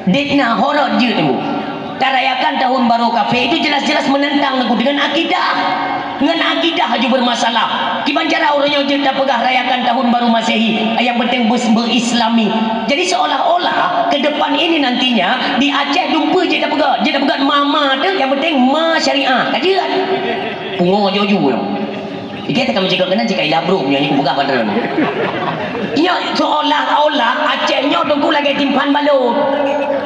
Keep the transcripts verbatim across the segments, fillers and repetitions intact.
Ditna horot jeuet nyoe. Tarayakan tahun baru kafé itu jelas-jelas menentang nyoe dengan akidah. Ngon akidah aju bermasalah. Kiban cara ureuëng nyoe jeuet tapeugah rayakan tahun baru Masehi, yang penting beu-, berislami. Jadi seolah-olah ke depan ini nantinya di Aceh dumpeue jeuet tapeugah, jeuet tapeugah mama tu yang penting ma syariah. Ka jeuet. Pungo joju. Ikei takam jikok keunan jika ilah bro nyoe ni kupeugah padahal. Nyoe seolah-olah Aceh nyoe teungku lagée timphan balot.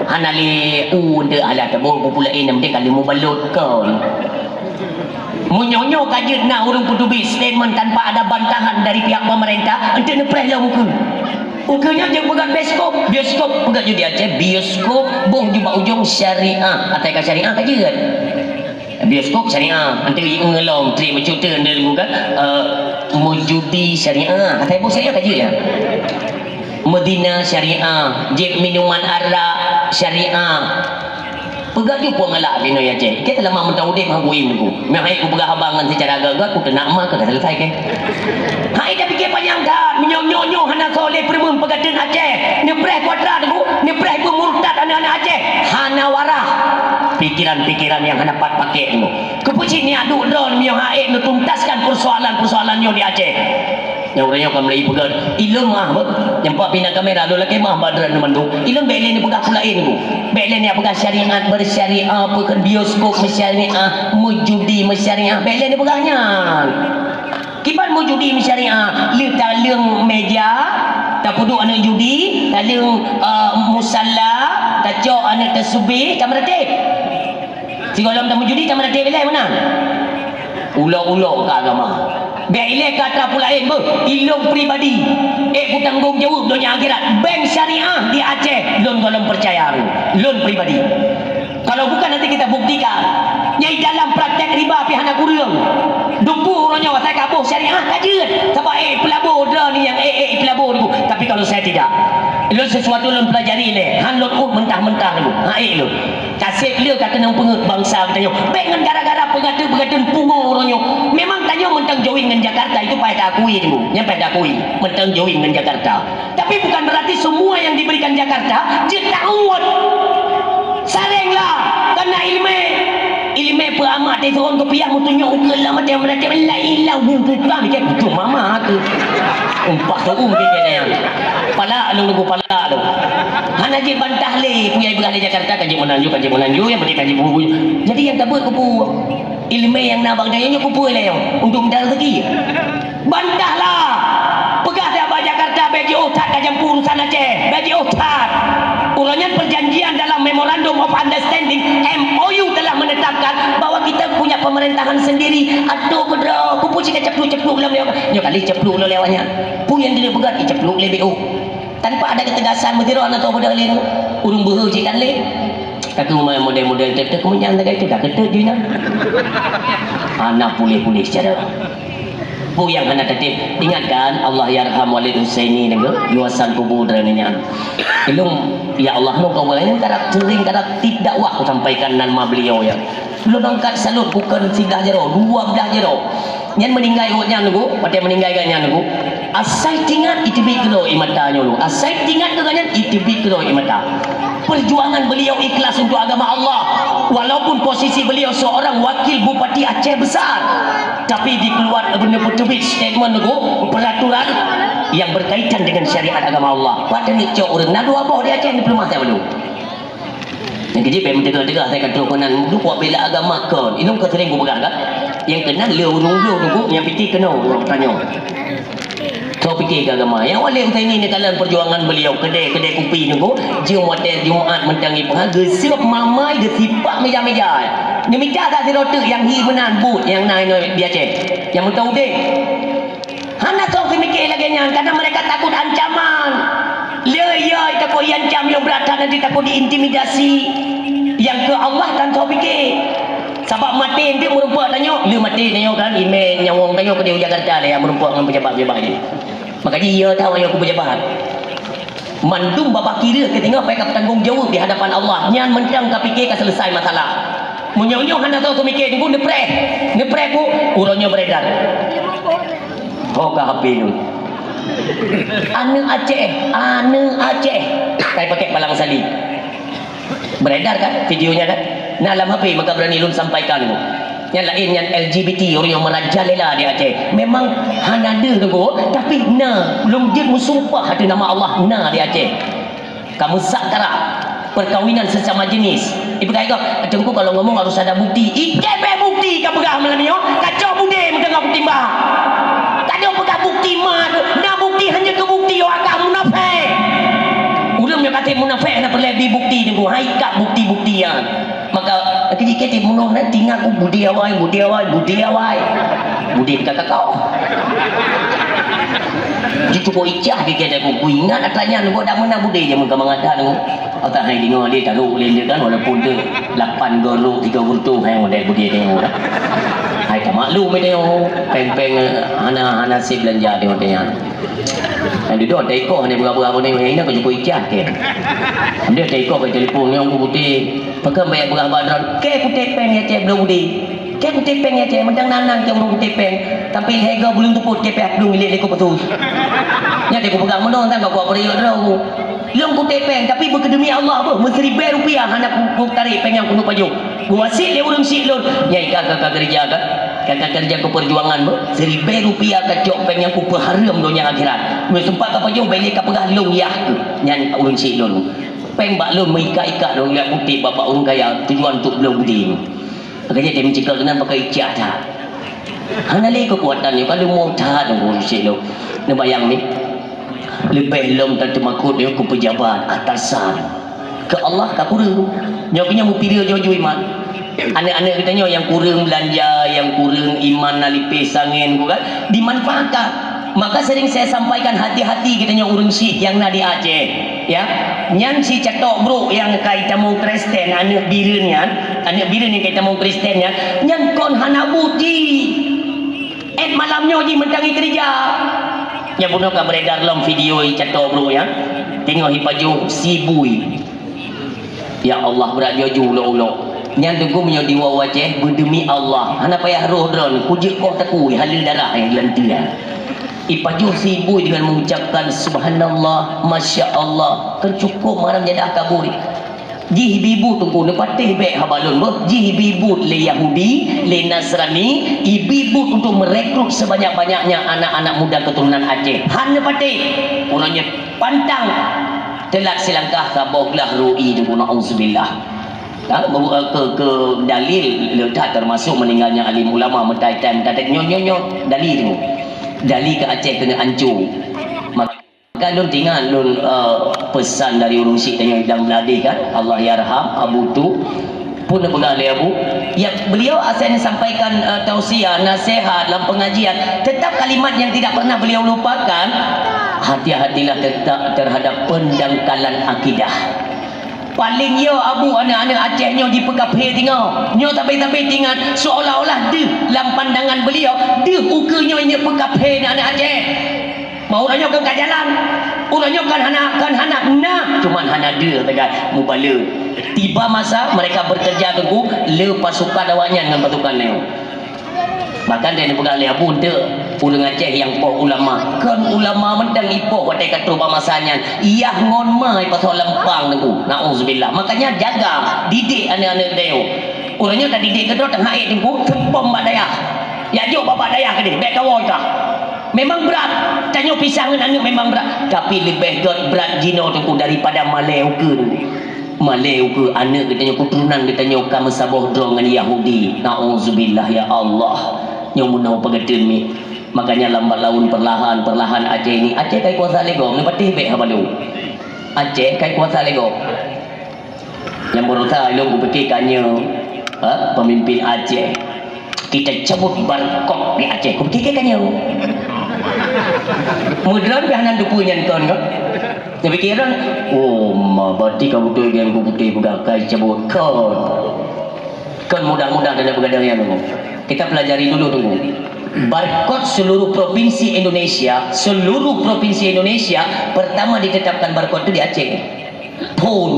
Hana lé u ente alah teuboh bupu laén nyang penting ka lheueh mubalot kon. Meunyoe nyoe ka jeuet na ureuëng peuteubiet statement tanpa ada bantahan dari pihak pemerintah, ente neupreh lom ukeue. Ukeue nyoe jeuet peugah bioskop, bioskop peugah judi Aceh, bioskop boh ju bak ujong syariah, atai ka syariah ka jeuet. Bioskop syariah, ente ngelom trip bacut ente kan, eh, meujudi syariah, atai boh syariah ka jeuet ya. Medina syariah, jép minuman arak syariah. Peugah ju puang galak binoe Aceh. Ikei teulama meuntang udeb han kuim ku. Meuhai kupeugah haba ngon seucara agak-agak kuteunak ma keu ka selesai kei. Hai tapike panyang that, meunyoe nyoe nyoe hana soe lé peureumeun peugateun Aceh. Neupreh kuadrat ku, neupreh peumurtad aneuk-aneuk Aceh. Hana warah. Pikiran-pikiran nyang hana pat pakek nyoe. Keupeue cit niat duek droe meunyoe han ék neutuntaskan peusoalan-peusoalan nyoe di Aceh. Nyang ureuëng nyoe ka meulai peugah, ilôn mah beuh. Nyang pat pih na kamera lôn lakée mah bak droeneuh mandum. Ilôn bék lé neupeugah peue laén ku. Bék lé neupeugah syariat bersyariah, peue kheun bioskop meusyariah, meujudi meusyariah. Bék lé neupeugah nyan. Kiban meujudi meusyariah, lheueh taleueng meja, tapeuduek aneuk judi, taleueng, eh, musalla, tacok aneuk tasbih, ka meuratéb. Sigohlom tameujudi, tameuratéb ilée meunan. Ulok-ulok ka agama. Bék ilée ka atra peue laén beuh, ilôn pribadi. Ék kutanggong jaweueb donya akhirat. Bank syariah di Aceh, lôn gohlom peucaya. Lôn pribadi. Kalau bukan nanti kita buktikan. Nyai dalam praktek riba pih hana kureueng. Dumpeue uroe nyoe asai ka boh syariah ka jeuet. Sabab ék peulabo droe ni nyang ék-ék peulabo niku. Tapi kalau saya tidak. Lôn sesuatu lôn pelajari lé. Han lôn ueh mentah-mentah niku. Ha ék lôn. Kaseb le ka keunong peungeut bansa geutanyoe. Bék ngon gara-gara peugateue-peugateue pungo uroe nyoe. Memang tanyoe mantong join ngon Jakarta, itu payah taakui tu. Nyan payah taakui, mantong join ngon Jakarta. Tapi bukan berarti semua yang diberikan Jakarta jeuet taôt. Sareng lah, kana ileumé. Ileumé peuamat teuh seuôn keupiah meutunyok ukeue lam até meuratéb la ilaha illallah, bukan mikir beutôi mama tu. Umpah tu um pikir nyan. Palak lôn nunggu palak lôn. Hana jibantah lé, peue nyang ipeugah lé Jakarta ka jeuet meunan ju, ka jeuet meunan ju, nyang penting ka jeuet bubu. Jadi nyang tabeuet keupeue? Ileumé nyang na bak geutanyoe nyoe keupeue lé nyoe? Untuk mita rezeki. Bantahlah! Peugah dak bak Jakarta bék jiôh that ka jampu urusan Aceh, bék jiôh that. Uroe nyan perjanjian dalam Memorandum of Understanding, M O U, telah menetapkan bahwa kita punya pemerintahan sendiri. Aduh, beudroe, keupeue cit ka ceplok-ceplok lom lewat. Nyoe kali ceplok lom lewat nyan. Peue nyang dipeugah, iceplok lé B O. Tanpa ada ketegasan, meusidroe na toh beudôh lé ureuëng beuhe jikan lé. Tapi model-model tek-tek meunyan lagée teuka keuteuet jih nyan. Hana puléh-puléh cara. Peue nyang hana tateuet, ingatkan Allah yarham Walid Husaini nengok luasan kubu droeneuh nyan. Ilung, ya Allah, nyoe kau boleh karab sering karab tip dakwah kusampaikan nan ma beliau ya. Lôn angkat salut bukan siblah jaroe, dua blah jaroe. Nyan meuninggai awak nyan nunggu, watée meuninggai geuh nyan nunggu. Asai tingat iteubiet keudroe ie mata nyoe lu. Asai tingat keu geuh nyan iteubiet keudroe ie mata. Perjuangan beliau ikhlas untuk agama Allah. Walaupun posisi beliau seorang wakil bupati Aceh besar. Tapi dikeluar beuna peuteubiet statement nunggu, peraturan yang berkaitan dengan syariat agama Allah. Pada ni cok ureuëng na dua boh di Aceh ni peulumah tak belum. Nyang keujeuet bék meuteugah-teugah, saya kata keunan, dukuk bela agama kon. Inong ka sering kupeugah kan? Nyang keunan le ureuëng bloe nunggu, nyang piti keunoe, ureuëng tanyoe. Kau pikir ke agama? Yang oleh utai ni, ni dalam perjuangan beliau, kedai-kedai kupi nunggu, Jumat, Jumat mentang ibu, ha, geuseup mamai, geusipak meja-meja. Neumita tak sidroe teuk nyang hi meunan, buet nyang na inoe di Aceh. Nyang meuntang udeb. Hana soe seumiké lagée nyan, karena mereka takut ancaman. Le yo takut iancam nyang brat that, nanti takut diintimidasi. Nyang keu Allah kan soe piké. Sabab maté enteuk meurumpok tanyoe, le maté tanyoe kan, imé nyawong tanyoe keudeh u Jakarta lé, nyang meurumpok ngon pejabat-pejabat nyoe. Maka jih yo tahu yo keu pejabat. Mandum babah kira keu singoh pai ka tanggong jaweueb di hadapan Allah. Nyan mantong ka piké ka selesai masalah. Meunyoe-nyoe hana soe seumiké, nunggu neupreh. Neupreh ku, uroe nyoe beredar. Ho ka H P nyoe. Aneuk Aceh, aneuk Aceh. Kai pakai palang salib. Beredar kan videonya kan? Nah, lam H P maka berani lôn sampaikan tu. Nyang laén nyan L G B T, ureuëng nyang merajalela di Aceh. Memang hana deuh tu, tapi na lôn jeuet meusumpah ateueh nama Allah na di Aceh. Ka meusak kara perkawinan sesama jenis. Ipeugah igoe, "Teungku kalau ngomong harus ada bukti." Ikei bèk bukti ka peugah malam nyoe, ka cok budé meuteungoh peutimba. Ka dong peugah bukti ma tu, na bukti hana keu bukti, oh agak munafék. Ureuëng nyang kata munafék hana peureulée bi bukti teungku, hai ka bukti-bukti nyan. Maka keujih keu tiep meunoe na tingat ku budé awai, budé awai, budé awai. Budé ka kakau. Jicuba icah di keu ku ingat atra nyan, buat dak meunan budé jameun ka mangat that. Otak hai deungoe lé taruh lé kan, walaupun tu lapan golo tiga guntung hai model budé deungoe. Hai ka maklum deungoe, peng-peng hana hana sép belanja deungoe nyan. Hai dudoe teuko hana beurapa-beurapa ni, ina ka jukuk icah ke. Dia teuko ke telepon nyang ku putih. Pakon banyak beurah badron. Ke putih peng ya cek belum udi. Ke putih peng ya cek, mentang nanang ke belum putih peng. Tapi lego belum tuput ke peh belum milik leko petus. Nya dia ku pegang menong tang kau kuat periuk terus. Lôn kuték péng, tapi beukeudemi Allah beuh, meusiribèe rupiah hana ku, kutarék péng nyang keuneuk pajoh. Kuwasiet lé ureueng syiek lôn, "Nyai ka, ka, ka keureuja ka? Ka, ka keureuja keu peurjuangan beuh? Siribèe rupiah kacok péng nyang kupeuhareuem donya akhirat. Meuseumpah kapajoh, bèk lé kapeugah lôn yah keuh." Nyan ureueng syiek lôn. Péng bak lôn meuikat-ikat lôn jak kuték bak, bak ureueng kaya, tujuan untuk bloe budi. Makajih teuh meucikeu keunan pakai icah that. Hana lé keukuatan nyoe, ka leumo that ureueng syiek lôn. Neubayang ni. Leubeh lom tateumakot nyoe keu peujabat, atasan. Keu Allah ka kureueng. Nyoe keuh nyoe meupireue jih-jih iman. Aneuk-aneuk geutanyoe nyang kureueng beulanja, nyang kureueng iman na lipéh sangén, bukan? Dimanfaatkan. Maka sering saya sampaikan, hati-hati geutanyoe ureueng syiek nyang na di Aceh. Ya. Nyan si catok brok nyang kai tamong Kristen, aneuk bireuen nyan, aneuk bireuen nyang kai tamong Kristen nyan, nyan kon hana buet jih. Ét malam nyoe jih meutangi keureuja. Nyang bunoe ka beredar lom video i catok brok nyan. Teungoh ipajoh sibui. Ya Allah, brat jih-jih ulok-ulok. Nyan teungku meunyoe di woe Aceh, beudeumi Allah. Hana payah roh droeneuh, kujeuet koh takue, haleue darah nyang geulanteue. Ipajoh sibui dengan mengucapkan, "Subhanallah, Masya Allah." Kan cukup maram jadah kabui. Jih ibi buet teungku, neupatéh bèk haba lôn beuh. Jih ibi buet lé Yahudi, lé Nasrani, ibi buet untuk merekrut sebanyak-banyaknya anak-anak muda keturunan Aceh. Han neupatéh. Uroe nyoe pantang teulat silangkah saboh glah ru'i teungku, na'udzubillah. Ha, keu, keu dalil le that termasuk meninggalnya alim ulama meutai-tai meutai nyoe, nyoe, nyoe dalil teungku. Dalil keu Aceh keuneuk ancô. Maka Kan lôn teuingat lôn, eh, peusan dari ureueng syiek tanyoe idang Meuladi kan, Allahyarham Abu Tu, pun neupeugah lé Abu, ya, beliau asai neusampaikan, eh, tausiah, nasihat lam pengajian, tetap kalimat yang tidak pernah beliau lupakan, hati-hatilah tetap terhadap pendangkalan akidah. Paleng yo Abu, aneuk-aneuk Aceh nyoe jipeukafé teungoh. Nyoe sabe-sabe teuingat, seolah-olah deuh lam pandangan beliau, deuh ukeue nyoe inyak peukafé aneuk-aneuk Aceh. Mau uroe nyoe kon ka jalan. Uroe nyoe kon hana, kon hana na, cuman hana deuh sagai mubale. Tiba masa mereka bekerja teungku, le pasukan awaknyan ngon pasukan nyoe. Bahkan dan peugah lé Abu Enteuk, ureueng Aceh nyang poh ulama. Kon ulama mantong ipoh watèe ka troh bak masa nyan. Iyah ngon ma ipasoe lempang teungku. Nauzubillah. Makanya jaga, didik aneuk-aneuk dayah. Uroe nyoe tadidik keudroe teungoh ék teungku, seupom bak dayah. Jak jok bak dayah keudeh, bèk kawoe ka. Memang brat, tanyoe pisah ngon aneuk memang brat, tapi leubeh göt brat jinoe teungku daripada malèe ukeue teungku. Malèe ukeue aneuk geutanyoe, keuturonan geutanyoe ka meusaboh droe ngon Yahudi. Nauzubillah ya Allah. Nyoe meunoe peugeuteuet mi. Makanya lambat laun perlahan-perlahan Aceh ni, Aceh kai kuasa lé gob, neupatéh bèk haba lôn. Aceh kai kuasa lé gob. Nyang baroesa lôn kupike ka nyoe, ha, pemimpin Aceh. Kita cabut barkot di Aceh. Kupike ka nyoe. Meudroe pih hana teupeu nyan kon ka. Neupikiran, oh, ma, berarti ka beutôi Geng Putih peugah kai cabut. Kon. Kon mudah-mudah dan begadang nyan. Kita pelajari dulu teungku. Barkot seluruh provinsi Indonesia, seluruh provinsi Indonesia pertama ditetapkan barkot itu di Aceh. Phôn.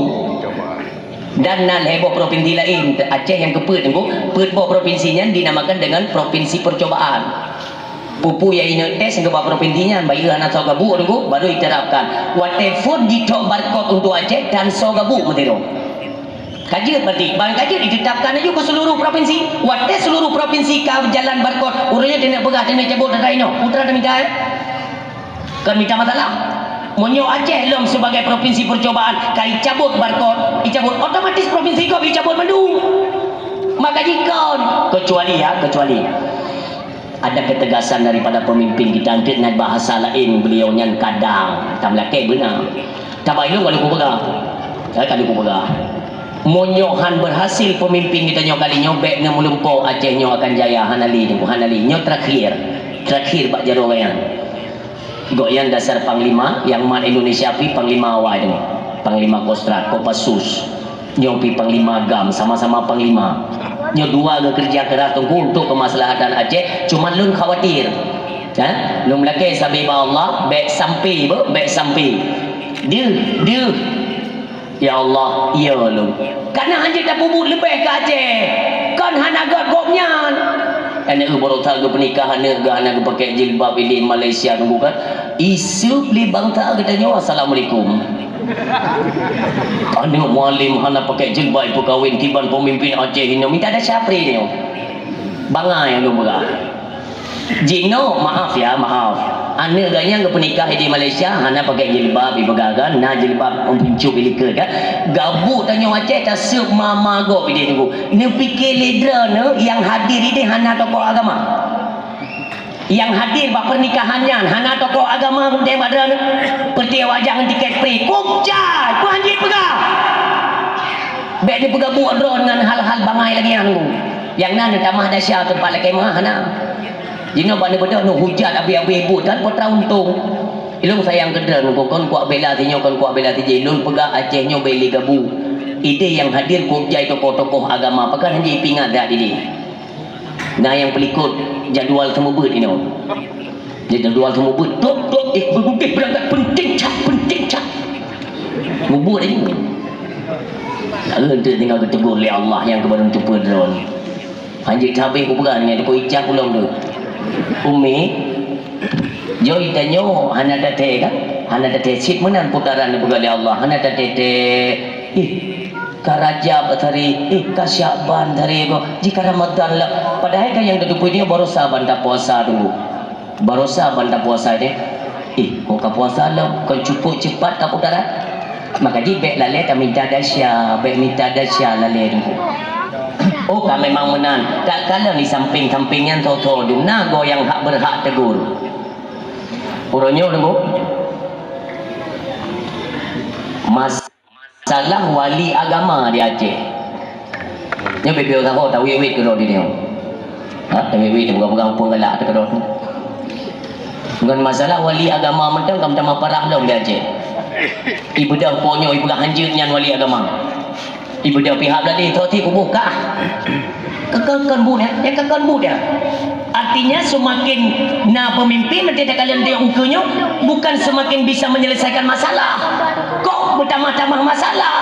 Dan na lhèe boh provinsi laén, Aceh nyang keupeuet teungku, peuet boh provinsi nyan dinamakan dengan provinsi percobaan. Peue-peue nyang inong tes keu bak provinsi nyan, bayeue hana soe gabuek teungku, baru diterapkan. Watèe phôn jicok barkot untuk Aceh, tan soe gabuek meusidroe. Ka jeuet berarti, ban ka jeuet ditetapkan laju keu seluruh provinsi. Watèe seluruh provinsi ka jalan barcode, ureueng nyan teuneuk peugah teuneuk cabot data inoe. Putra teuminta, eh? Kon mita masalah. Meunyoe Aceh lom sebagai provinsi percobaan, ka icabot barcode, icabot, otomatis provinsi gob icabot mandum. Maka jikon, kecuali, ya, kecuali ada ketegasan daripada pemimpin kita, enteuk na bahasa laén, beliau nyan kadang, tam lakèe beuna. Tabai lôn ka lôn peugah. Saya ka lôn peugah. Meunyoe han berhasil pemimpin kita nyoe kali nyoe, bèk neumeulumpoe Aceh nyoe akan jaya, hana lé, hana lé. Nyoe terakhir. Terakhir bak jaroe nyan. Gobnyan dasar panglima, nyang mat Indonesia pi panglima awai nyoe. Panglima Kostrad, Kopassus. Nyoe pi panglima GAM, sama-sama panglima. Nyoe dua geukeureuja keras teungku untuk kemaslahatan Aceh, cuma lôn khawatir. Ha? Lôn lakèe sabe bak Allah, bèk sampai, beuh, bèk sampai. Deuh, deuh. Ya Allah, iya lôn. Kana hanjeuet tapeubuet leubeh keu Aceh. Kon hana göt gobnyan. Aneuk baroesa geupeunikah, aneuk geuh hana geupakèk jilbab, idéh Malaysia nunggu kan. Iseup lé bangsa geutanyoe, assalamualaikum. Aneuk mualim hana pakèk jilbab, ipeukawen kiban pemimpin Aceh inoe, mita desya pré nyoe. Bangai lôn peugah. Jinoe, maaf ya, maaf. Aneuk geuh nyan geupeunikah di Malaysia, hana pakèk jilbab, ipeugah kan, na jilbab, um, pincup ilikot kan. Gabuk tanyoe Aceh taseup mama gob idéh nunggu. Neupike lé droeneuh nyang hadir idéh hana tokoh agama. Nyang hadir bak pernikahan nyan hana tokoh agama, udeb bak droeneuh. Peureute wajah ngon tiket free. Kok jai, peue hanjeuet peugah. Bèk neupeugabuk droeneuh ngon hal-hal bangai lagèe nyan nunggu. Nyang na neutamah desya teumpat lakèe meu'ah hana. Jinoe bak neubeudôh neuhujat abéh-abéh buet kan, peue teuntông. Ilôn sayang keu droeneuh, kon kuat bela sinyoe, kon kuat bela sijih. Lôn peugah Aceh nyoe bèk lé gabu. Idéh nyang hadir kok jai tokoh-tokoh agama, pakon hanjeuet ipeuingat that idéh. Na nyang peulikot jadwal seumeubeuet inoe. Jadi, jadual seumeubeuet, tok, tok, eh, beudeh beurangkat, penting that, penting that. Mubuet laju. Lalu enteuk tinggai geutegur lé Allah nyang keubaru teupeue droeneuh. Hanjeuet habéh kupeugah nyan, dikoi ijak ulôn tu. Umi, joi tanyoe hana tathèe kan? Hana tathèe, cit meunan putaran neupeugah lé Allah, hana tathèe-thèe. Ih, ka Rajab tadi, ih, ka Syakban tadi, jih ka Ramadan lah. Padahai kan nyang tateupeue nyoe baroesa ban tapuasa dulu. Baroesa ban tapuasa deh. Ih, kok ka puasa lom, kon cukôp cepat ka putaran. Maka jih bèk lalè tamita desya, bèk mita desya lalè teungku. Oh, ka memang meunan. Takalon di sampéng-sampéng nyan tho-tho dum na goe nyang hak beurhak tegur. Uroe nyoe teungku. Mas- Masalah wali agama di Aceh. Nyoe bibeu saho tawiet-wiet keudroe di nyoe. Ha, tawiet-wiet bukan-bukan upung galak teuh keudroe. Ngon masalah wali agama mantong ka meutamah parah lom di Aceh. Ibeudôh po nyoe ipeugah hanjeuet nyan wali agama. Ibeudôh pihak beulaih, toh ti kuboh kah. Kekon-kon buet, ya? Ya, kekon buet, ya? Artinya, semakin na pemimpin, nanti takalon dia ukeue nyoe, bukan semakin bisa menyelesaikan masalah. Kok bertambah-tambah masalah?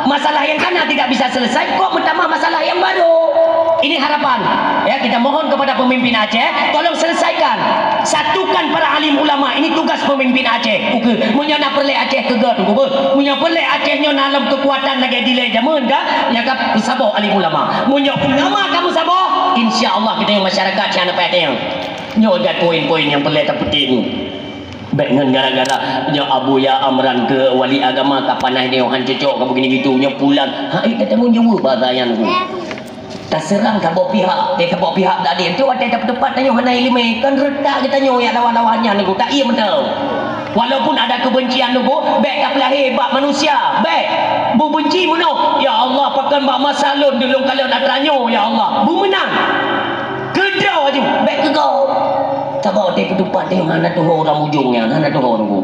Masalah yang kana tidak bisa selesai, kok bertambah masalah yang baru? Ini harapan. Ya, kita mohon kepada pemimpin Aceh, tolong selesaikan. Satukan para alim ulama. Ini tugas pemimpin Aceh. Ukeue, meunyoe na peureulèe Aceh keu gèt, ukeue. Meunyoe peureulèe Aceh nyoe na lom keukuatan lagèe dilèe jameun ka, nyan ka peusaboh alim ulama. Meunyoe ulama ka meusaboh, insya Allah kita masyarakat sian apa yang nyoe dan poin-poin nyang peureulèe tapeuteng. Bèk ngon gara-gara nyoe Abuya Amran keu wali agama ka panas nyoe han cocok ka begini gitu nyoe pulan. Ha, eh, ka tanggung jaweueb bahasa nyan tu. Taseurang saboh pihak, eh, saboh pihak tadi tu watèe tapeuteupat tanyoe hana ileumèe, kan reutak geutanyoe nyang lawan-lawan nyan nyoe, tak ie meunan. Walaupun ada kebencian nyoe, bèk tapeulahé bak manusia, bèk. Beubenci meunoe, "Ya Allah, pakon bak masa lôn, deuh lôn kalon atra nyoe, ya Allah." Beumeunang. Keudroe aju, bèk keugoe. Saboh watèe peuteupat tanyoe hana tuho lam ujong nyan, hana tuho nunggu.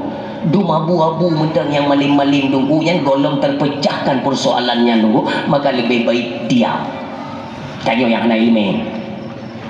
Dum abu-abu mantong nyang malém-malém nunggu nyan gohlom terpecahkan persoalan nyan nunggu, maka lebih baik diam. Tanyoe nyang hana ileumèe.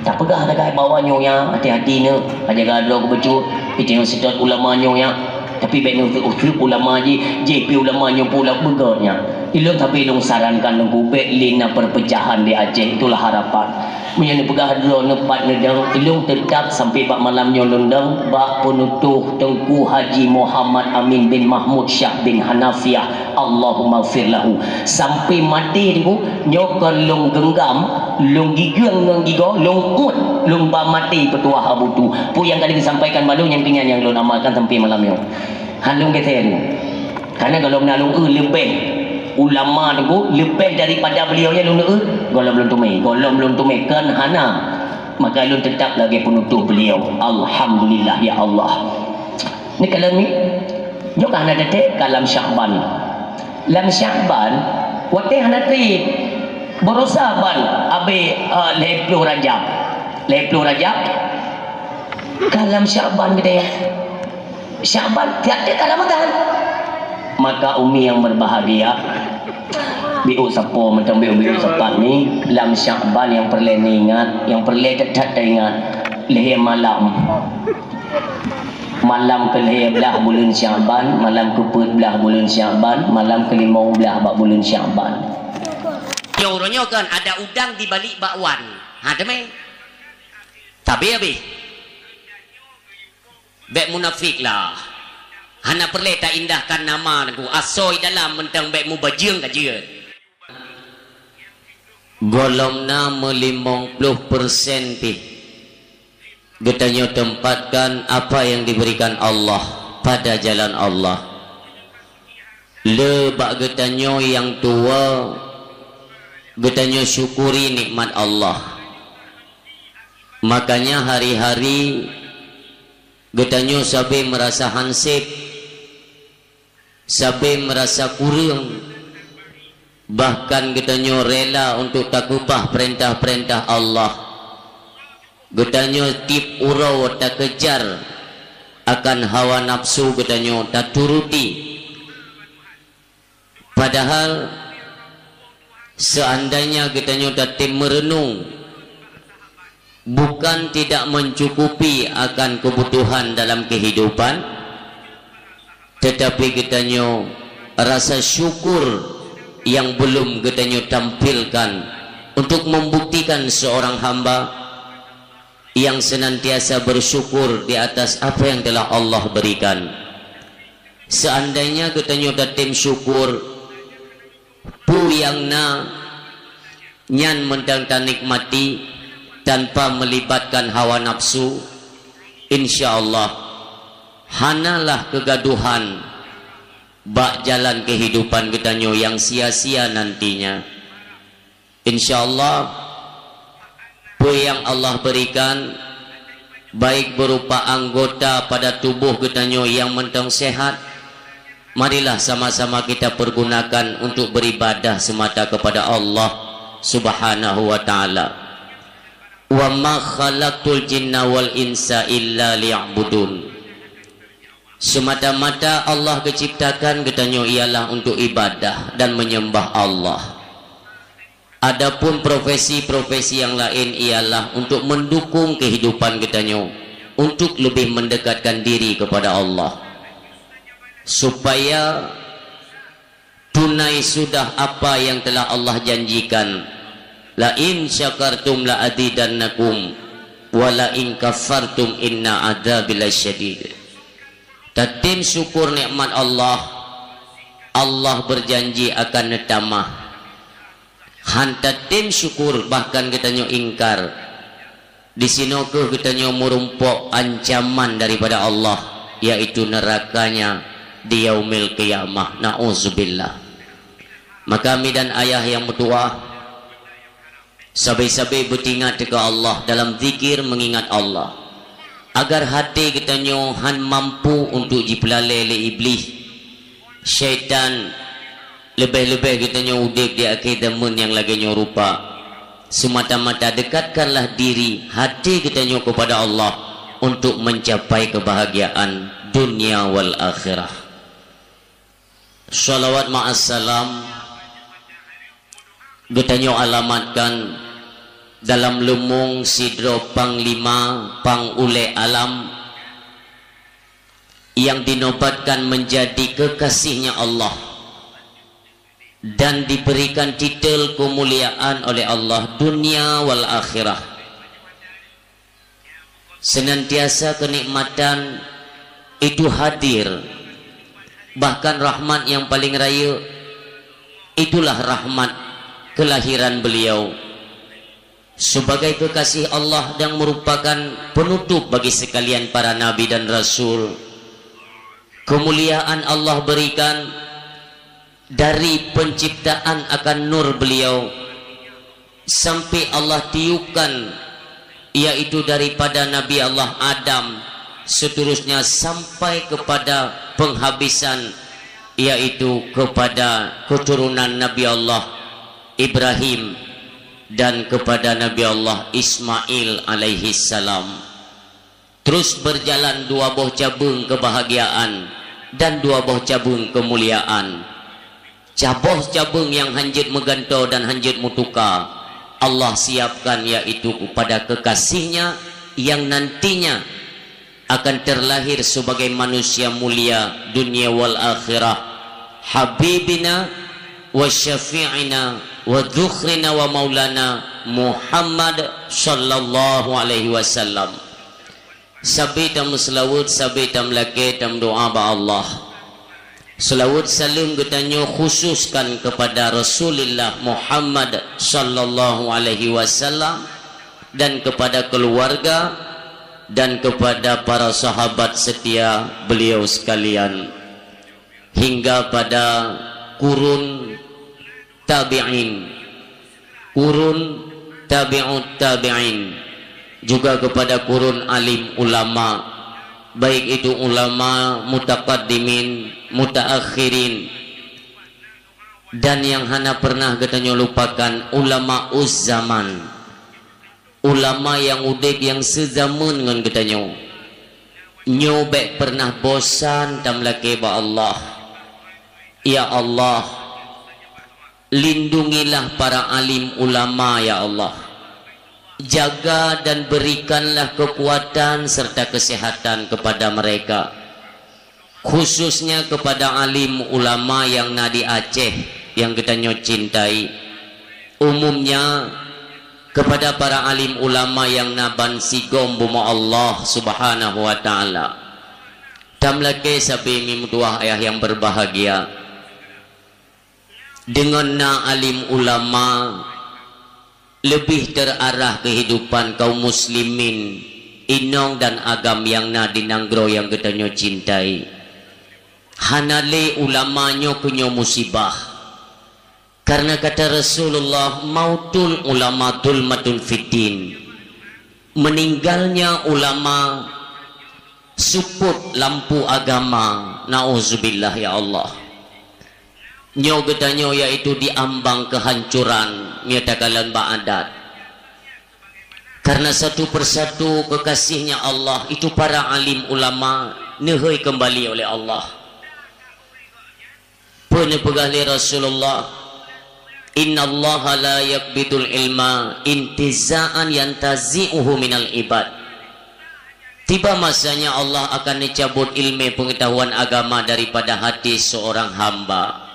Tapeugah lagèe bahwa nyoe nyan, hati-hati nyoe, ka jaga droe keu bacut, pi tanyoe seutôt ulama nyoe nyan. Tapi bèk nyoe useuk-useuk ulama jih, jih pi ulama nyoe pula beugöt nyan. Ilôn tapi ilôn sarankan Teungku, bék lé na perpecahan di Aceh, itulah harapan. Meunyoe neupeugah droeneuh pat neudong, ilôn teutap sampai bak malam nyoe lôn dong bak peunutôh Teungku Haji Muhammad Amin bin Mahmud Syah bin Hanafiah, Allahummaghfir lahu. Sampai maté Teungku, nyoe kon lôn genggam, lôn gigeung ngon gigoe, lôn uet, lôn ba maté peutuah Abu Tu. Peue nyang ka lheueh geusampaikan bak lôn, nyang keu nyan nyang lôn amalkan sampai malam nyoe. Han lôn geusée Teungku. Karena gohlom na lôn eu leubeh ulama Teungku, leubeh daripada beliau nyan lôn eu, gohlom lôn teumé, gohlom lôn teumé, kon hana. Maka lôn teutap lagée peunutôh beliau. Alhamdulillah ya Allah. Ni kalam ni, nyoe ka hana teutek kalam Syakban. Lam Syakban, watée hana treb. Baroesa ban abéh, eh, lhée ploh Rajab. Lhée ploh Rajab, kalam Syakban geude. Syakban, tiap-tiap ka Ramadan. Maka umi yang berbahagia, biuk sapo mantong biuk-biuk sapat ni, lam Syakban yang peureulée ingat, yang peureulée that-that teuingat, lhée malam. Malam keulhée blah buleuen Syakban, malam keupeuet blah buleuen Syakban, malam keulimong blah bak buleuen Syakban. Nyoe uroe nyoe kan ada udang di balik bakwan. Ha, teumé. Tabe habéh. Bék munafék lah. Hana peureulée taindahkan nama Teungku. Asoe dalam mantong bék mubajeueng ka jeuet. Gohlom na meulimong ploh persen pih geutanyoe tempatkan apa yang diberikan Allah pada jalan Allah. Le bak geutanyoe nyang tuwoe, geutanyoe syukuri nikmat Allah. Makanya hari-hari geutanyoe sabe meurasa hanseb, sabe meurasa kureueng, bahkan geutanyoe rela untuk takeubah peurintah-peurintah Allah. Geutanyoe tieb uroe takeujar akan hawa nafsu geutanyoe taturuti. Padahal, seandainya geutanyoe tatem meureunong, bukan tidak mencukupi akan kebutuhan dalam kehidupan, tetapi geutanyoe rasa syukur yang belum geutanyoe tampilkan untuk membuktikan seorang hamba yang senantiasa bersyukur di atas apa yang telah Allah berikan. Seandainya geutanyoe tatem syukur, peue nyang na nyan mantong tanikmati tanpa melibatkan hawa nafsu, insya Allah hanalah keugaduhan bak jalan kehidupan geutanyoe nyang sia-sia nantinya. Insya Allah, peue nyang Allah berikan, baik berupa anggota pada tuboh geutanyoe nyang mantong sehat, marilah sama-sama kita pergunakan untuk beribadah semata kepada Allah Subhanahu wa Ta'ala. "Wa ma khalaqtul jinna wal insa illa liya'budun." Semata-mata Allah geuciptakan geutanyoe ialah untuk ibadah dan menyembah Allah. Adapun profesi-profesi yang lain ialah untuk mendukung kehidupan geutanyoe, untuk lebih mendekatkan diri kepada Allah, supaya tunai sudah apa yang telah Allah janjikan, "La in syakartum la azidannakum, wa la in kafartum inna adzabi lasyadid." Tatem syukur nikmat Allah, Allah berjanji akan neutamah. Han tatem syukur, bahkan geutanyoe ingkar. Disinoe kheueh geutanyoe meurumpok ancaman daripada Allah, yaitu neuraka-Nya di Yaumil Qiyamah. Na'udzubillah. Maka mi dan ayah nyang meutuwah, sabe-sabe beutingat keu Allah dalam zikir meungingat Allah, agar haté geutanyoe han mampu untuk jipeulalée lé Iblih, syaitan, leubeh-leubeh geutanyoe udeb di akhé zaman nyang lagée nyoe rupa. Semata-mata dekatkanlah diri, haté geutanyoe kepada Allah untuk mencapai kebahagiaan dunia wal akhirah. Shalawat ma'assalam geutanyoe alamatkan dalam leumong sidroe panglima pang ulée alam yang dinobatkan menjadi kekasihnya Allah. dan diberikan titel kemuliaan oleh Allah dunia wal akhirah. Senantiasa kenikmatan itu hadir, bahkan rahmat yang paling raya itulah rahmat kelahiran beliau. Sebagai kekasih Allah dan merupakan penutup bagi sekalian para nabi dan rasul, kemuliaan Allah berikan dari penciptaan akan nur beliau, sampai Allah tiupkan, yaitu daripada Nabi Allah Adam, seterusnya sampai kepada penghabisan, yaitu kepada keturunan Nabi Allah Ibrahim dan kepada Nabi Allah Ismail alaihi salam. Terus berjalan dua boh cabeueng kebahagiaan dan dua boh cabeueng kemuliaan. Caboh cabeueng nyang hanjeuet meugantoe dan hanjeuet meutuka, Allah siapkan, yaitu kepada kekasih-Nya yang nantinya akan terlahir sebagai manusia mulia dunia wal akhirah, Habibina wa Syafi'ina wa Dzukhrina wa Maulana Muhammad sallallahu alaihi wasallam. Sabe tameuseulaweuet, sabe tameulakée, tameudoá bak Allah. Seulaweuet saleuem geutanyoe khususkan kepada Rasulullah Muhammad sallallahu alaihi wasallam dan kepada keluarga dan kepada para sahabat setia beliau sekalian, hingga pada kurun tabi'in, kurun tabi'ut tabi'in, juga kepada kurun alim ulama, baik itu ulama mutaqaddimin, mutaakhirin, dan yang hana pernah geutanyoe lupakan, ulama uzzaman. Ulama nyang udeb nyang seuzameun ngon geutanyoe. Nyoe bék pernah bosan tameulakée bak Allah. Ya Allah, lindungilah para alim ulama, ya Allah. Jaga dan berikanlah kekuatan serta kesehatan kepada mereka. Khususnya kepada alim ulama nyang na di Aceh nyang geutanyoe cintai. Umumnya, kepada para alim ulama nyang na bansigom bumoe Allah Subhanahu wa Ta'ala. Tameulakée sabe meutuah ayah nyang berbahagia. Deungon na alim ulama, leubeh terarah keuhidupan kaum muslimin inong dan agam nyang na di nanggroe nyang geutanyoe cintai. Hana lé ulama nyoe keu nyoe musibah. Karena kata Rasulullah, "Mautul ulama dzulmatun fiddin." Meninggalnya ulama seupôt lampu agama. Nauzubillah, ya Allah. Nyoe geutanyoe yaitu di ambang kehancuran, nyoe takalon bak adat. Karena satu persatu kekasihnya Allah, itu para alim ulama, neuhôi kembali oleh Allah. Peue neupeugah lé Rasulullah, "Innallaha la yaqbidul ilma intiza'an yantazi'uhu minal ibad." Tiba masanya Allah akan neucabot ilmé peungetahuan agama daripada hati seorang hamba.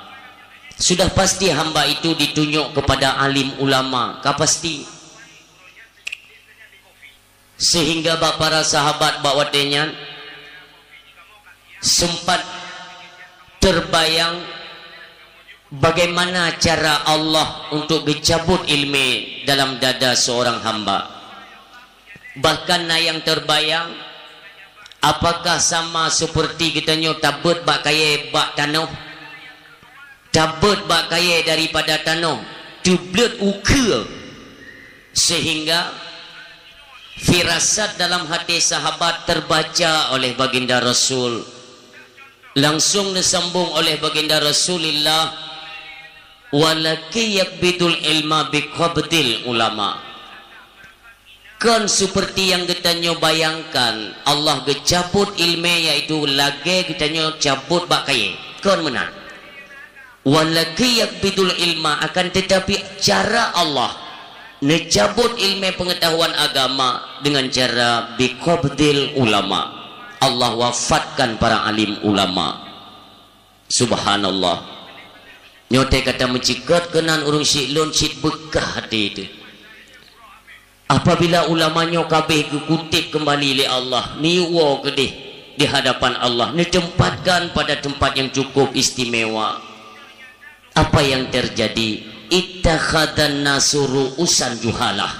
Sudah pasti hamba itu ditunyok kepada alim ulama, ka pasti. Sehingga bak para sahabat bak watée nyan sempat terbayang bagaimana cara Allah untuk geucabot ilmé dalam dada seorang hamba. Bahkan na nyang terbayang, apakah sama seperti geutanyoe tabeuet bak kayée bak tanoh? Tabeuet bak kayée daripada tanoh, teubleuet ukeue, sehingga firasat dalam hati sahabat terbaca oleh Baginda Rasul. Langsung neusambong oleh Baginda Rasulullah, "Walakin yaqbidul ilma biqabdil ulama." Kon seperti nyang geutanyoe bayangkan, Allah geucabot ilmé, yaitu lagée geutanyoe cabot bak kayée. Kon meunan. "Walakin yaqbidul ilma," akan tetapi cara Allah neucabot ilmé peungetahuan agama dengan cara biqabdil ulama. Allah wafatkan para alim ulama. Subhanallah. Nyoe teuh ka tameuceukeut keunan ureuëng syiek lôn cit beukah até teuh. Apabila ulama nyoe ka abéh geukuteb keumbali lé Allah, neuyue woe keudeh di hadapan Allah, neuteumpatkan pada teumpat nyang cukup istimewa. Apa yang terjadi? Ittakhadhan nasu ru'usan juhalah.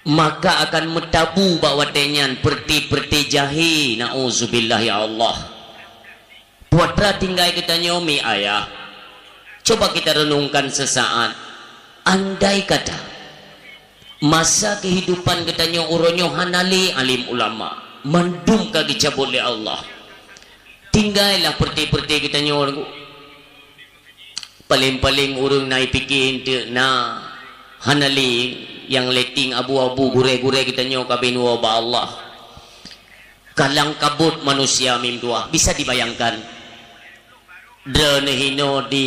Maka akan meutabu bak watée nyan peureuté-peureuté jahé, na'uzubillah ya Allah. Putra tinggai geutanyoe mi ayah. Coba kita renungkan sesaat. Andai kata masa kehidupan geutanyoe uroe nyoe hana lé alim ulama, mandum ka geucabot lé Allah. Tinggailah peureuté-peureuté geutanyoe. Paleng-paleng ureuëng na pike eunteuk na hana lé nyang letting abu-abu gurée-gurée geutanyoe ka abéh neuwoe bak Allah. Kalang kabut manusia mim tuah bisa dibayangkan. Droeneuh hinoe di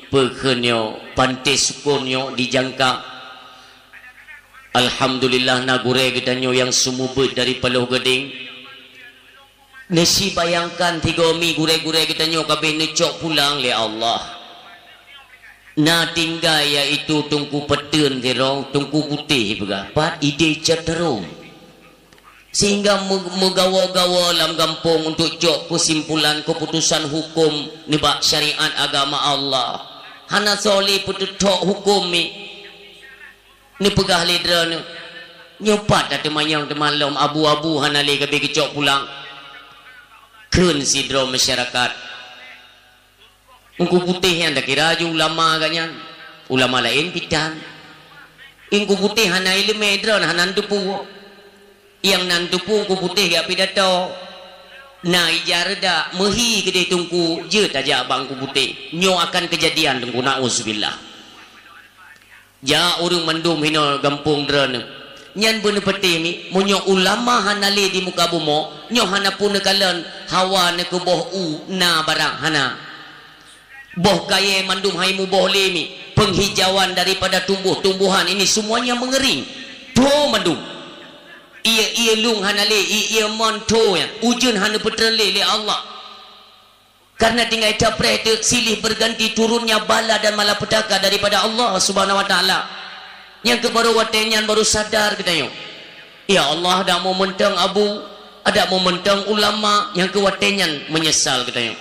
peukheun nyoe, panté sukon nyoe dijangka. Alhamdulillah na gurée geutanyoe nyang seumeubeuet dari Paloh Gadeng. Neusibayangkan tigoe mi gurée-gurée geutanyoe ka abéh neucok pulang lé Allah. Na tinggai yaitu Teungku Peuteueng sidroe, Teungku Putéh peugah, pat idéh cot teurum. Sehingga meu-, meugawa-gawa lam gampông untuk cok keusimpulan keuputusan huköm nibak syariat agama Allah. Hana soe lé peuteuthok huköm mi. Neupeugah lé droeneuh, "Nyoe pat tateumanyong teuma lom abu-abu hana lé ka abéh geucok pulang." Kheun sidroe masyarakat, "Teungku Putéh nyan takira ju ulama gata nyan, ulama laén pih tan. Teungku Putéh hana iéleumé, droeneuh hana neuteupeue. Nyang na neuteupeue Teungku Putéh jak pidato. Na ija reudak, meuhi keudéh Teungku, jeuet tajak bak Teungku Putéh. Nyoe akan keujadian Teungku, na'uzubillah." Jak ureuëng mandum hinoe gampông droeneuh. Nyan beuneupeuteh mi, meunyoe ulama hana lé di muka bumoe, nyoe hana peue neukalon hawa neukeubôh u na barang hana. Boh kayée mandum hai muboh lé mi, penghijauan daripada tumbuh-tumbuhan ini semuanya mengering. Tho mandum. Ié-ié lueng hana lé, ié-ié mon tho nyan, ujeuen hana peutreun lé, lé Allah. Karena tinggai capreh teuk silih berganti turunnya bala dan malapetaka daripada Allah Subhanahu wa Taala. Nyang keu baru watée nyan baru sadar geutanyoe. Ya Allah, adak meu mantong abu, adak meu mantong ulama, nyang keu watée nyan meunyeusal geutanyoe.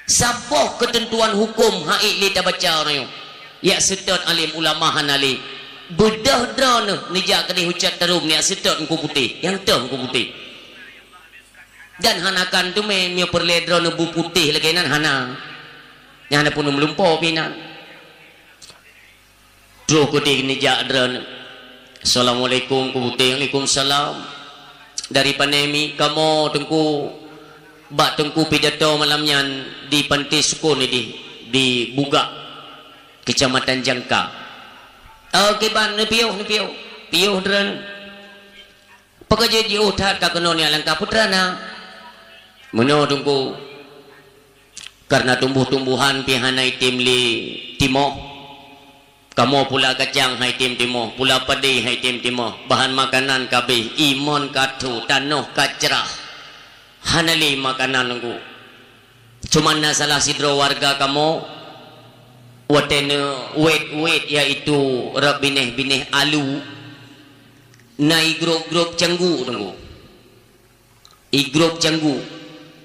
Saboh keuteuntuan huköm han ék lé tabaca uroe nyoe. Jak seutôt alim ulama hana lé. Beudôh droeneuh neujak keudéh u Cot Tarom jak seutôt Teungku Putéh, nyang toh Teungku Putéh. Dan hana kan teumé meunyoe peureulée droeneuh bu putéh lagée nyan hana. Nyan hana peuneuk meulumpo pih nyan. Troh keudéh neujak droeneuh. "Assalamualaikum, Teungku Putéh." "Waalaikumsalam." "Dari pane mi?" "Kamoe Teungku, bak Teungku pidato malam nyan di Panté Sukon idéh, di Bugak, Kecamatan Jangka." "Oh, kiban, neupiôh, neupiôh." Piôh droeneuh. Pakon jeuet jiôh that ka keunoe nyan lam ka putra na. Meunoe Teungku, kareuna tumbuh-tumbuhan pih hana item lé timoh. Kamoe pula kacang han item timoh, pula padé han item timoh, bahan makanan ka abéh, imon ka tho, tanoh ka crah. Hana lé makanan Teungku. Cuman na salah sidroe warga kamoe, watée neuwét-wét, yaitu rab binéh-binéh alu, na igrôp-grôp cangguk Teungku. Igrôp cangguk.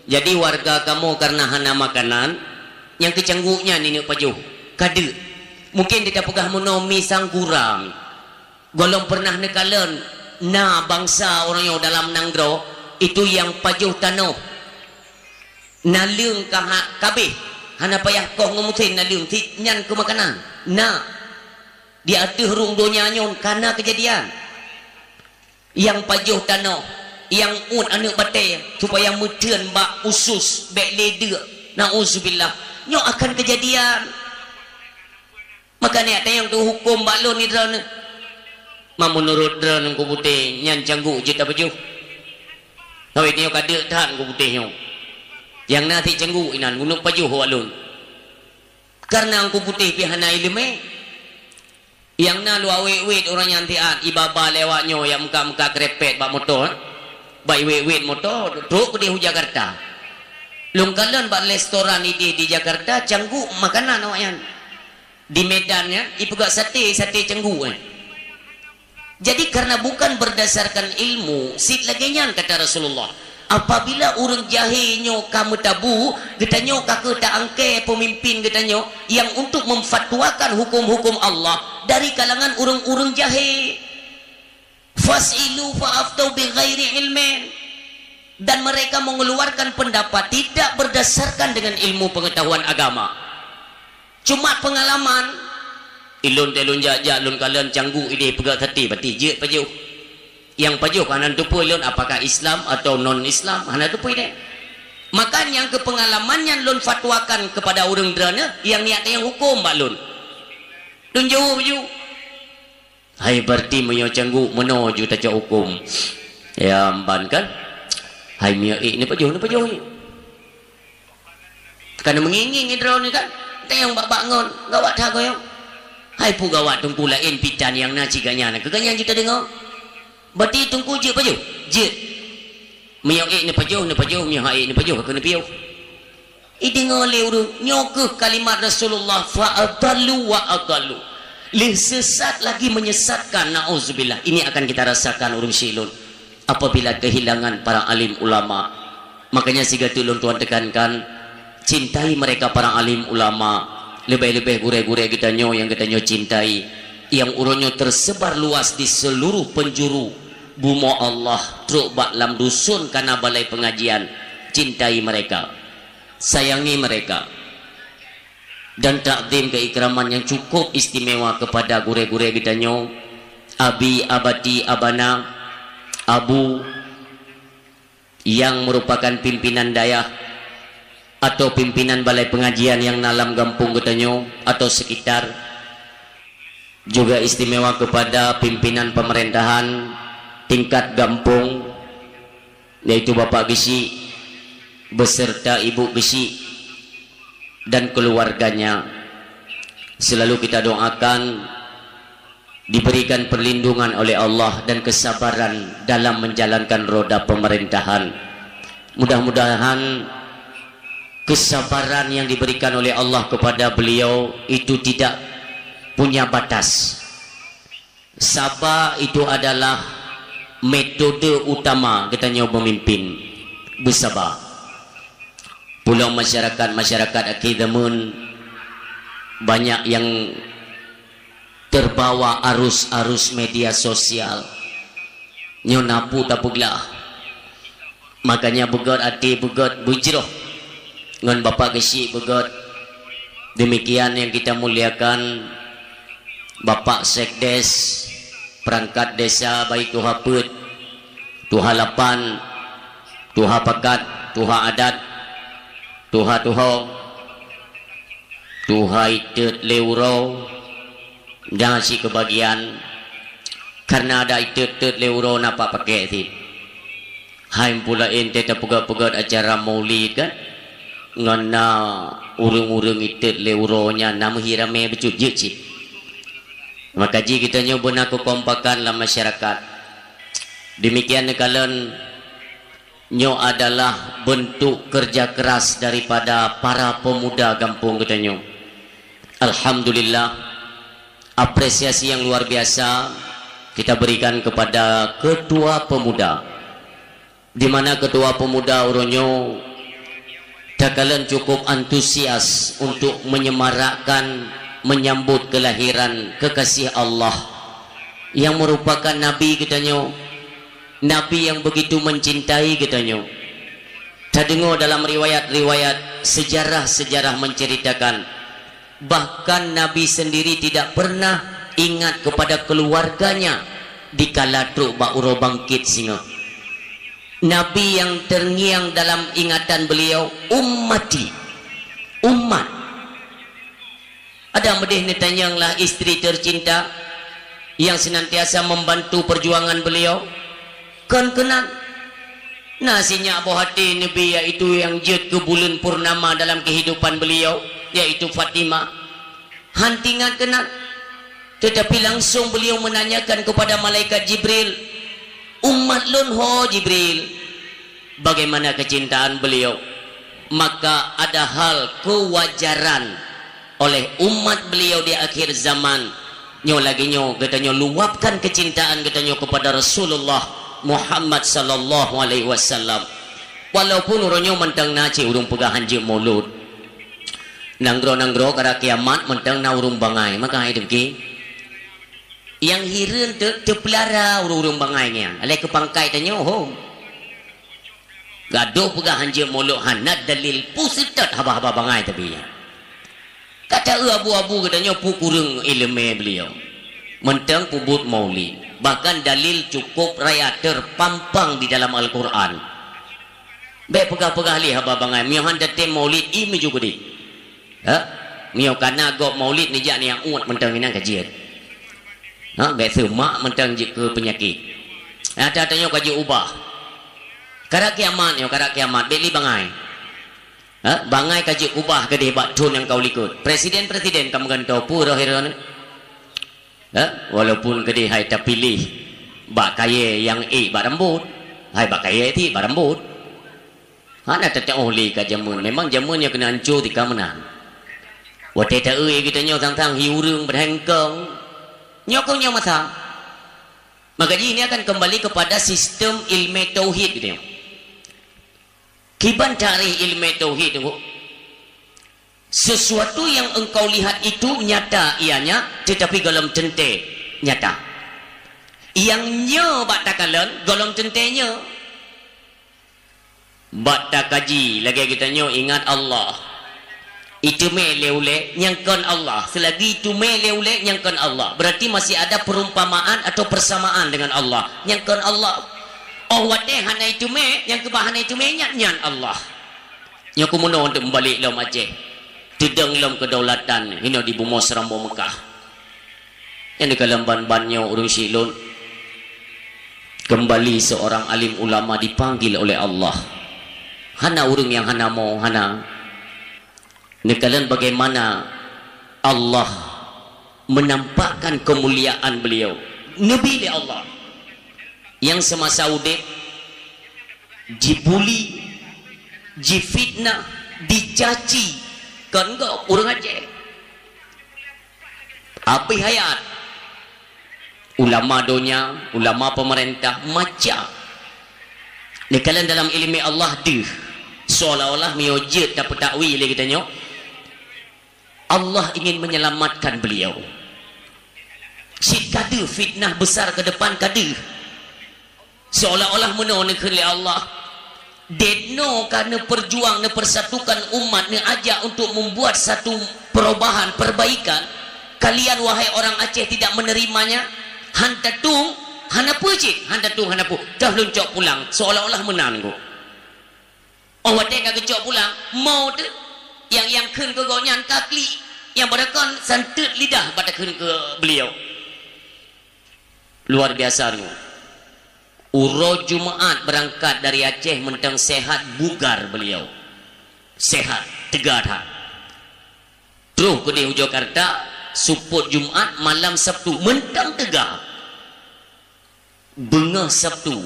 Jadi warga kamoe kareuna hana makanan, nyang keu cangguk nyan ineuk pajoh. Ka deuk. Mungken di tapeugah meunoe mi sangkura mi. Gohlom peureunah neukalon na bansa ureuëng nyoe dalam nanggroe, itu nyang pajoh tanoh. Naleueng ka ha-, ka abéh, hana payah koh ngon musén naleueng, sit nyan keu makanan. Na, di ateueh rhueng donya nyoe ka na keujadian. Nyang pajoh tanoh, nyang uet aneuëk batée, supaya meuteun bak usus, bék lé deuk. Nauzubillah. Nyoe akan keujadian. Maka neujak tanyong teuh huköm bak lôn di droeneuh. Ma meunurot droeneuh Teungku Putéh nyan cangguk jeuet tapajoh. Tapi nyoe ka deuk that Teungku Putéh nyoe. Nyang na sit cangguk inan geuneuk pajoh bak lôn. Kareuna Teungku Putéh pih hana iéleumé. Nyang na luwah wét-wét ureuëng nyan siat, iba-ba lewat nyoe nyang meuka-meuka keurépet bak moto, eh. Bak iwét-wét moto, trok keudéh u Jakarta. Lôn kalon bak restoran idéh di Jakarta, cangguk makanan awaknyan. Di Medan nyan, ipeugah sate, sate cangguk, eh. Jadi, karena bukan berdasarkan ilmu, sit lagée nyan kata Rasulullah, "Apabila ureuëng jahé nyoe ka meutabu, geutanyoe ka kheueh ta-angkée peumimpin geutanyoe nyang untuk memfatwakan hukum-hukum Allah dari kalangan ureuëng-ureuëng jahé." "Fas'ilu fa'aftau bighairi ilmin." Dan mereka mengeluarkan pendapat tidak berdasarkan dengan ilmu pengetahuan agama. Cuma pengalaman, ilôn teuh lôn jak-jak lôn kalon cangguk idéh peugah sate, berarti jeuet pajoh. Nyang pajoh hana teupeu lôn apakah Islam atau non-Islam, hana teupeu deh. Maka nyang keu pengalaman nyan lôn fatwakan kepada ureuëng droeneueh nyang niat nyang hukum bak lôn. Lôn jaweueb ju. Hai, berarti meunyoe cangguk meunoe ju tacok huköm. Ya, ban kan? Hai, meunyoe ék neupajoh, neupajoh ék. Ka neumeungieng-ngieng droeneuh kan? Teuh nyang bak-bak ngon, gawat that goyong. Hai, peue gawat teungku laén pitan nyang na cit geuhnyan, keu geuhnyan ju tadeungoe. Berarti teungku jeuet pajoh? Jeuet. Meunyoe ék neupajoh, neupajoh, meunyoe hana ék neupajoh, ka keuneuk piôh. Ideungoe lé ureuëng, nyoe kheueh kalimat Rasulullah, "Fa adallu wa adallu." Lé sesat lagi menyesatkan, naudzubillah. Ini akan kita rasakan ureuëng syik lôn apabila kehilangan para alim ulama. Makanya sigoe teuk lôn tuan tekankan, cintai mereka para alim ulama, leubeh-leubeh gurée-gurée geutanyoe nyang geutanyoe cintai, nyang uroe nyoe tersebar luas di seluruh penjuru bumoe Allah, trok bak lam dusun kana balai pengajian. Cintai mereka. Sayangi mereka. Dan takzim keikraman yang cukup istimewa kepada gurée-gurée geutanyoe, Abi, Abati, Abana, Abu, yang merupakan pimpinan dayah atau pimpinan balai pengajian yang na lam gampông geutanyoe atau sekitar, juga istimewa kepada pimpinan pemerintahan tingkat gampông, yaitu Bapak Geuchik beserta Ibu Geuchik dan keluarganya. Selalu kita doakan diberikan perlindungan oleh Allah dan kesabaran dalam menjalankan roda pemerintahan. Mudah-mudahan kesabaran yang diberikan oleh Allah kepada beliau itu tidak punya batas. Saba itu adalah metode utama geutanyoe memimpin. Beusaba. Pulang masyarakat-masyarakat akhé zaman banyak yang terbawa arus-arus media sosial. Nyoe na peue tapeuglah. Makanya beugét até, beugét beujroh ngon Bapak Geuchik beugét. Demikian yang kita muliakan Bapak Sekdes, perangkat desa, baik tuha peuet, tuha lapan, tuha pakat, tuha adat, tuha tuho, tuha itot lé uroe, dan sikeubagian, karena ada itot-tot lé uroe na pak pakai cit. Hai, peue laén teuh tapeugét-peugét acara maulid kan? Ngon na ureuëng-ureuëng itot lé uroe nyan na meuhi ramé bacut jeuet cit. Maka jih geutanyoe beuna keukompakan lam masyarakat. Demikian neukalon nyoe adalah bentuk kerja keras daripada para pemuda gampông geutanyoe. Alhamdulillah, apresiasi yang luar biasa kita berikan kepada ketua pemuda, di mana ketua pemuda uroe nyoe takalon cukup antusias untuk menyemarakkan menyambut kelahiran kekasih Allah yang merupakan Nabi geutanyoe, Nabi yang begitu mencintai geutanyoe. Tadeungoe dalam riwayat-riwayat, sejarah-sejarah menceritakan, bahkan Nabi sendiri tidak pernah ingat kepada keluarganya dikala trok bak uroe bangkit singoh. Nabi yang terngiang dalam ingatan beliau, "Ummati," umat. Ada meudeh neutanyong lah istri tercinta yang senantiasa membantu perjuangan beliau? Kon keunan. Na sinyak boh até Nabi, yaitu yang jeuet keu buleuen purnama dalam kehidupan beliau, yaitu Fatimah. Han teuingat keunan. Tetapi langsung beliau menanyakan kepada malaikat Jibril, "Umat lôn ho, Jibril?" Bagaimana kecintaan beliau? Maka ada hal kewajaran oleh umat beliau di akhir zaman. Nyoe lagée nyoe, geutanyoe luapkan kecintaan geutanyoe kepada Rasulullah Muhammad sallallahu alaihi wasallam. Walaupun uroe nyoe mantong na cit ureuëng peugah hanjeuet mulod. Nanggroe-nanggroe kara kiamat mantong na ureuëng bangai, maka hai dengki. Nyang hireuen teu-, teupeulara ureuëng-ureuëng bangai nyan. Alai keu pangkai tanyoe hom. Gadôh peugah hanjeuet mulod hana dalil, peue seutôt haba-haba bangai tabi. Ka ta-eu abu-abu geutanyoe peue kureueng iéleumé beliau. Mantong peubuet maulid. Bahkan dalil cukup raya terpampang di dalam Al-Quran. Bék peugah-peugah lé haba bangai, meunyoe han tatem maulid, ie meujeuet keudeh. Ha? Meunyoe kana gob maulid neujak nyang uet mantong inan ka jeuet. Ha, bék seumak mantong jeuet keu peunyakét. Ata tanyoe ka jeuet ubah. Kara kiamat nyoe, kara kiamat, bék lé bangai. Ha, bangai ka jeuet ubah keudeh bak thon nyang ka u likot. Presiden-presiden ka meugantoe peue roh hireuen. Ha, walaupun keudeh hai tapiléh bak kayée nyang ék bak rambot, hai bak kayée tiek bak rambot. Hana teutuoh lé ka jameun. Memang jameun nyang keuneuk anco tika meunan. Watée ta-eu geutanyoe sang-sang hi ureuëng beurhengkong. Nyoe keuh nyoe masa. Maka jih ini akan kembali kepada sistem ilmu tauhid geutanyoe. Kiban tarikh ilmu tauhid tu, sesuatu yang engkau lihat itu nyata ianya, tetapi golom teuntée nyata. Nyang nyoe bak takalon, golom teuntée nyoe. Bak takaji lagée geutanyoe ingat Allah. Iteumé lé ulée nyang kon Allah. Selagi iteumé lé ulée nyang kon Allah, berarti masih ada perumpamaan atau persamaan dengan Allah. Nyang kon Allah. Oh watée hana iteumé, nyang keubah hana iteumé nyan, nyan Allah. Nyoe keuh meunoe untuk meubalek lom Aceh. Teudong lom kedaulatan hinoe di bumoe Seurambong Meukah. Nyang di kalam ban-ban nyoe ureuëng syiek lôn, kembali seorang alim ulama dipanggil oleh Allah. Hana ureuëng nyang hana mo, hana. Neukalon bagaimana Allah menampakkan kemuliaan beliau. Neubi lé Allah. Nyang semasa udeb jibuli, jifitnah, dicaci, kon gob ureuëng Aceh. Abéh hayat. Ulama donya, ulama pemerintah, macam. Neukalon dalam iéleumé Allah deuh. Seolah-olah meunyoe jeuet tapeutakwil lé geutanyoe, Allah ingin menyelamatkan beliau. Cit ka deuh fitnah besar ke depan ka deuh. Seolah-olah meunoe neukheun lé Allah. Deungoe ka neupeurjuang, neupersatukan umat, neuajak untuk membuat satu perubahan, perbaikan. Kalian, wahai orang Aceh, tidak menerimanya. Han tatueng, hana peue cit, han tatueng, hana peue. Toh lôn cok pulang, seolah-olah meunan gob. Oh watée ka geucok pulang, mo teuh. Nyang, nyang kheun keu gobnyan ka klik, nyang beureukan santeut lidah bak takheun keu beliau. Luar biasa nyoe. Uroe Jumaat beurangkat dari Aceh mantong sehat bugar beliau. Sehat, teuga that. Troh keudeh u Jakarta, seupôt Jumaat, malam Sabtu mantong teuga. Beungoh Sabtu,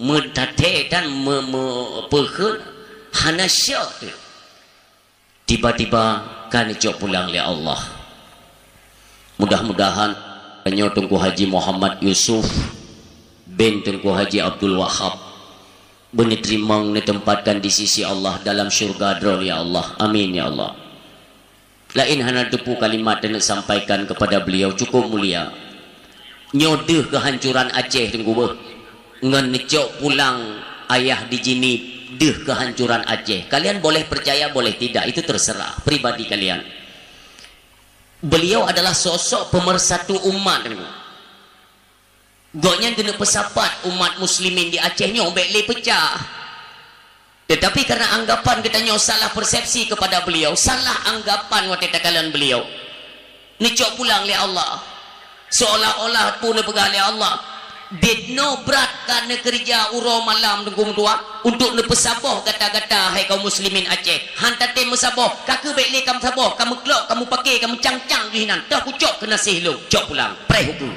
meutatée dan me-, me-, peukheun hana syok teuh. Tiba-tiba ka neucok pulang lé Allah. Mudah-mudahan tanyoe Teungku Haji Muhammad Yusuf bin Teungku Haji Abdul Wahab beuneuterimong neuteumpatkan di sisi Allah dalam syurga Droe, ya Allah. Amin, ya Allah. Laén hana teupeu kalimat taneuk sampaikan kepada beliau, cukup mulia. Nyoe deuh keuhancuran Aceh, Teungku, beuh. Ngon neucok pulang ayah di Jeunieb, deuh keuhancuran Aceh. Kalian boleh percaya, boleh tidak, itu terserah pribadi kalian. Beliau adalah sosok pemersatu umat, Teungku. Gobnyan keuneuk peusapat umat muslimin di Aceh nyoe bék lé peucah. Tetapi karena anggapan geutanyoe salah persepsi kepada beliau, salah anggapan watée takalon beliau, neucok pulang lé Allah. Seolah-olah peue neupeugah lé Allah, "Deungoe brat ka neukeureuja uroe malam Teungku meutuah untuk neupeusaboh gata-gata hai kaum muslimin Aceh. Han tatem meusaboh, ka keuh bék lé ka meusaboh, ka meuklok, ka mupake, ka meucang-cang jih nan. Toh kucok keunaséh lôn, cok pulang, preh ukeue."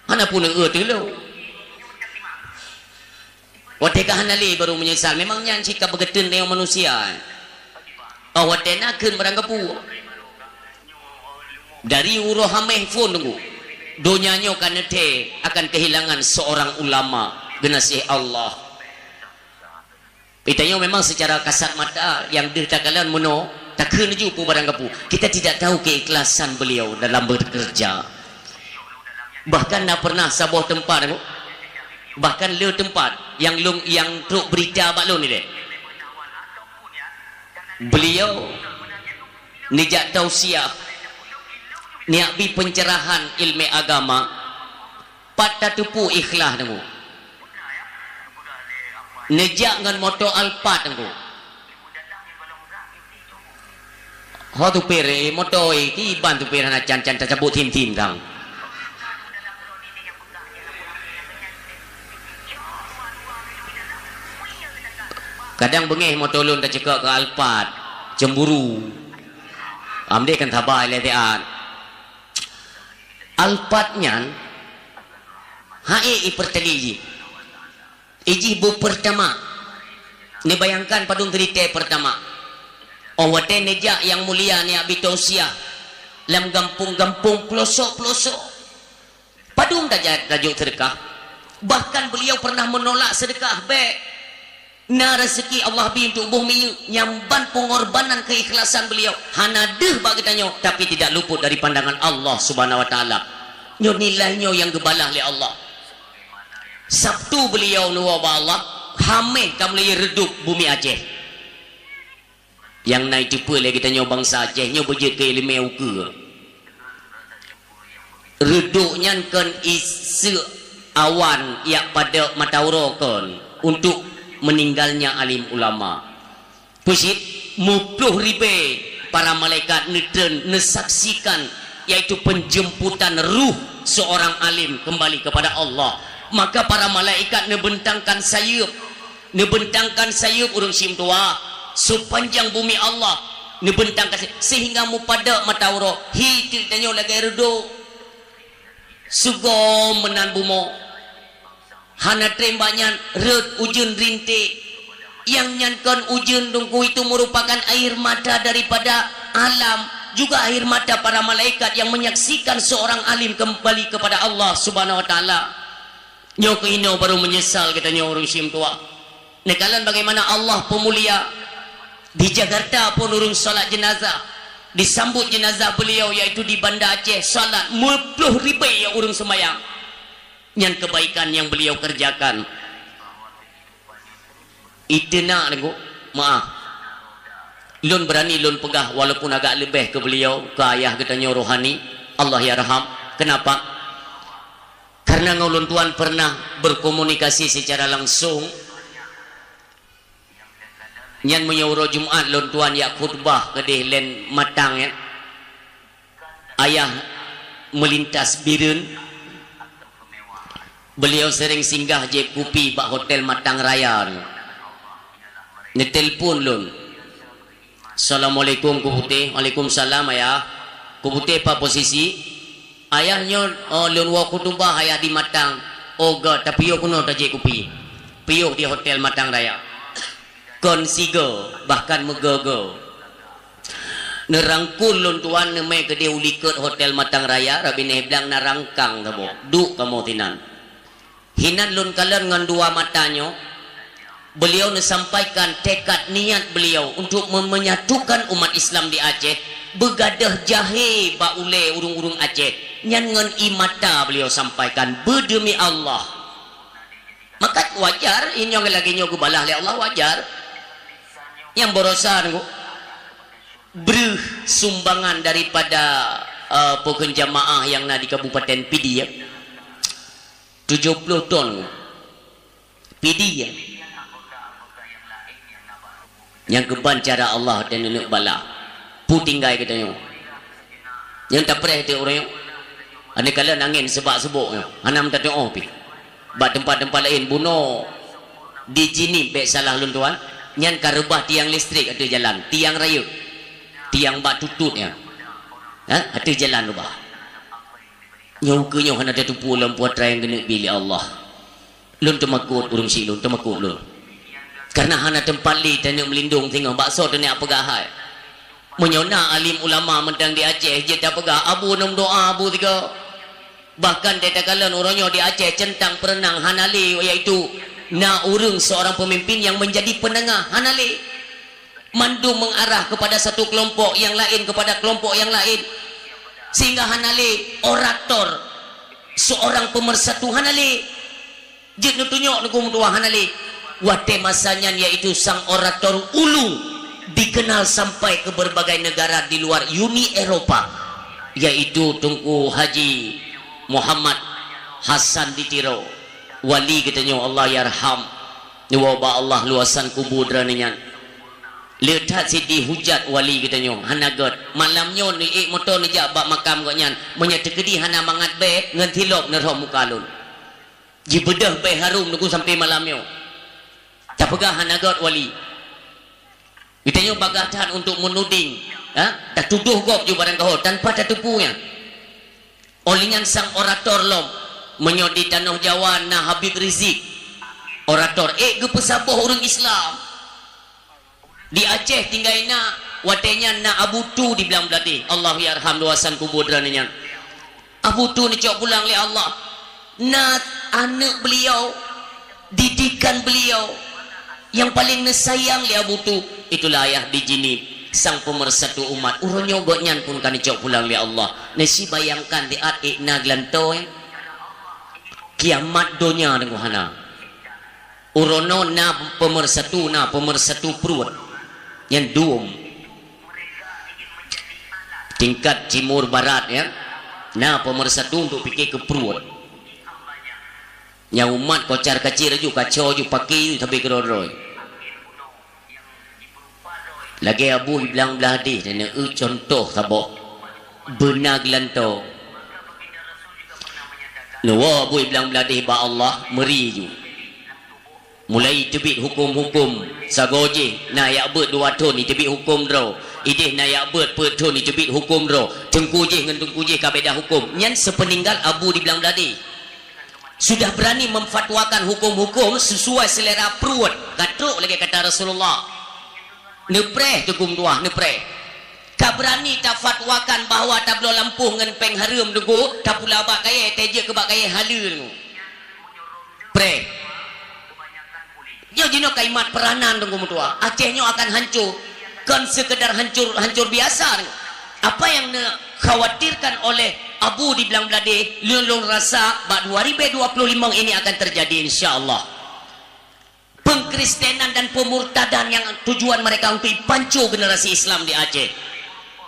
Hana peue neueu teuh lôn. Watée ka hana lé baru meunyeusal, memang nyan cit ka beugeuteuntée manusia. Oh, watée na kheun barang gapu. Dari uroe hameh phon teungku. Donya nyoe ka neuthée akan kehilangan seorang ulama geunaséh Allah. Geutanyoe memang secara kasat mata nyang deuh takalon meunoe, takheun laju peue barang gapu. Kita tidak tahu keikhlasan beliau dalam bekerja. Bahkan na pernah saboh teumpat, bahkan le teumpat nyang lôn, nyang trok berita bak lôn ni deh. Beliau neujak tausiah, neujak bi pencerahan ilmu agama, pat tateupeue ikhlas teungku. Neujak ngon moto Alphard teungku. Ho tupir, eh, moto, eh, kiban tupir hana can-can tacabut thim-thim sang. Kadang beungéh moto lôn taceukok keu Alphard, cemburu. Amdeh kan sabai lé siat. Alphard nyan, hai ipeurtali jih. Ijih bu pertama. Neubayangkan padum seulitée pertama. Oh watée neujak nyang mulia neujak bi tausiah lam gampông-gampông, peulosok-peulosok. Padum tajak tajok seudeukah. Bahkan beliau pernah menolak seudeukah bék. Na rezeki Allah bi untuk boh minyeuk nyang ban pengorbanan keikhlasan beliau. Hana deuh bak geutanyoe, tapi tidak luput dari pandangan Allah Subhanahu wa Taala. Nyoe nilai nyoe nyang geubalah lé Allah. Sabtu beliau neuwoe bak Allah, hameh ka mulai reudôk bumi Aceh. Nyang na iteupeue lé geutanyoe bansa Aceh nyoe beujeuet keu iéleumé ukeue. Reudôk nyan kon iseuk awan jak padub mata uroe kon untuk meninggalnya alim ulama. Peucit, muploh ribée para malaikat neutreun neusaksikan, yaitu penjemputan ruh seorang alim kembali kepada Allah. Maka para malaikat neubentangkan sayeuep, neubentangkan sayeuep ureuëng simeutuha, sepanjang bumi Allah neubentangkan sayeuep, sehingga mupadub mata uroe, hi teuk tanyoe lagée reudôk. Seugom meunan bumoe. Hana treb bak nyan rhot ujeuen rinték. Nyang nyan kon ujeuen teungku, itu merupakan air mata daripada alam, juga air mata para malaikat yang menyaksikan seorang alim kembali kepada Allah Subhanahu wa Taala. Nyoe keuh inoe baru meunyeusal geutanyoe ureuëng simeutuha. Neukalon bagaimana Allah peumulia. Di Jakarta pun ureuëng salat jenazah, disambut jenazah beliau, yaitu di Banda Aceh, salat muploh ribée ureuëng seumayang. Nyan kebaikan yang beliau kerjakan. Itu nak teungku, maaf. Lôn berani lôn peugah walaupun agak leubeh keu beliau, keu ayah geutanyoe rohani, Allah yarham. Kenapa? Karena ngon lôn tuan pernah berkomunikasi secara langsung. Nyan meunyoe uroe Jumat lôn tuan jak khutbah keudeh len Matang, ya. Ayah melintas Bireuen, beliau sering singgah jieb kupi bak Hotel Matang Raya. Neutelepon lôn. "Assalamualaikum, Ku Putéh." "Waalaikumsalam, Ayah." "Ku Putéh, pat posisi?" "Ayah nyoe, oh, lôn woe khutubah Ayah di Matang." "Oh, göt, tapiôh keunoe tajieb kupi." Piôh di Hotel Matang Raya. Kon sigoe, bahkan meugoe-goe. Neurangkul lôn tuan neumè keudeh u likot Hotel Matang Raya, Rabineh Blang na rangkang saboh. "Duek kamoe sinan." Hinan lôn kalon ngon dua mata nyoe, beliau neusampaikan tekad niat beliau untuk mem-, menyatukan umat Islam di Aceh, beugadôh jahé bak ulée ureuëng-ureuëng Aceh. Nyan ngon ie mata beliau sampaikan, "Beudemi Allah." Maka wajar, inyong lagée nyoe geubalah lé Allah, wajar. Nyang barosa nunggu breuh sumbangan daripada, eh, pokon jamaah nyang na di Kabupaten Pidie, ya. Tujoh ploh ton pidi, ya. Nyang keuban cara Allah dan neuk bala. Pu tinggai geutanyoe. Nyang tapreh teuh ureuëng nyoe. Aneuk kalon angén seubak-seubok nyoe. Hana meutateuoh pih. Bak teumpat-teumpat laén bunoe di Jeunieb bék salah lôn tuan. Nyan ka reubah tiang listrik ateueh jalan, tiang rayeuk. Tiang bak tutut nyan. Ha? Ateueh jalan reubah. Nyoe keuh nyoe hana tateupeue lam putra nyang geuneuk bi lé Allah. Lôn teumakot ureuëng syiek lôn, teumakot lôn. Karena hana teumpat lé taneuk meulindong singoh bak soe taneuk peugah hai. Meunyoe na alim ulama mantong di Aceh, jeuet tapeugah, "Abu, neudoa Abu sigoe." Bahkan di takalon uroe nyoe di Aceh centang perenang hana lé, yaitu na ureuëng seorang pemimpin yang menjadi penengah, hana lé. Mandum mengarah kepada satu kelompok, yang lain kepada kelompok yang lain. Sehingga hana lé orator, seorang pemersatu hana lé. Jeuet neutunyok Teungku meutuah hana lé. Watée masa nyan yaitu sang orator ulu dikenal sampai ke berbagai negara di luar Uni Eropa, yaitu Teungku Haji Muhammad Hasan di Tiro, wali geutanyoe Allah yarham. Neuwoe bak Allah luasan kubu droeneuh nyan. Le that sideh hujat wali geutanyoe hana gét. Malam nyoe neuék moto neujak bak makam gobnyan, meunyoe teukeudi hana mangat bée ngon tilok neurhom muka lôn. Jibeudôh bée harôm Teungku sampai malam nyoe. Tapeugah hana gét wali. Geutanyoe bagaih that untuk menuding, ha? Tatudoh gob ju barang kaho tanpa tateupeue nyan. Óh lheueh nyan sang orator lom, meunyoe di tanoh Jawa na Habib Rizik, orator ék geupeusaboh ureuëng Islam. Di Aceh tinggai na, watée nyan na Abu Tu di Blang Bladeh. Allahu yarham luasan kubu droeneuh nyan. Abu Tu neucok pulang lé Allah. Na aneuëk beliau, didikan beliau yang paling neusayang lé Abu Tu, itulah ayah di Jeunieb, sang pemersatu umat. Uroe nyoe gobnyan pun ka neucok pulang lé Allah. Neusi bayangkan di at ék na geulantoe. Kiamat donya deungoe hana. Uroe nyoe na pemersatu, na pemersatu pruet. Nyan dum. Tingkat timur barat, ya. Na pemersatu untuk pike keu pruet. Nyang umat kocar kacir ju, kacau ju, pake ju, sabe keudroe-droe. Lagée Abu Iblang Bladeh, neueu contoh saboh. Beuna geulantoe. Neuwoe Abu Iblang Bladeh bak Allah, meuri ju. Mulai teubiet huköm-huköm, sagoe jih na yak beuet dua thon jiteubiet huköm droe, ideh na yak beuet peuet thon jiteubiet huköm droe, teungku jih ngon teungku jih ka beda huköm. Nyan seupeuninggal Abu di Blang Bladeh. Sudah berani memfatwakan huköm-huköm sesuai selera pruet, ka trok lagée kata Rasulullah. Neupreh Teungku meutuah, neupreh. Ka berani tafatwakan bahwa tabloe lampôh ngon péng hareuem Teungku, tapula bak kayée, tajeuet keu bak kayée haleue Teungku. Preh. Nyoe jinoe kalimat peranan Teungku meutuah. Aceh nyoe akan hancur. Kon sekedar hancur, hancur biasa Teungku. Apa yang dikhawatirkan oleh Abu di Blang Bladeh, lôn, lôn rasa bak dua ribu dua puluh lima ini akan terjadi, insya Allah. Pengkristenan dan pemurtadan yang tujuan mereka untuk ipanco generasi Islam di Aceh.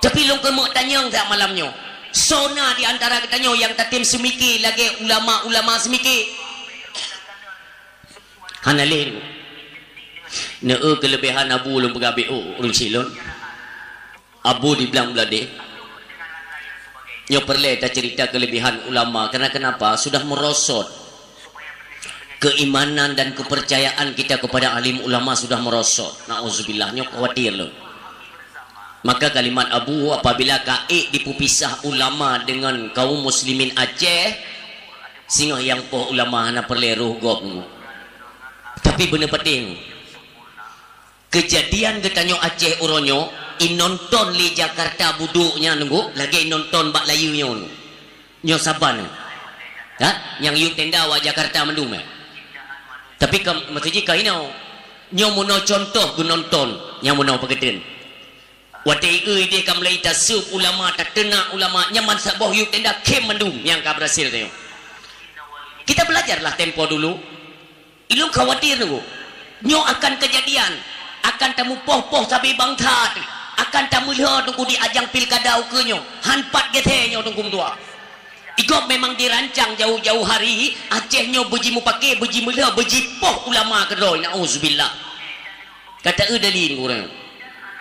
Tapi lôn keumeuk tanyong siat malam nyoe, soe na di antara geutanyoe nyang tatem seumike lagée ulama-ulama seumike? Hana lé. Neueu keuleubehan Abu lôn peugah beu ureuëng silon. Abu di Blang Bladeh. Nyoe peureulée taceurita keuleubehan ulama, karena kenapa? Sudah merosot. Keimanan dan kepercayaan kita kepada alim ulama sudah merosot. Nauzubillah, nyoe khawatir lôn. Maka kalimat Abu, apabila ka ék dipeupisah ulama dengan kaum muslimin Aceh, singoh nyang poh ulama hana peureulée roh gob. Tapi beuna patéh. Keujadian geutanyoe Aceh uroe nyoe, inonton lé Jakarta budok nyan Teungku, lagée inonton bak layeue nyoe. Nyoe saban. Ha? Nyang yub tenda wak Jakarta mandum, eh? Tapi ka, maksud jih ka inoe. Nyoe meunoe contoh geunonton nyang meunoe peugeuten. Watée eu ideh ka mulai taseup ulama, tateunak ulama, nyaman saboh yub tenda khém mandum nyang ka berhasil tanyoe. Kita belajarlah tempo dulu. Ilôn khawatir Teungku. Nyoe akan keujadian, akan tamupoh-poh sabe bangsa, akan tameulhö Teungku di ajang pilkada ukeue nyoe. Han pat geuthée nyoe Teungku meutuah. Igob memang dirancang jauh-jauh hari, Aceh nyoe beujimupaké, beujimeulhö, beujipoh ulama keudroe. Nauzubillah. Ka taeu dalil ureuëng.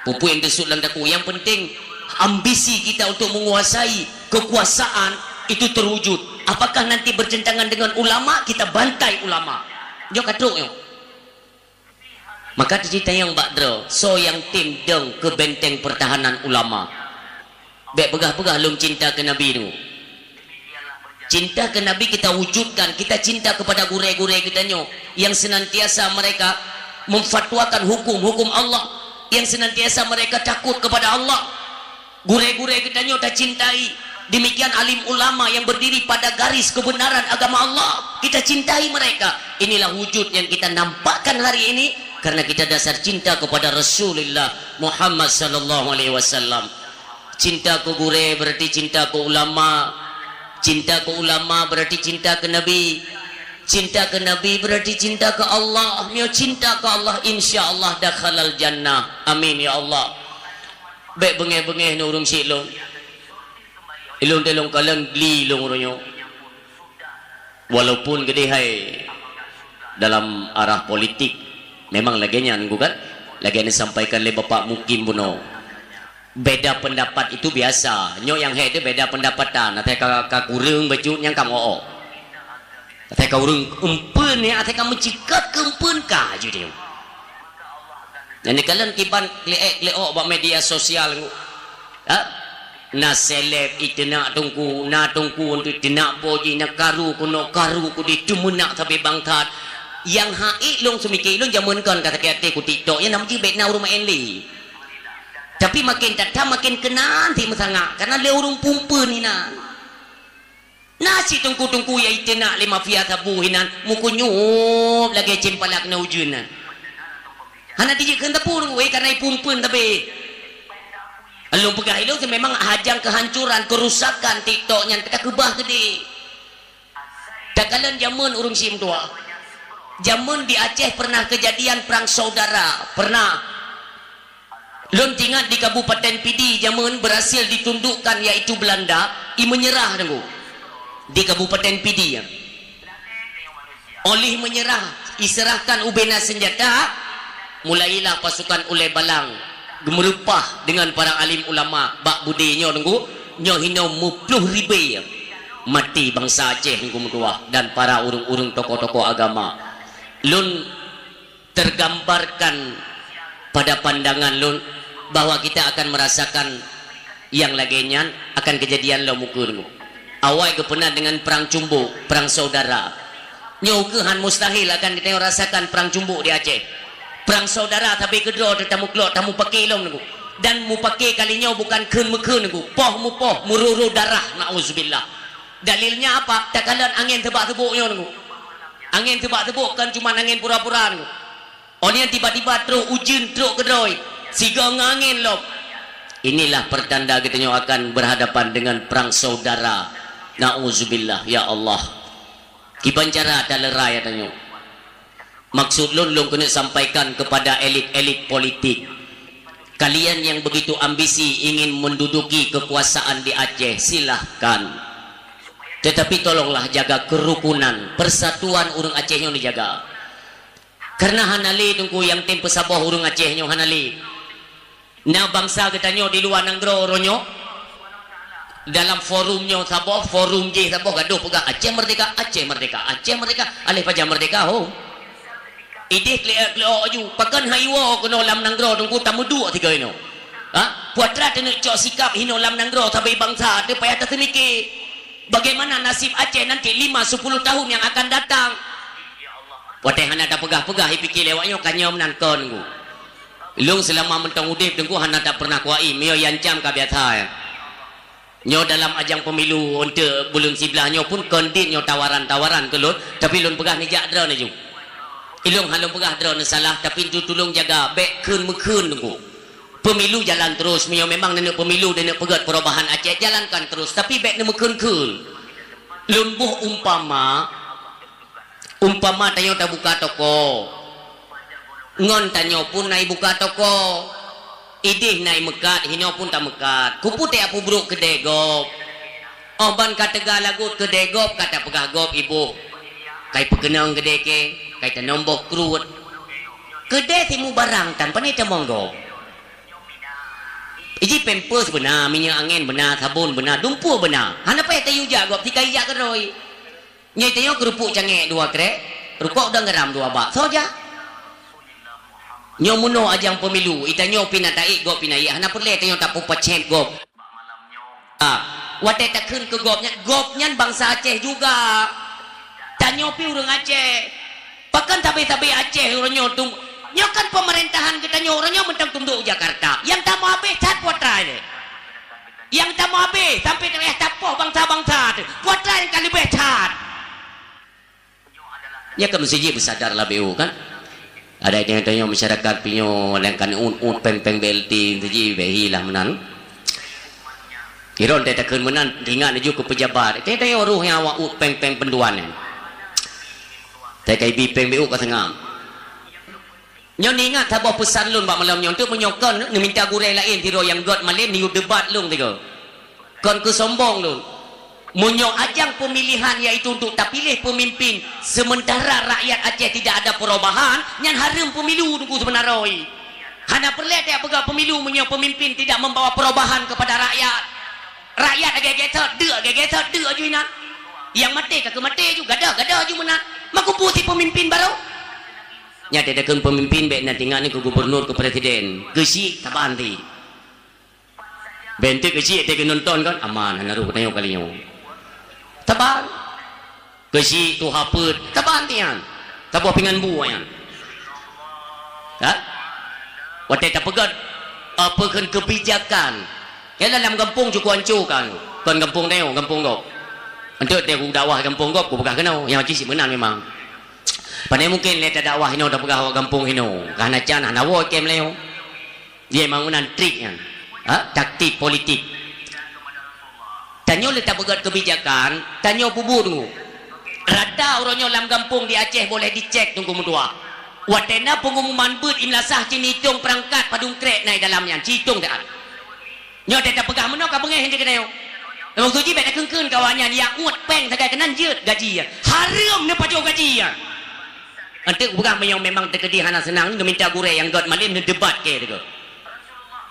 Peue-peue nyang teusut lam takue. Yang penting, ambisi kita untuk menguasai kekuasaan itu terwujud. Apakah nanti bertentangan dengan ulama, kita bantai ulama. Nyoe ka trok nyoe. Maka teuci tanyong bak droe, soe nyang tem dong keu benteng pertahanan ulama? Bék peugah-peugah lôn cinta keu Nabi Teungku. Cinta ke Nabi kita wujudkan, kita cinta kepada gurée-gurée geutanyoe yang senantiasa mereka memfatwakan hukum-hukum Allah, yang senantiasa mereka takut kepada Allah. Gurée-gurée geutanyoe tacintai, demikian alim ulama yang berdiri pada garis kebenaran agama Allah, kita cintai mereka. Inilah wujud yang kita nampakkan hari ini karena kita dasar cinta kepada Rasulullah Muhammad sallallahu alaihi wasallam. Cinta keu gurée berarti cinta keu ulama. Cinta keu ulama berarti cinta keu Nabi. Cinta keu Nabi berarti cinta keu Allah. Meunyoe cinta keu Allah, insya Allah dakhalal jannah. Amin ya Allah. Bék beungéh-beungéh nyoe ureuëng syiek lôn. Ilôn teuh lôn kalon gli lôn uroe nyoe. Walaupun geudeh hai dalam arah politik, memang lagée nyan ku kan, lagée neusampaikan lé Bapak Mukim bunoe. Beda pendapat itu biasa. Nyoe nyang hék teuh beda pendapatan. Asai ka, ka kureueng bacut nyang ka meu-o. Asai ka ureuëng eumpeuen nyan, asai ka meucikot keu eumpeuen ka ju teuh. Nyan kalon kiban kleuk-kleuk bak media sosial. Ha? Na seleb iteunak teungku, na teungku untuk teunak boh jih, na karu keunoe karu keudeh teumeunak sabe bangkat. Nyang haiek lôn seumike lôn jameun kon ka sakét até ku TikTok, nyang nam jih bék na ureuëng maén lé. Tapi maken that-that maken keunan si meusangak, karena lé ureuëng pumpeuen inan. Na cit teungku-teungku nyang iteunak lé mafia sabu hinan meukunyup lagée cempalak na ujeuen nyan. Hana dijeuet kheun sapeue teungku, eh, karena ipumpeuen tapi. Lôn peugah ilôn memang hajang kehancuran, kerusakan TikTok nyan teuka keubah keudeh. Takalon jameun ureuëng syiek meutuah. Jameun di Aceh pernah kejadian perang saudara, pernah. Lôn teuingat di Kabupaten Pidie jameun berhasil ditundukkan yaitu Belanda, i menyerah teungku. Di Kabupaten Pidie. Oleh menyerah, iserahkan ubena senjata, mulailah pasukan Ulée Balang geumeurupah dengan para alim ulama bak bude nyoe teungku, nyoe hinoe meuploh ribée mati bangsa Aceh teungku meutuah dan para ureuëng-ureuëng tokoh-tokoh agama. Lôn tergambarkan pada pandangan lôn bahwa kita akan merasakan yang lagée nyan akan kejadian lom ukeue teungku. Awai geupeuna dengan perang cumbok, perang saudara. Nyoe ukeue han mustahil akan geutanyoe rasakan perang cumbok di Aceh. Perang saudara tapi keudroe teuh tameuklok, tamupake lom teungku. Dan mupake kali nyoe bukan kheun meukheun teungku. Poh mupoh, meururoh darah, nauzubillah. Dalilnya apa? Takalon angén seubak-seubok nyoe teungku. Angén seubak-seubok kon cuman angén pura-pura teungku. Oh nyan tiba-tiba trok ujeuen, trok keudroe, sigoe ngon angén lom. Inilah pertanda geutanyoe akan berhadapan dengan perang saudara. Nauzubillah, ya Allah. Kiban cara talerai geutanyoe. Maksud lôn, lôn keuneuk sampaikan kepada elit-elit politik. Kalian yang begitu ambisi ingin menduduki kekuasaan di Aceh, silahkan. Tetapi tolonglah jaga kerukunan, persatuan ureuëng Aceh nyoe dijaga. Karena hana lé teungku nyang tem peusaboh ureuëng Aceh nyoe, hana lé. Na bansa geutanyoe di luwa nanggroe uroe nyoe, dalam forum nyoe saboh, forum jéh saboh gadoh peugah Aceh merdeka, Aceh merdeka, Aceh merdeka, aléh pajan merdeka ho. Ideh kleuk-kleuk aju, pakon han iwoe keunoe lam nanggroe teungku tameuduek sigoe nyoe. Ha? Putra teuneuk cok sikap hinoe lam nanggroe sabe bansa teuh payah taseumike. Bagaimana nasib Aceh nanti lima sepuluh tahun yang akan datang? Watée hana tapeugah-peugah ipike lé awak nyoe ka nyoe meunan kon teungku. Lôn seulama mantong udeb teungku hana tapernah kuai, meunyoe iancam ka biasa ya. Nyoe dalam ajang pemilu untuk buleuen siblaih nyoe pun kon dit nyoe tawaran-tawaran keu lôn, tapi lôn peugah neujak droeneuh ju. Ilôn han lôn peugah droeneuh salah, tapi tu tulông jaga bék kheun meukheun teungku. Pemilu jalan terus, meunyoe memang neuneuk pemilu, neuneuk peugét perubahan Aceh, jalankan terus, tapi bék neumeukheun-kheun. Lôn boh umpama, umpama tanyoe tabuka toko, ngon tanyoe pun na ibuka toko, ideh na imeukat, hinoe pun tameukat, kupeue teuka peubrok keudée gob. Oh ban ka teuga lagot keudée gob, ka tapeugah gob iboh. Kai peukeunong keudée kée, kai tanom boh kruet. Keudée timu barang tan pane tamong gob. Iji pampers beuna, minyeuk angén beuna, sabon beuna, dumpue beuna. Hana payah tayue jak gob, sikai jak keudroe. Nyoe tanyoe keurupuk cangék dua krék, rukok dan garam dua bak. Soe jak? Nyoe meunoe ajang pemilu, itanyoe pih na taék gob pih na yék, hana peureulée tanyoe tapupacét gob. Ah. Watée takheun keu gobnyan, gobnyan bansa Aceh juga. Tanyoe pih ureuëng Aceh. Pakon sabe-sabe Aceh uroe nyoe tu? Nyoe kan pemerintahan geutanyoe uroe nyoe mantong tundok Jakarta. Nyang tameuhabéh that putra nyoe. Nyang tameuhabéh sampai teuh tapoh bansa-bansa teuh. Putra nyang ka leubeh that. Nyoe kan meusti jih beusadar lah B O kan. Ada nyang tanyoe masyarakat pih nyoe nyang kan ut-ut péng-péng B L T meusti jih bèk hi lah meunan. Iron teuh takheun meunan, ingat laju keu pejabat. Teuh tanyoe roh nyang awak ut péng-péng peunduan nyan. Teuh ka ibi péng B O ka seungab. Nyoe ingat saboh peusan lôn bak malam nyoe, untuk meunyoe kon neuminta gurèe laén sidroe nyang göt malém neuyue debat lôn sigoe. Kon keu sombong lôn. Meunyoe ajang pemilihan yaitu untuk tapiléh pemimpin, sementara rakyat Aceh tidak ada perubahan, nyan hareuem pemilu Teungku seubeuna droe. Hana peureulèe tapeugah pemilu meunyoe pemimpin tidak membawa perubahan kepada rakyat. Rakyat lagèe gesot, deuk lagèe gesot, deuk aju inan. Nyang maté ka keu maté aju, gadoh, gadoh aju meunan. Meukubu si pemimpin baru. Nyan teuh takheun pemimpin bèk na tinggai keu gubernur, keu presiden. Keuchik taban ti. Bentuk keuchik teuh nonton kan, aman, hana roh tanyoe kali nyoe. Taban. Keuchik tuha peuet, taban ti nyan. Taboh pingan bu nyan. Ha? Watèe tapeugah, apa kheun kebijakan. Ya dalam gampông cukup hancô kan. Kon gampông tanyoe, gampông gob. Enteuk teuh kudakwah gampông gob, kupeugah keunoe, nyang cit meunan memang. Pane mungken lé tadakwah inoe tapeugah awak gampông inoe. Ka hana can, hana woe kém lé nyoe. Dia memang meunan trik nyan. Ha? Taktik politik. Tanyoe lé tapeugöt kebijakan, tanyoe peubuet ngu. Rata uroe nyoe lam gampông di Aceh boleh dicek Teungku meutuah. Watèe na pengumuman beuet i meulasah ci itong peurangkat padum krek na i dalam nyan, ci itong that. Nyoe teuh tapeugah meunoe ka beungéh hana keuneuk. Lôn tuji bèk takheun-kheun keu awaknyan nyang uet péng sagai keunan jeuet gaji nyan. Hareuem neupajoh gaji nyan. Enteuk peugah meunyoe memang teukeudi hana seunang, neuminta gurèe nyang göt malém neudebat keu teuk.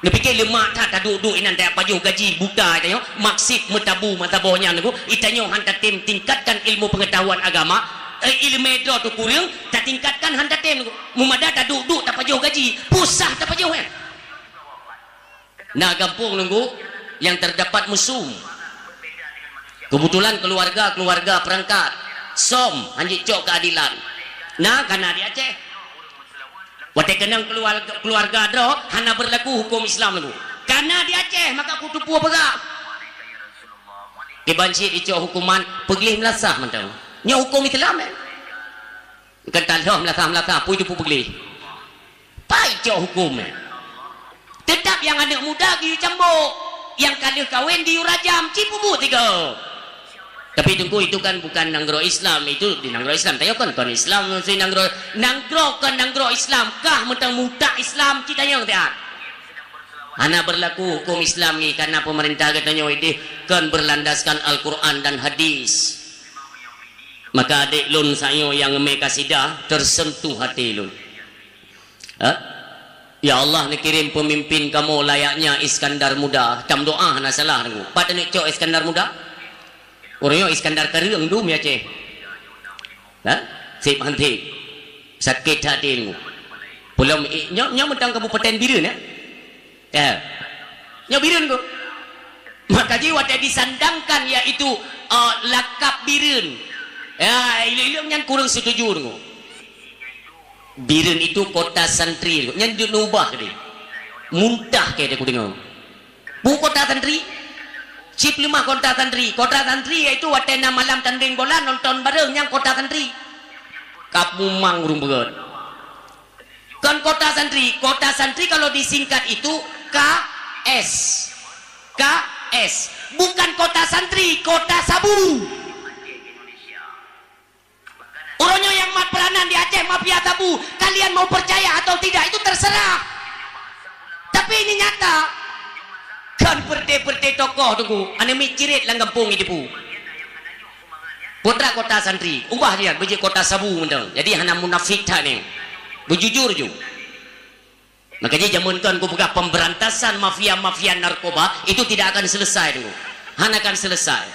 Neupike leumak that taduek-duek inan tapajoh gaji buta tanyoe, maksud meutabu mata boh nyan nyoe, itanyoe han tatem tingkatkan ilmu pengetahuan agama, eh, ileumèe droe teuh kureueng, tatingkatkan han tatem. Meumada taduek-duek tapajoh gaji, pusah tapajoh nyan. Na gampông Teungku nyang terdapat mesum. Keubeutulan keuluwarga-keuluwarga peurangkat som hanjeuet cok keuadilan. Na ka na di Aceh. Watèe keunong keuluwarga, keuluwarga droe hana beurlaku hukôm Islam Teungku. Ka na di Aceh maka kuteupeu peugah. Kiban cit icok huköman peugleh meulasah mantong. Nyoe hukôm Islam, eh? Kan taloh meulasah-meulasah, peue teupeu peugleh. Pai cok hukôm, eh. Teutap nyang aneuk muda geuyue cambok, nyang ka lheueh kawen geuyue rajam, ci peubuet sigoe. Tapi Teungku, itu kan bukan nanggroe Islam, itu di nanggroe Islam. Tanyoe kan kon Islam, si nanggroe, nanggroe kon nanggroe Islam, kah mantong mutak Islam, ci tanyoe siat. Hana beurlaku hukôm Islam nyoe karena peumeurintah geutanyoe idéh kon beurlandaskan Al-Quran dan hadis. Maka adék lôn sayoe nyang mé kasidah, tersentuh hati lôn. Ha? Ya Allah, neukirém peumimpin kamoe layaknya Iskandar Muda. Tam doa hana salah Teungku. Pat aneuk cok Iskandar Muda? Ureueng nyoe Iskandar Kareueng dum ya, Ceh. Ha? Sip han sip. Sakét hati Teungku. Peulom i-, nyoe, nyoe mantong Kabupaten Bireuen, ya? Ya. Nyoe Bireuen kok. Maka jih watèe disandangkan yaitu, eh, lakab Bireuen. Ya, ileng-ileng nyan kureueng setuju Teungku. Bireuen itu kota santri, nyan jeuet neubah tadi. Muntah keu teuku deungoe. Peue kota santri? Cit leumah kota santri. Kota santri yaitu watèe na malam tandeng bola nonton bareng, nyan kota santri. Ka mumang ureueng beugöt. Kon kota santri. Kota santri kalau disingkat itu K S. K S. Bukan kota santri, kota sabu. Uroe nyoe nyang mat peuranan di Aceh mafia sabu, kalian mau percaya atau tidak, itu terserah. Tapi ini nyata. Kan peureute-peureute tokoh Teungku, aneuk miet ciret lam gampông jiteupeue. Putra kota santri, ubah dia, beujeuet kota sabu mantong. Jadi hana munafik that nyoe. Beujujur ju. Makanya jameun kon kupeugah pemberantasan mafia-mafia narkoba itu tidak akan selesai Teungku. Hana akan selesai.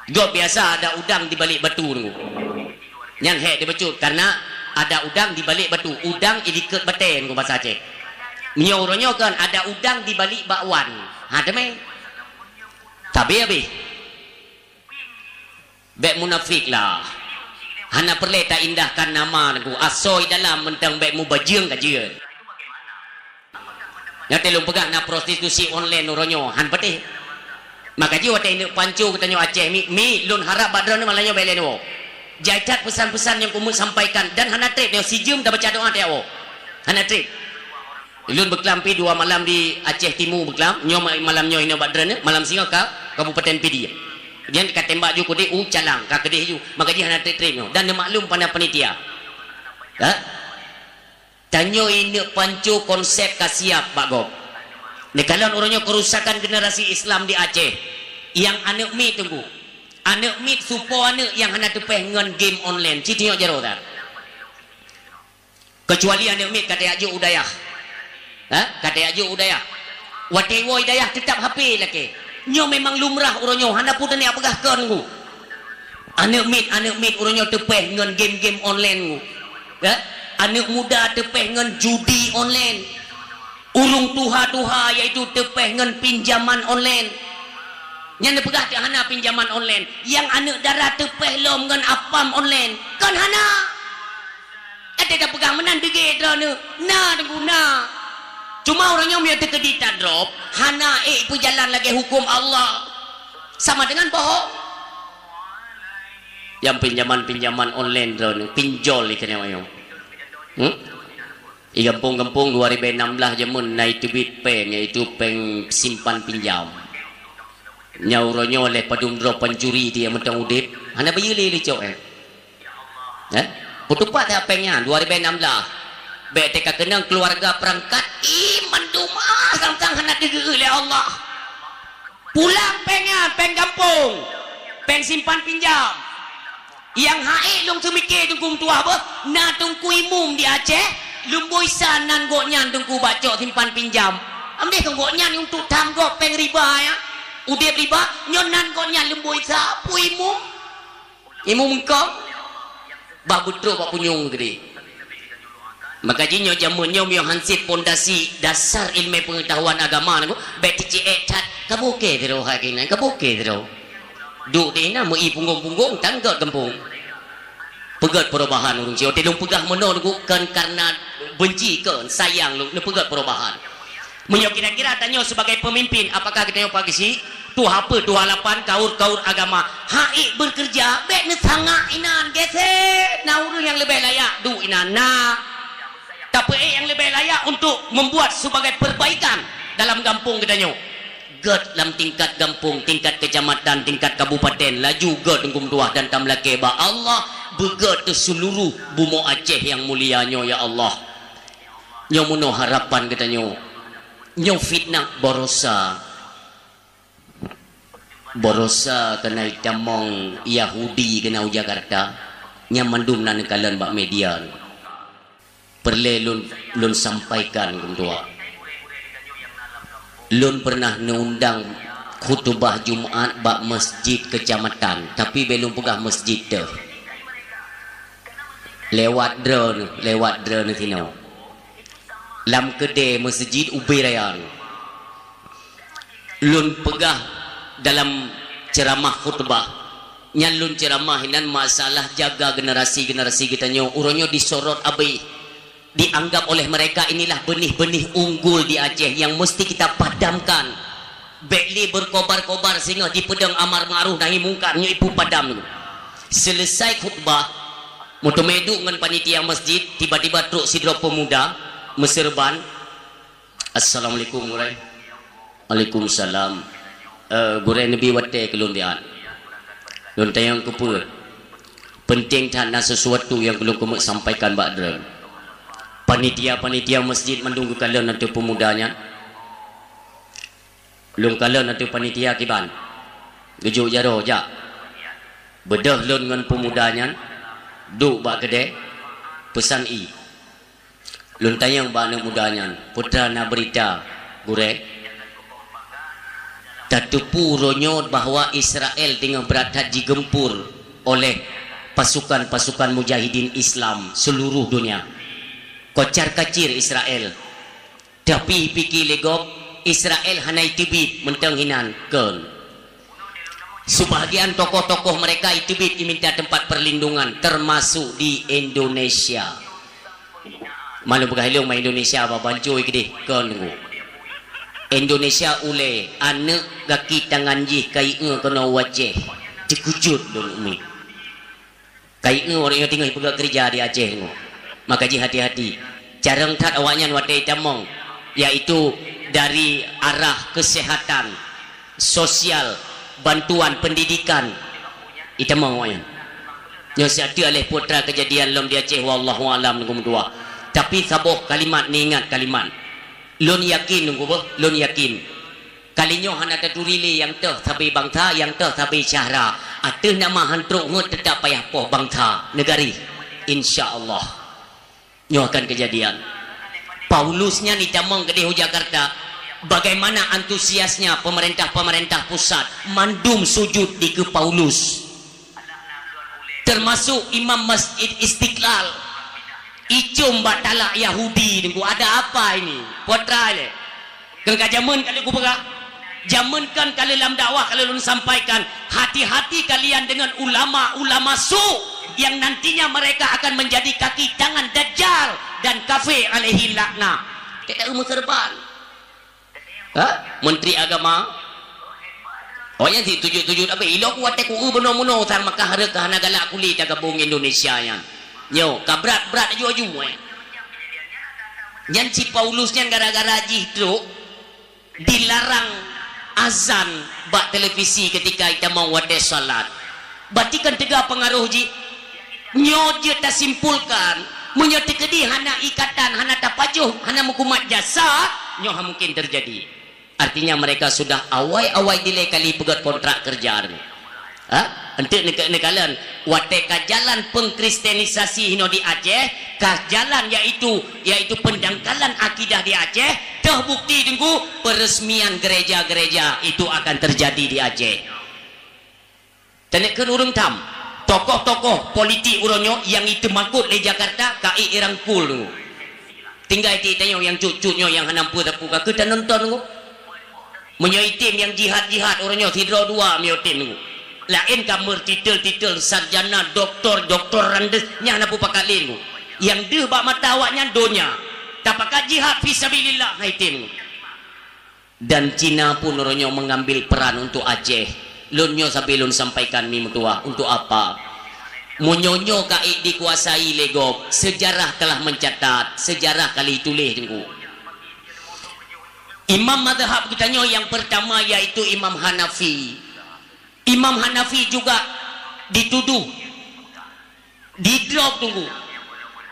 Gob biasa ada udang di balik batu Teungku. Nyan hék dibacut karena ada udang di balik batu. Udang i dikeue batèe Teungku bahasa Aceh. Meunyoe uroe nyoe kan ada udang di balik bakwan. Ha, teumé. Tabe habéh. Bék munafék lah. Hana peureulée taindahkan nama Teungku. Asoe dalam mantong bék mubajeueng ka jeuet. Nyoe teuh lôn peugah na prostitusi online uroe nyoe, han patéh. Maka jih watée neuk panco geutanyoe Aceh, mi, mi, lôn harab bak droeneuh malam nyoe bék lé neuwoe. Jai that peusan-peusan nyang kumeuk sampaikan dan hana treb nyoe sijeuem tabaca doa tiep woe. Hana treb. Lôn beuklam pi dua malam di Aceh Timu beuklam, nyoe ma-, malam nyoe inoe bak droeneuh, malam singoh ka Kabupaten Pidie. Nyan ka tembak ju keudeh u Calang, ka keudeh ju. Maka jih hana treb-treb nyoe dan neumaklum pana panitia. Ha? Tanyoe ineuk panco konsep ka siap bak gob. Neukalon uroe nyoe kerusakan generasi Islam di Aceh. Nyang aneuk miet Teungku. Aneuk miet supo aneuk nyang hana teupeh ngon game online. Cit nyoe jaroe that. Keucuali aneuk miet ka tajak jok u dayah. Ha? Ka tajak jok u dayah. Watée woe dayah teutab H P lakée. Nyoe memang lumrah uroe nyoe, hana peue teuneuk peugah kon Teungku. Aneuk miet, aneuk miet uroe nyoe teupeh ngon game-game online Teungku. Ya? Aneuk muda teupeh ngon judi online. Ureuëng tuha-tuha yaitu teupeh ngon pinjaman online. Nyan neupeugah teuh hana pinjaman online. Nyang aneuk dara teupeh lom ngon apam online. Kon hana. Até tapeugah meunan deungon droeneuh, na Teungku na. Cuma ureuëng nyoe meunyoe teukeudi tadrop, hana ék peujalan lagée huköm Allah. Sama dengan bohong. Nyang pinjaman-pinjaman online droeneuh, pinjol ikeuneuk nyoe. Hmm? Di gampông-gampông dua ribée nam blah jameun na iteubiet péng, yaitu péng simpan pinjam. Nyoe uroe nyoe lé padum droe pancuri dia mantong udeb, hana bayeue lé licok, eh. Eh? Peutupat that péng nyan dua ribée nam blah. Bék teuka keunong keuluwarga peurangkat, ih, mandum ah sang-sang hana teugeue lé Allah. Pulang péng nyan, péng gampông, péng simpan pinjam. Nyang ha'ék lôn seumike Teungku meutuah beuh, na Teungku Imum di Aceh, leumboi sa nan gobnyan Teungku bak cok simpan pinjam. Amdeh keu gobnyan untuk tham gob péng riba ya. Udeb riba, nyoe nan gobnyan leumboi sa, Teungku Imum. Imum eungkong, bah beutrok bak punyueng keudeh. Maka jih nyoe jameun nyoe meunyoe hanseb pondasi dasar ileumé peungeutahuan agama nyan, bék teuciek that, ka bukée sidroe hai keunan, ka bukée sidroe. Duek di inan meu-i punggong-punggong, tan gét gampông. Peugét perubahan ureuëng cit. Watée lôn peugah meunoe Teungku, kon karena benci kon, sayang lôn, neupeugét perubahan. Meunyoe kira-kira tanyoe sebagai pemimpin, apakah geutanyoe pagisi tuha peuet, tuha lapan, kaur-kaur agama, ha'ék beureukeureuja, bék neusangak inan, gesé, na ureuëng nyang leubeh layak duek inan, na. Tapeuék nyang leubeh layak untuk membuat sebagai perbaikan dalam gampông geutanyoe. Gét lam tingkat gampông, tingkat keucamatan, tingkat kabupaten, laju gét Teungku meutuah dan tameulakée bak Allah, beugét teuh seuluruh bumoe Aceh nyang mulia nyoe, ya Allah. Nyoe meunoe harapan geutanyoe. Nyoe fitnah baroesa. Baroesa keunan itamong Yahudi keunan u Jakarta. Nyan mandum na neukalon bak media. Peureulée lôn, lôn sampaikan keu tuha. Lôn peureunah neuundang khutubah Jumat bak masjid keucamatan, tapi bék lôn peugah masjid teuh. Lewat droeneuh, lewat droeneuh sinoe. Lam keudée masjid ubé raya nyoe. Lôn peugah dalam ceuramah khutubah, nyan lôn ceuramah inan masalah jaga generasi-generasi geutanyoe. Uroe nyoe disorot abéh, dianggap oleh mereka inilah benih-benih unggul di Aceh yang mesti kita padamkan. Bék lé berkobar-kobar singoh dipeudong amar ma'ruf nahi mungkar nyoe ipu padam. Selesai khutbah, meuteumé duek ngon panitia masjid, tiba-tiba trok sidroe peumuda meuseureuban, "Assalamualaikum, Gurée." "Waalaikumsalam." "Eh, Gurée, neubi watée keu lôn siat. Lôn tanyong keupeue? Peunteng that na sesuatu nyang keu lôn keumeuk sampaikan bak droe." Panitia-panitia masjid mandum geukalon ateueh peumuda nyan. "Lôn kalon ateueh panitia kiban. Geujok jaroe, jak." Beudôh lôn ngon peumuda nyan duek bak keudée, peusan ié. Lôn tanyong bak aneuëk muda nyan, "Peue teuma na beurita, Gurée?" "Tateupeue uroe nyoe bahwa Israel teungoh brat that jigeumpur oleh pasukan-pasukan mujahidin Islam seuluruh donya. Kocar-kacir Israel. Tapi pike lé gob, Israel hana iteubiet mantong hinan kon." Sebahagian tokoh-tokoh mereka iteubiet iminta tempat perlindungan, termasuk di Indonesia. Malu peugah ilong ma Indonesia ba bancoi keudeh kon nunggu. Indonesia ulée aneuk gaki tangan jih kai eu keunoe u Aceh. Teukeujot lôn umi. Kai eu ureuëng nyang teungoh peugah keureuja di Aceh nyoe. Maka jih hati-hati. Carông that awaknyan watée itamong, yaitu dari arah kesehatan, sosial, bantuan pendidikan, itamong awaknyan. Nyoe siat teuk aléh putra kejadian lom di Aceh, wallahu alam nunggu meutuah. Tapi saboh kalimat, niingat kalimat. Lôn yakin nunggu beuh, lôn yakin. Kali nyoe hana taturi lé nyang toh sabe bansa, nyang toh sabe syahra. Ateueh nama hantrok ngon teutap payah poh bansa, neugari. Insya Allah. Nyoe akan kejadian. Paulus nyan itamong keudeh u Jakarta. Bagaimana antusiasnya pemerintah-pemerintah pusat mandum sujud dikeue Paulus. Termasuk imam Masjid Istiqlal. Icom bak talak Yahudi nunggu, ada apa ini? Putra ilée. Keu ka jameun ka lheueh kupeugah, jameun kan ka lheueh lam dakwah ka lheueh lôn sampaikan, hati-hati kalian dengan ulama-ulama su yang nantinya mereka akan menjadi kaki tangan Dajjal dan kafir alaihi laknah. Tidak umur serban. Ha? Menteri Agama? Oh, nyan si tujut-tujut apa? Ilok watée ku bunoe-bunoe sang maka hareuka hana galak kuli tagabong Indonesia nyan. Nyoe, ka brat-brat aju-aju, eh. Nyan si Paulus nyan gara-gara jih trok dilarang azan bak televisi ketika itamong watée salat. Berarti kan teuga pengaruh jih. Nyoe jeuet tasimpulkan, meunyoe teukeudi hana ikatan, hana tapajoh, hana meukumat jasa, nyoe ha mungkin terjadi. Artinya mereka sudah awai-awai dilée kali peugét kontrak kerja. Ha? Enteuk neuka-, neukalon, watée ka jalan pengkristenisasi hino di Aceh, ka jalan yaitu, yaitu pendangkalan akidah di Aceh, toh bukti teungku, peresmian gereja-gereja itu akan terjadi di Aceh. Teuneuk kheun ureuëng tham, tokoh-tokoh politik uroe nyoe nyang iteumakot lé Jakarta ka ék irangkul nyoe. Tinggai ti tanyoe nyang cut-cut nyoe nyang hana peue sapeue ka keuh tanonton nyoe. Meunyoe item nyang jihad-jihad uroe nyoe sidroe dua miyueb tem nyoe. Laén ka meurtitel-titel sarjana, doktor, doktor randes nyang hana peue pakat lé nyoe. Nyang deuh bak mata awaknyan donya. Tapakat jihad fi sabilillah hai tem nyoe. Dan Cina pun uroe nyoe mengambil peran untuk Aceh. Lôn nyoe sabe lôn sampaikan mi meutuah, untuk apa? Meunyoe nyoe ka ék dikuasai lé gob, sejarah telah mencatat, sejarah ka lheueh tuléh teungku. Imam mazhab geutanyoe nyang pertama yaitu Imam Hanafi. Imam Hanafi juga dituduh didrop teungku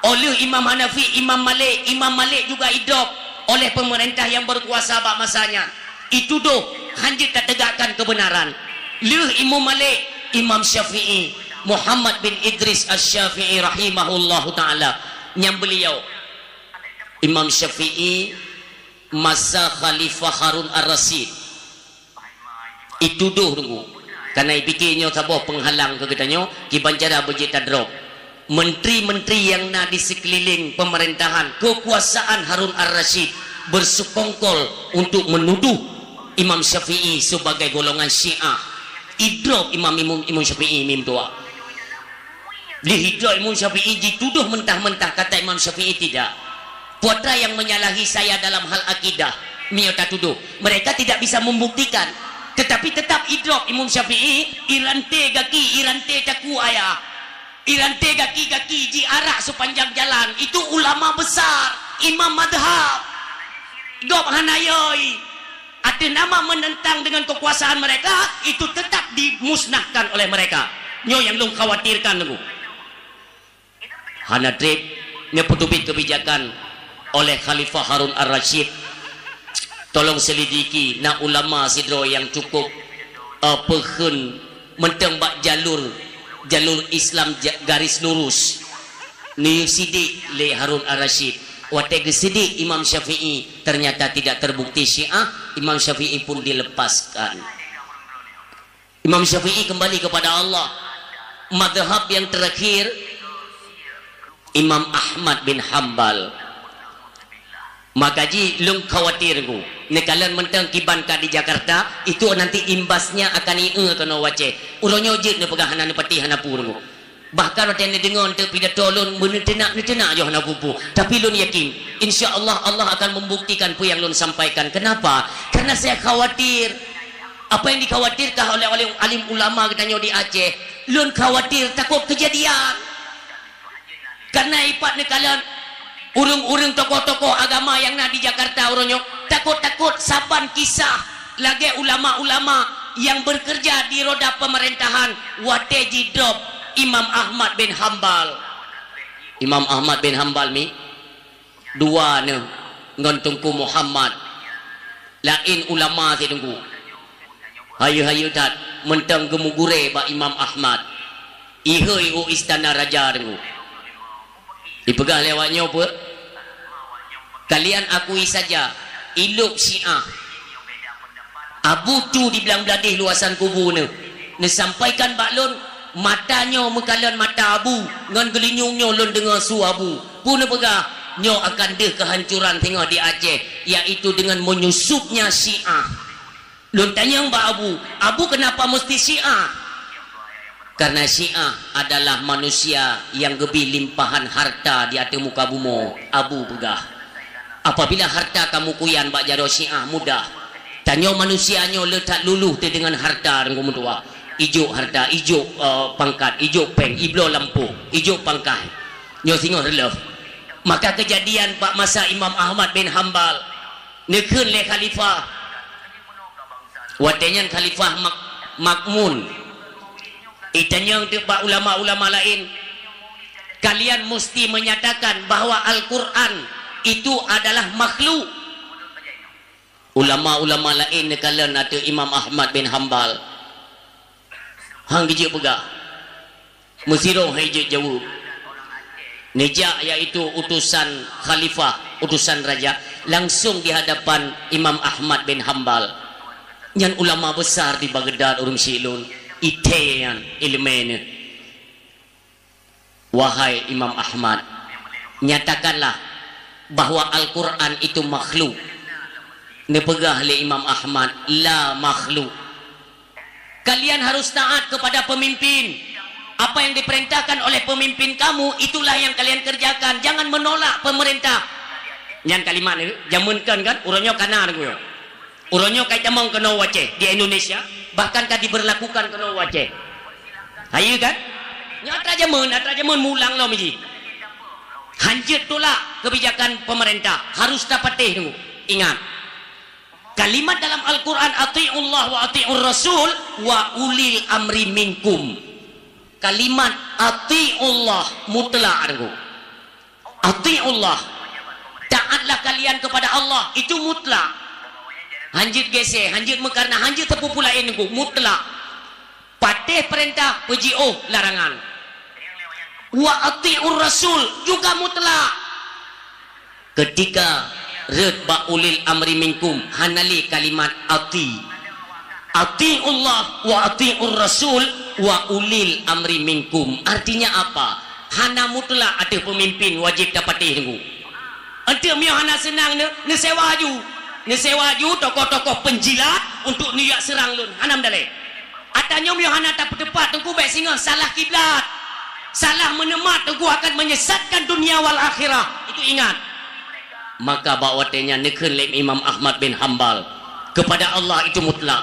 oleh Imam Hanafi, Imam Malik, Imam Malik juga idrop oleh pemerintah yang berkuasa bak masa nyan. Itudoh hanjeuet tategakkan kebenaran. Lheueh Imam Malik, Imam Syafi'i, Muhammad bin Idris Asy-Syafi'i rahimahullahu taala. Nyang beliau, Imam Syafi'i, masa Khalifah Harun Ar-Rasyid. Itudoh teungku. Karena ipike nyoe saboh penghalang keu geutanyoe, kiban cara beujeuet tadrop. Menteri-menteri nyang na di sekeliling pemerintahan kekuasaan Harun Ar-Rasyid bersekongkol untuk menuduh Imam Syafi'i sebagai golongan Syiah. Idrop Imam, Imam, Imam Syafi'i mim tuha. Lheueh idrop Imam Syafi'i jitudoh mentah-mentah, kata Imam Syafi'i tidak. Putra yang menyalahi saya dalam hal akidah, miyueb tatudoh. Mereka tidak bisa membuktikan. Tetapi tetap idrop Imam Syafi'i, iranté gaki, iranté takue ayah. Iranté gaki-gaki jiarak sepanjang jalan. Itu ulama besar, imam madhab. Gob hana yoi. Ateueh nama menentang dengan kekuasaan mereka, itu tetap dimusnahkan oleh mereka. Nyoe nyang lôn khawatirkan teungku. Hana treb, neupeuteubiet kebijakan oleh Khalifah Harun Ar-Rasyid. Tolong selidiki, na ulama sidroe nyang cukup, eh, peukheun mantong bak jalur, jalur Islam ja-, garis lurus. Neuyue sidik lé Harun Ar-Rasyid. Watée geusidik Imam Syafi'i, ternyata tidak terbukti Syiah, Imam Syafi'i pun dilepaskan. Imam Syafi'i kembali kepada Allah. Madhab yang terakhir, Imam Ahmad bin Hambal. Maka jih lôn khawatir Teungku. Neukalon mantong kiban ka di Jakarta, itu nanti imbasnya akan ié keunoe u Aceh. Uroe nyoe jeuet neupeugah hana neupatéh hana peue Teungku. Bahkan watée neudeungoe eunteuk pidato lôn, meuneuteunak-neuteunak yoh hana peue-peue. Tapi lôn yakin, insya Allah, Allah akan membuktikan peue nyang lôn sampaikan. Kenapa? Karena saya khawatir. Apa yang dikhawatirkan oleh, oleh alim ulama geutanyoe di Aceh, lôn khawatir takot kejadian. Karena ipat neukalon ureuëng-ureuëng tokoh-tokoh agama nyang na di Jakarta uroe nyoe, takot-takot saban kisah lagée ulama-ulama nyang bekerja di roda pemerintahan watée jidrop Imam Ahmad bin Hambal. Imam Ahmad bin Hambal mi dua neuh ngon Teungku Muhammad. Laén ulama si Teungku. Hayeue-hayeue that mantong geumugurée bak Imam Ahmad. Ihôi u istana raja Teungku. Ipeugah lé awak nyoe peue? Kalian akui saja, ilôb Syiah. Abu tu di Blang Bladeh luasan kubu neuh. Neusampaikan bak lôn, mata nyoe meukalon mata Abu, ngon geulinyueng nyoe lôn deungoe su Abu. Peue neupeugah, nyoe akan deuh keuhancuran singoh di Aceh, yaitu dengan menyusupnya Syiah. Lôn tanyong bak Abu, "Abu, kenapa mesti Syiah?" "Karena Syiah adalah manusia yang geubri limpahan harta di ateueh muka bumoe," Abu peugah. Apabila harta kamu kuyan bak jaroe Syiah mudah, tanyoe manusia nyoe le that luluh teuh deungon harta Teungku meutuah. Ijok harta, ijok, eh, pangkat, ijok péng, ibloe lampôh, ijok pangkai. Nyoe singoh reuloh. Maka keujadian bak masa Imam Ahmad bin Hambal, neukheun lé khalifah. Watée nyan khalifah Mak-, Makmun. Itanyong teuk bak ulama-ulama laén, "Kalian musti menyatakan bahwa Al-Quran itu adalah makhluk." Ulama-ulama laén neukalon ateueh Imam Ahmad bin Hambal. Han geujeuet peugah. Meusidroe hai jeuet jaweueb. Neujak, yaitu utusan khalifah, utusan raja, langsung di hadapan Imam Ahmad bin Hambal. Nyan ulama besar di Baghdad ureuëng syiek lôn. Ithée nyan iéleumé neuh. "Wahai Imam Ahmad, nyatakanlah bahwa Al-Quran itu makhluk." Neupeugah lé Imam Ahmad, "La makhluk." "Kalian harus taat kepada pemimpin. Apa yang diperintahkan oleh pemimpin kamu, itulah yang kalian kerjakan. Jangan menolak pemerintah." Nyan kalimat ni, jameun kon kan, uroe nyoe kana deungoe. Uroe nyoe ka itamong keunoe u Aceh, di Indonesia, bahkan ka diberlakukan keunoe u Aceh. Hayeue kan? Nyoe atra jameun, atra jameun mulang lom jih. Hanjeuet tolak kebijakan pemerintah, harus tapatéh dulu. Ingat, kalimat dalam Al-Quran, "Ati'ullah wa ati'ur rasul wa ulil amri minkum." Kalimat "ati'ullah" mutlak, Teungku. "Ati'ullah", taatlah kalian kepada Allah, itu mutlak. Hanjeuet gesé, hanjeuet meukarna, hanjeuet teupeu laén, Teungku, mutlak. Patéh peurintah, peujiôh larangan. "Wa ati'ur rasul" juga mutlak. Ketika rhot bak ulil amri minkum, hana lé kalimat ati. "Ati'ullah wa ati'ur rasul wa ulil amri minkum." Artinya apa? Hana mutlak ateueh peumimpin wajéb tapatéh, Teungku. Enteuk meunyoe hana seunang neu-, neusewa aju. Neusewa aju tokoh-tokoh penjilat untuk neujak seurang lôn. Hana meudalée. Ata nyoe meunyoe hana tapeuteupat, Teungku, bék singoh salah kiblat. Salah meuneumat, Teungku, akan menyesatkan dunia wal akhirah. Itu ingat. Maka bak watée nyan neukheun lé Imam Ahmad bin Hambal, kepada Allah itu mutlak,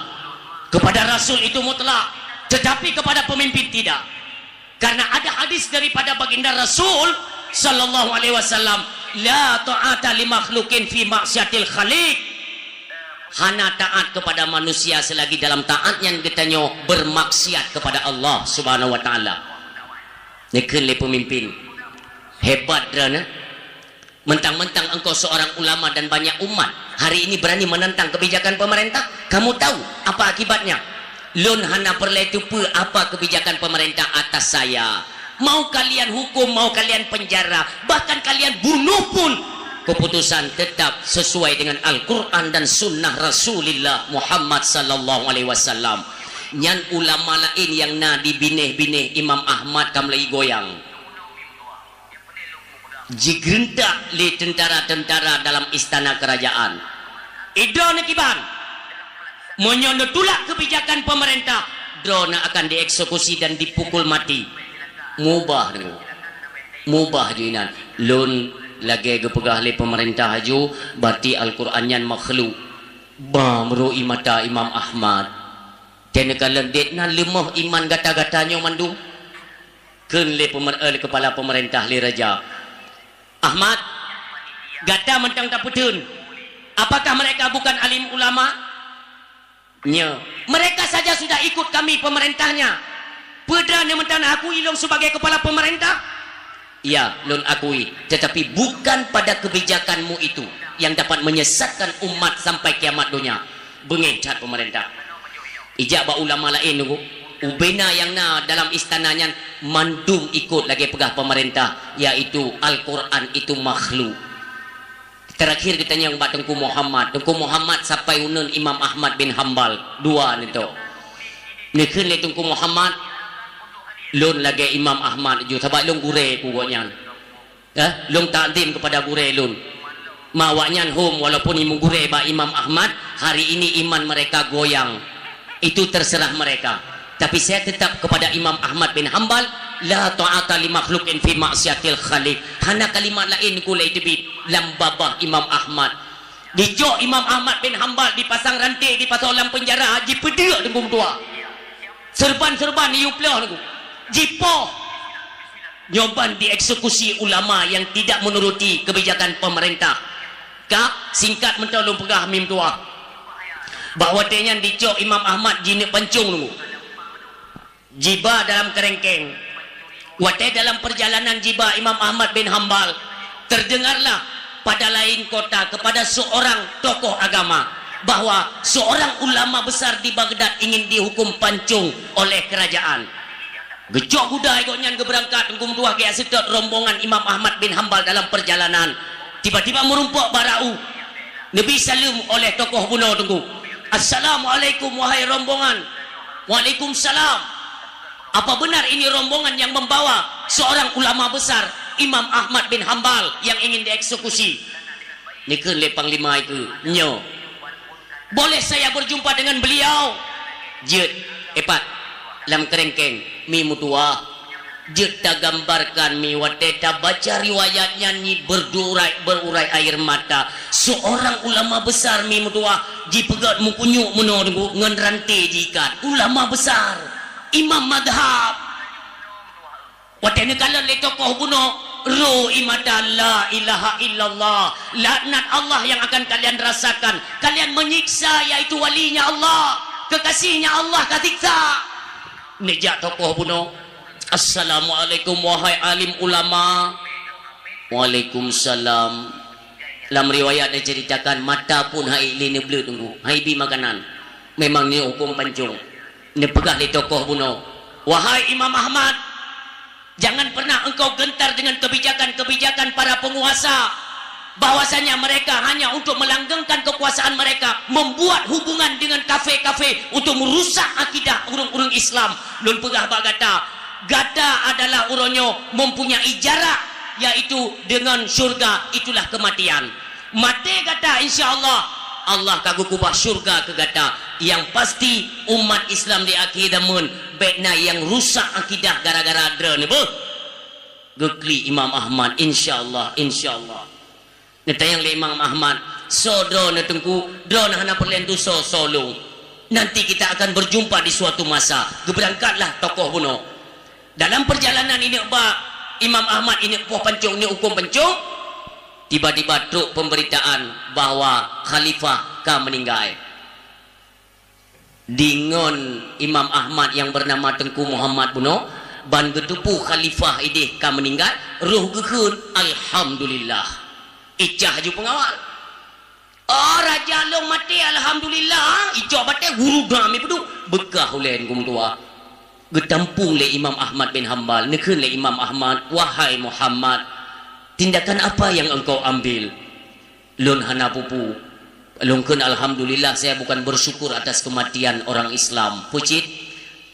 kepada Rasul itu mutlak, tetapi kepada pemimpin tidak. Karena ada hadis daripada Baginda Rasul sallallahu alaihi wasallam, "La ta'ata li makhluqin fi ma'siyatil khaliq." Hana taat kepada manusia selagi dalam taat nyan geutanyoe bermaksiat kepada Allah Subhanahu wa Taala. Neukheun lé peumimpin, hebat droeneuh. Mentang-mentang engkau seorang ulama dan banyak umat, hari ini berani menentang kebijakan pemerintah, kamu tahu apa akibatnya? Lôn hana peureulée teupeue apa kebijakan pemerintah atas saya. Mau kalian hukum, mau kalian penjara, bahkan kalian bunuh pun, keputusan tetap sesuai dengan Al-Quran dan Sunnah Rasulullah Muhammad sallallahu alaihi wasallam. Nyan ulama laén nyang na di binéh-binéh Imam Ahmad ka mulai goyang. Jigeureuntak lé teuntara-teuntara dalam istana keurajaan. Idroeneuh kiban, meunyoe neutulak keubijakan peumeurintah, droeneuh akan dieksekusi dan dipukul mati. Mubah nyoe. Mubah ju inan. Lôn lagée geupeugah lé peumeurintah aju, bati Al-Qur'an nyan makhluk. Ba meurui mata Imam Ahmad. Teuneuk kalon dit na leumoh iman gata-gata nyoe mandum. Kheun lé peumer-, eh, lé keupala peumeurintah lé raja, "Ahmad, gata mantong tapeutheun, apakah mereka bukan alim ulama?" "Nyo, mereka saja sudah ikut kami peumeurintahnya. Peue droeneuh mantong akui lôn sebagai keupala peumeurintah?" "Ya, lôn akui, tetapi bukan pada kebijakanmu itu yang dapat menyesatkan umat sampai kiamat donya." Beungéh that peumeurintah. Ijak bak ulama laén nunggu. Ubena nyang na dalam istana nyan mandum ikot lagée peugah peumeurintah, yaitu Al-Qur'an itu makhluk. Terakhir geutanyong bak Teungku Muhammad. Teungku Muhammad sampai uneun Imam Ahmad bin Hambal. Dua nito. Neukheun lé Teungku Muhammad, "Lôn lagée Imam Ahmad ju, sabab lôn gurée ku gobnyan." Eh, lôn takzim kepada gurée lôn. Ma awaknyan hom, walaupun imum gurée bak Imam Ahmad, hari ini iman mereka goyang. Itu terserah mereka. Tapi saya tetap kepada Imam Ahmad bin Hambal, la ta'ata li makhluqin fi maksiatil khaliq. Hana kalimat laén ku lé teubiet lam babah Imam Ahmad. Dicok Imam Ahmad bin Hambal, dipasang ranté, dipasang lam penjara, jipeudeuk deungon dua. Serban-serban yue ploh nunggu. Jipoh. Nyoe ban dieksekusi ulama yang tidak menuruti kebijakan pemerintah. Ka, singkat meuntong lôn peugah meutuah. Bak watée nyan dicok Imam Ahmad jineuk pancong nunggu. Jiba dalam keureueng-keureueng. Watée dalam perjalanan jiba Imam Ahmad bin Hambal, terdengarlah pada lain kota kepada seorang tokoh agama bahwa seorang ulama besar di Baghdad ingin dihukum pancong oleh kerajaan. Geucok guda gobnyan geubeurangkat, Teungku meutuah, geujak seutôt rombongan Imam Ahmad bin Hambal dalam perjalanan. Tiba-tiba meurumpok bak rau. Neubi saleuem oleh tokoh bunoe, Teungku. "Assalamualaikum, wahai rombongan." "Waalaikumsalam. Apa benar ini rombongan yang membawa seorang ulama besar, Imam Ahmad bin Hambal, yang ingin dieksekusi?" Neukheun lé panglima itu, "Nyo." "Boleh saya berjumpa dengan beliau?" "Jeuet, epat, lam keureueng-keureueng, mi meutuah." Jeuet tagambarkan mi, watée tabaca riwayat nyan nyi beururai, beururai air mata. Seorang ulama besar mi meutuah, jipeugét meukunyuk meunoe ngon ranté jiikat. Ulama besar, imam madhab. Watée neukalon lé tokoh bunoe, roi mata, "La ilaha illallah. Laknat Allah yang akan kalian rasakan. Kalian menyiksa, yaitu walinya Allah. Kekasihnya Allah kasiksa." Neujak tokoh bunoe, "Assalamualaikum, wahai alim ulama." "Waalaikumsalam." Lam riwayat neuceuritakan, mata pun hai lé neubleuet nunggu, hai bi makanan. Memang nyoe huköm pancong. Neupeugah lé tokoh bunoe, "Wahai Imam Ahmad, jangan pernah engkau gentar dengan kebijakan-kebijakan para penguasa, bahwasanya mereka hanya untuk melanggengkan kekuasaan mereka, membuat hubungan dengan kafe-kafe untuk merusak akidah ureuëng-ureuëng Islam." Lôn peugah bak gata, gata adalah uroe nyoe mempunyai jarak, yaitu dengan syurga, itulah kematian. Maté gata, insya Allah, Allah ka geukeubah syurga keu gata. Nyang pasti, umat Islam di akhé zaman bék na nyang rusak akidah gara-gara droeneuh beuh. Geuklik Imam Ahmad, "Insya Allah, insya Allah." Neutanyong lé Imam Ahmad, "Soe droeneuh Teungku?" "Droeneuh hana peureulée neutusoe soe lôn. Nanti kita akan berjumpa di suatu masa." Geubeurangkatlah tokoh bunoe. Dalam perjalanan ineuk bak Imam Ahmad ineuk poh pancong, ineuk huköm pancong, tiba-tiba trok pemberitaan bahwa khalifah ka meuninggai. Deungon Imam Ahmad nyang bernama Teungku Muhammad bunoe, ban geuteupeue khalifah ideh ka meuninggai, roh geukheun, "Alhamdulillah." Icah ju peungawal. "Oh, raja lôn maté, alhamdulillah." Icok batée guru dami peuduek. Beukah ulée Teungku meutuah. Geutampong lé Imam Ahmad bin Hambal, neukheun lé Imam Ahmad, "Wahai Muhammad, tindakan apa yang engkau ambil?" "Lôn hana peue-peue. Lôn kheun alhamdulillah, saya bukan bersyukur atas kematian orang Islam. Peue cit,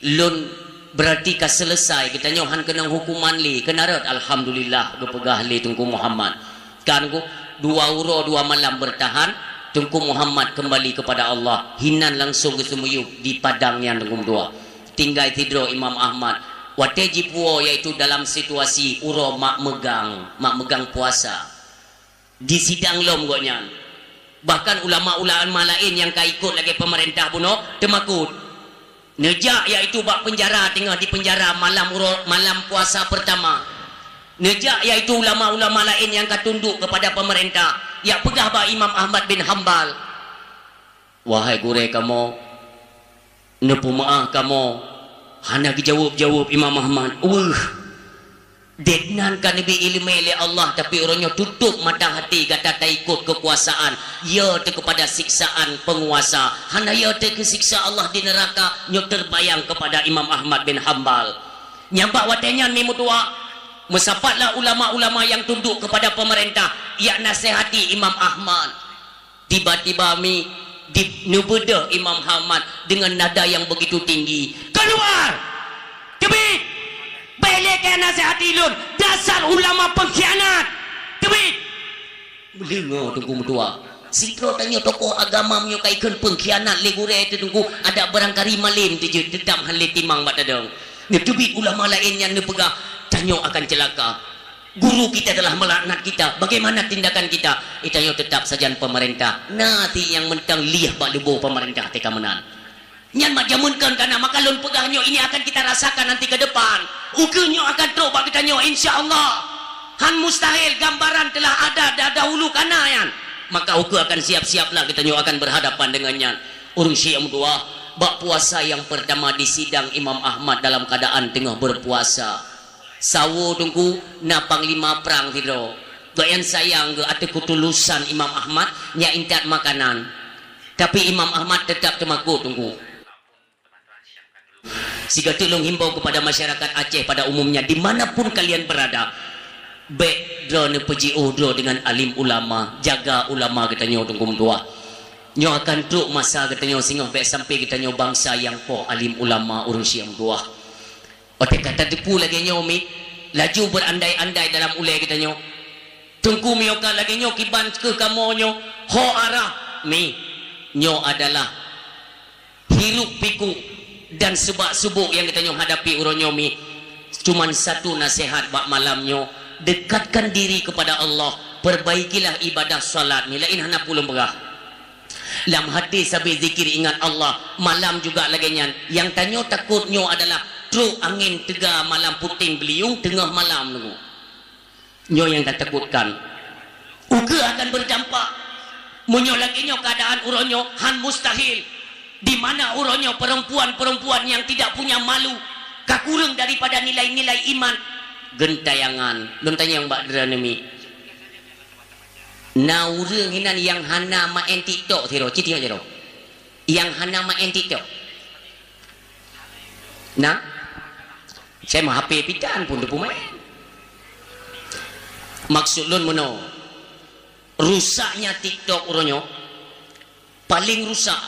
lôn Berarti ka selesai, geutanyoe han keunong hukuman lé, keunan rot, alhamdulillah, geupeugah lé Teungku Muhammad. Kan ku, dua uroe dua malam bertahan, Teungku Muhammad kembali kepada Allah, hinan langsung geuseumiyueb di padang nyan Teungku meutuah. Tinggai sidroe Imam Ahmad, watée jipuwoe, yaitu dalam situasi uroe mak meugang, mak meugang puasa. Disidang lom gobnyan. Bahkan ulama-ulama laén nyang ka ikot lagée peumeurintah bunoe teumakot. Neujak, yaitu bak peunjara, teungoh dipeunjara malam uroe, malam puasa peurtama. Neujak, yaitu ulama-ulama laén nyang ka tundok keupada peumeurintah, jak peugah bak Imam Ahmad bin Hambal, "Wahai gurée kamoe, neupeumeuáh kamoe." Hana geujaweueb-jaweueb Imam Ahmad. Weueh! Deungon ka neubri iéleumé lé Allah, tapi uroe nyoe tutôb mata hati gata taikot keukuasaan, ya teuh keupada siksaan peunguasa. Hana ya teuh keu siksa Allah di neuraka, nyoe teubayang keupada Imam Ahmad bin Hambal. Nyang bak watée nyan mi meutuah, meusapatlah ulama-ulama nyang tundok keupada peumeurintah, jak nasihati Imam Ahmad. Tiba-tiba mi di-, neubeudôh Imam Ahmad deungon nada nyang beugitu tinggi, "Keuluar! Teubiet! Bék lé keu nasihati lôn, dasar ulama peungkhianat! Teubiet!" Meudeungoe Teungku meutuah. Sidroe tanyoe tokoh agama meunyoe ka ikheun peungkhianat lé gurée teuh Teungku, adak barangkari malem teuh jeuet, teutap han lé timang bak tadong. Neuteubiet ulama laén nyan neupeugah, "Tanyoe akan ceulaka. Guru kita telah melaknat kita. Bagaimana tindakan kita?" Geutanyoe teutap sajan peumeurintah. Na ti nyang mantong lieh bak lubô peumeurintah teuka meunan. Nyan mak jameun kon kana, maka lôn peugah nyoe, ini akan kita rasakan nanti ke depan. Ukeue nyoe akan trok bak geutanyoe, insya Allah. Han mustahil, gambaran telah ada da-, dahulu kana nyan. Maka ukeue akan siap-siaplah geutanyoe akan berhadapan dengan nyan. Ureuëng syiek meutuah, bak puasa nyang peurtama disidang Imam Ahmad dalam keuadaan teungoh berpuasa. Sawo Teungku, na panglima prang sidroe. Gobnyan sayang geuh ateueh keutulusan Imam Ahmad nyang intat makanan. Tapi Imam Ahmad teutap teumakot Teungku. Sigoe teuk lôn himbau keupada masyarakat Aceh pada umumnya, di mana pun kalian berada, bék droeneuh peujiôh droe deungon alim ulama, jaga ulama geutanyoe Teungku meutuah. Nyoe akan trok masa geutanyoe singoh bék sampai geutanyoe bansa nyang poh alim ulama ureuëng syiek meutuah. Watée ka tateupeue lagée nyoe mi, laju beurandai-andai dalam ulée geutanyoe. Teungku, meunyoe ka lagée nyoe kiban keu kamoe nyoe, ho arah mi. Nyoe adalah hiruk-pikuk dan seubak-seubok nyang geutanyoe hadapi uroe nyoe mi. Cuman satu naseuhat bak malam nyoe, dekatkan diri kepada Allah, perbaikilah ibadah salat mi, laén hana peue lôn peugah. Lam hati sabe zikir ingat Allah, malam juga lagée nyan. Nyang tanyoe takot nyoe adalah trok angén teuga malam puténg beuliueng teungoh malam nyoe. Nyoe nyang tatakotkan. Ukeue akan berdampak. Meunyoe lagée nyoe keuadaan uroe nyoe, han mustahil. Di mana uroe nyoe perempuan-perempuan nyang tidak punya malu, ka kureueng daripada nilai-nilai iman. Geuntayangan, lôn tanyong bak droeneuh mi. Na ureuëng hinan nyang hana maén TikTok sidroe, cit nyoe sidroe. Nyang hana maén TikTok. Na? Saya mah H P pitan pun teupeumaén. Maksud lôn meunoe, rusaknya TikTok uroe nyoe, paléng rusak.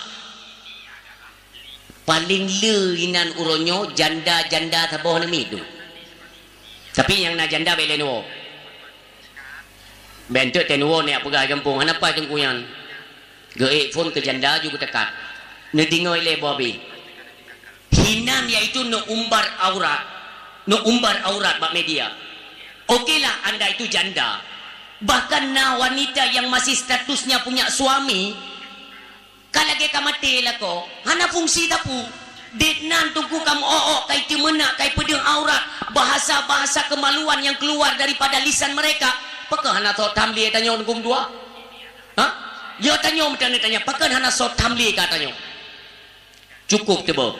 Paléng le inan uroe nyoe janda-janda saboh namiet tu. Tapi nyang na janda bék lé neuwoe. Bék enteuk teuh neuwoe neujak peugah gampông, hana pai teungku nyan. Geuék phon keu janda ju geuteukat. Neudeungoe lé boh abéh. Hinan yaitu neuumbar aurat. Neuumbar aurat bak media. Okelah anda itu janda. Bahkan na wanita yang masih statusnya punya suami, ka lagée ka maté lakoe, hana fungsi sapeue. Dek nan teungku ka meu-ôk-ôk, ka iteumeunak, ka ipeudeueng aurat, bahasa-bahasa kemaluan yang keluar daripada lisan mereka. Pakon hana soe tham lé tanyoe teungku meutuah? Ha? Yo tanyoe meutanyoe tanya, pakon hana soe tham lé ka tanyoe? Cukup teuboh.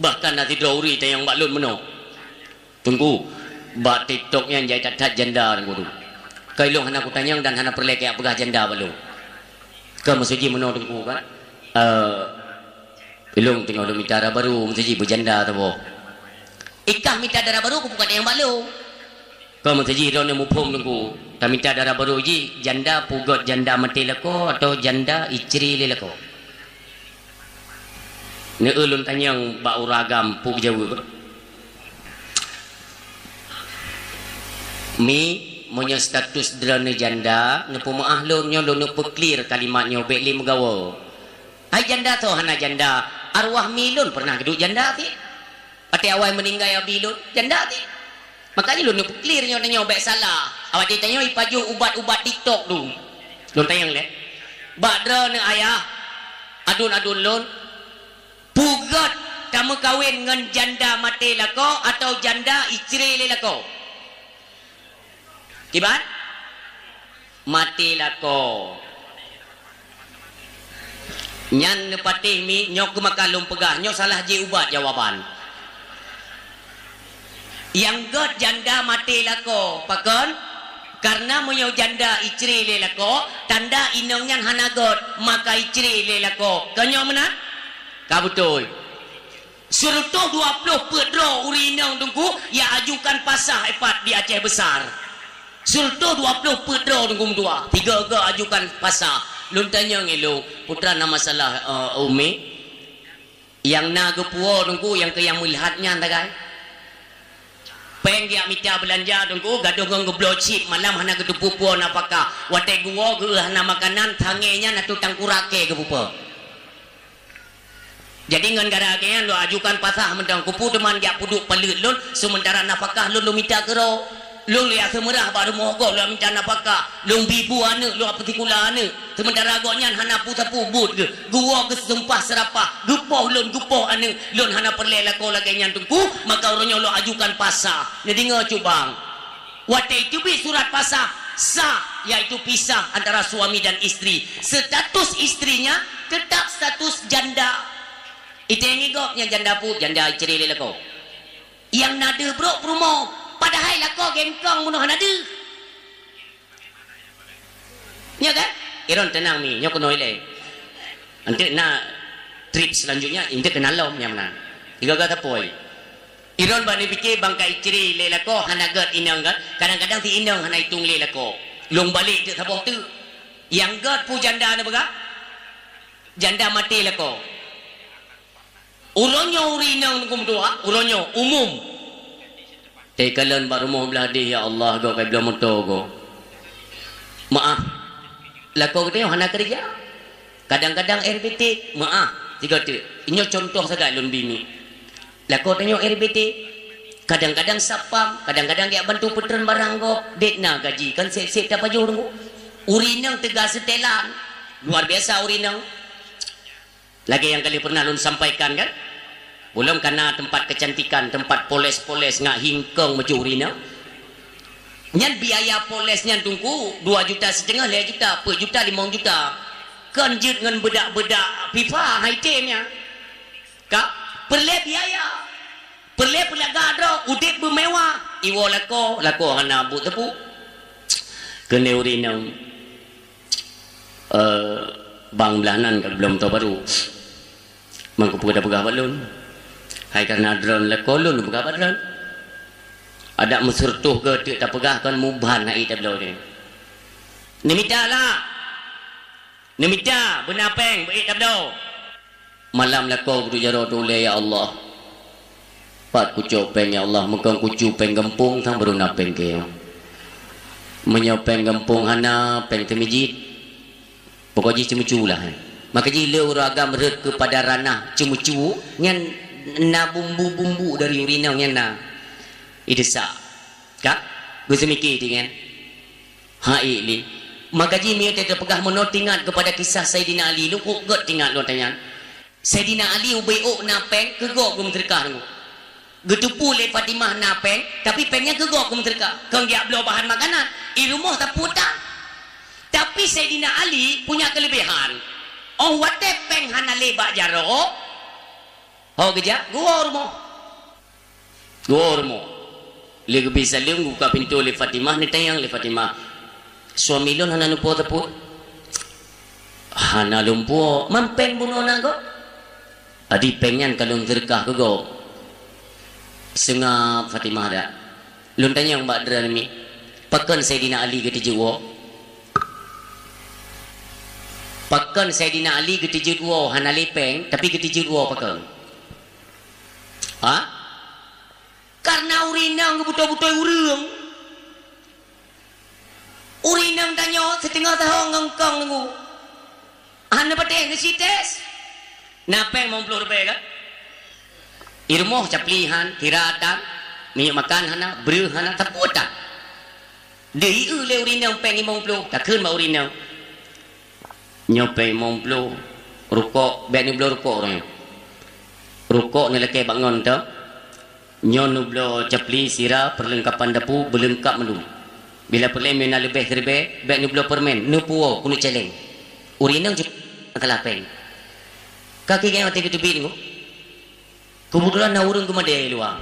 Bahkan na sidroe ureuëng tanyong bak lôn meunoe, "Teungku, bak TikTok nyan jai that-that janda Teungku tu. Ka ilôn hana kutanyong dan hana peureulée kajak peugah janda bak lôn." Ka meusaji meunoe Teungku kan? Eh, ilôn teungoh lôn mita dara barô, meusaji beujanda saboh. Ikah mita dara barô, ku bukan nyang bak lôn. Ka meusaji droeneuh muphom Teungku. Tamita dara barô jih, janda peugét janda maté lakoe atau janda istri lé lakoe? Neu lôn tanyong bak ureuëng agam peue geujaweueb. Mi, meunyoe status droeneuh janda, neupeumeu'ah lôn nyoe lôn neuk peuklir kalimat nyoe bék lé meugawa. Hai janda soe hana janda, arwah mi lôn pernah geuduek janda cit. Watée awai meuninggai abi lôn, janda cit. Makajih lôn neuk peuklir nyoe tanyoe bék salah. Awai tanyoe ipajoh ubat-ubat TikTok tu. Lôn tanyong lé. Bak droeneuh ayah, aduen-aduen lôn, peugét tameukawen ngon janda maté lakoe atawa janda icré lé lakoe? Kiban? Maté lakoe. Nyan neupatéh mi, nyoe keuh maka lôn peugah, nyoe salah jih ubat jawaban. Nyang gét janda maté lakoe, pakon? Kareuna meunyoe janda icré lé lakoe, tanda inong nyan hana gét, maka icré lé lakoe. Kon nyoe meunan? Ka beutôi. Sireutôh dua ploh peuet droe ureuëng inong teungku, ya ajukan pasah ipat di Aceh Besar. Sireutôh dua ploh peuet droe teungku meutuah, tiga-tiga ajukan pasah. Lôn tanyong ilong, peue teuma na masalah, eh, Umi? Nyang na geupuwoe teungku, nyang keu nyang meulihat nyan tagai. Péng geujak mita beulanja teungku, gadôh ngon geubloe cit, malam hana geuteupeue puwoe nafakah. Watée geuwoe geuh hana makanan, tangée nyan ateueh tangkurak kée geupeupe. Jadi ngon gara lagée nyan lôn ajukan pasah mantong, keupeue teuma jak peuduek paleuet lôn, seumeuntara nafakah lôn, lôn mita keudroe. Lôn lé aseumeurah bak rumoh gob lôn mita nafakah, lôn bi bu aneuëk, lôn peusikula aneuëk. Seumeuntara gobnyan hana peue-sapeue buet geuh, geuwoe geuh seumpah seurapah, geupoh lôn, geupoh aneuëk, lôn hana peureulée lakoe lagée nyan teungku, maka uroe nyoe lôn ajukan pasah. Neudeungoe cut bang. Watée teubiet surat pasah, sah, yaitu pisah antara suami dan istri. Status istrinya tetap status janda. Itée ngigob nyang janda peue, janda icré lé lakoe. Nyang na deuh brok peurumoh, padahai lakoe gengkong meunoe hana deuh. Nyo kan? Iron teunang mi, nyoe keunoe ilée. Eunteuk na trip selanjutnya, eunteuk keunan lom nyang meunan. Tiga-tiga tapoi. Iron bak neupike bang ka icré lé lakoe hana gét inong kan? Kadang-kadang si inong hana itong lé lakoe. Lôn balek teuk saboh teuk. Nyang gét peue janda neupeugah? Janda maté lakoe. Uroe nyoe ureuëng inong teungku meutuah, uroe nyoe umum. Teukalon bak rumoh blah deh, ya Allah, gob kai bloe moto gob. Meu'ah. Lakoe geutanyoe hana keureuja. Kadang-kadang R B T, meu'ah, tiga teuk. Nyoe cuntoh sagai lôn bi mi. Lakoe tanyoe R B T. Kadang-kadang satpam, kadang-kadang jak bantu peutreun barang gob. Dek na gaji, kan sép-sép tapajoh teungku. Ureuëng inong teuga seutelan. Luar biasa ureuëng inong. Lagée nyang ka lheueh pernah lôn sampaikan kan? Bulom kana teumpat keucantikan, teumpat poles-poles ngat hingkong meucuri na. Nyan biaya poles nyan teungku dua juta siteungoh, lhée juta, peuet juta, limong juta. Kon jeuet ngon beudak-beudak pipa hai tem nyan. Ka peureulée biaya. Peureulée peulagak droe, udeb beumewah. Iwoe lakoe, lakoe hana buet teupeu. Keuneuk ureuëng inong. Eh, bang blah nan ka bloe moto baru. Mangkeupeue tapeugah bak lôn? Hai kareuna droen lakoe lôn peugah bak droen. Adak meuseureutoh geuh teuk tapeugah kon muban hai tabloe nyoe. Neumita lah. Neumita beuna péng beuék tabloe. Malam lakoe kuduek jaroe teuh ulée, ya Allah. Pat kucok péng, ya Allah, meukong kucu péng gampông sang baru na péng keu. Meunyoe péng gampông hana, péng teumeujid. Pokok jih ceumeucu lah, eh. Maka jih le ureuëng agam rhot keupada ranah ceumeucu, nyan na bumbu-bumbu dari ureuëng inong nyan na. Ideusak. Ka? Geuseumike ti nyan. Hai li. Maka jih meunyoe teupeugah meunoe teuingat keupada kisah Saidina Ali, lôn kok gét teuingat lôn tanyan. Saidina Ali ubé ôk na péng keu gob geumeuseudeukah teungku. Geuteupeue lé Fatimah na péng, tapi péng nyan keu gob geumeuseudeukah. Kon geujak bloe bahan makanan, i rumoh sapeue utang. Tapi Saidina Ali punya keuleubiehan. Óh watée péng hana lé bak jaroe, ho geujak geuwoe rumoh. Geuwoe rumoh. Lé geubri saleuem, geubuka pintoe lé Fatimah, neutanyong lé Fatimah, "Suami lôn hana neupuwoe sapeue?" "Hana lôn puwoe." "Man péng bunoe na gob?" "Adi péng nyan ka lôn seudeukah keu gob." Seungab Fatimah dak. Lôn tanyong bak droeneuh mi, pakon Saidina Ali geuteujeuet woe? Pakon Saidina Ali geuteujeuet woe hana lé péng, tapi geuteujeuet woe pakon? Ha? Kareuna ureuëng inong geubeutôi-beutôi ureuëng. Ureueng inong tanyoe siteungoh tahun ngon kong nunggu. Hana patéh neusites. Na péng limong ploh ribèe ka? I rumoh capli han, kira tan, minyeuk makan hana, breueh hana, sapeue tan. Deuh ieu lé ureueng inong péng limong ploh, takheun bak ureueng inong. Nyoe péng limong ploh, rukok, bèk neubloe rukok uroe nyoe. Rukok neulakèe bak ngon teuh. Nyoe neubloe capli, sira, peurleungkapan dapu, beuleungkap mandum. Bila peureulèe na leubeh siribèe, bèk neubloe peureumen, neupuwoe keuneuk cèlèng. Ureueng inong cit masalah péng. Ka kigeng watèe geuteubiet nyoe. Keubeutulan na ureueng geumadé luwa.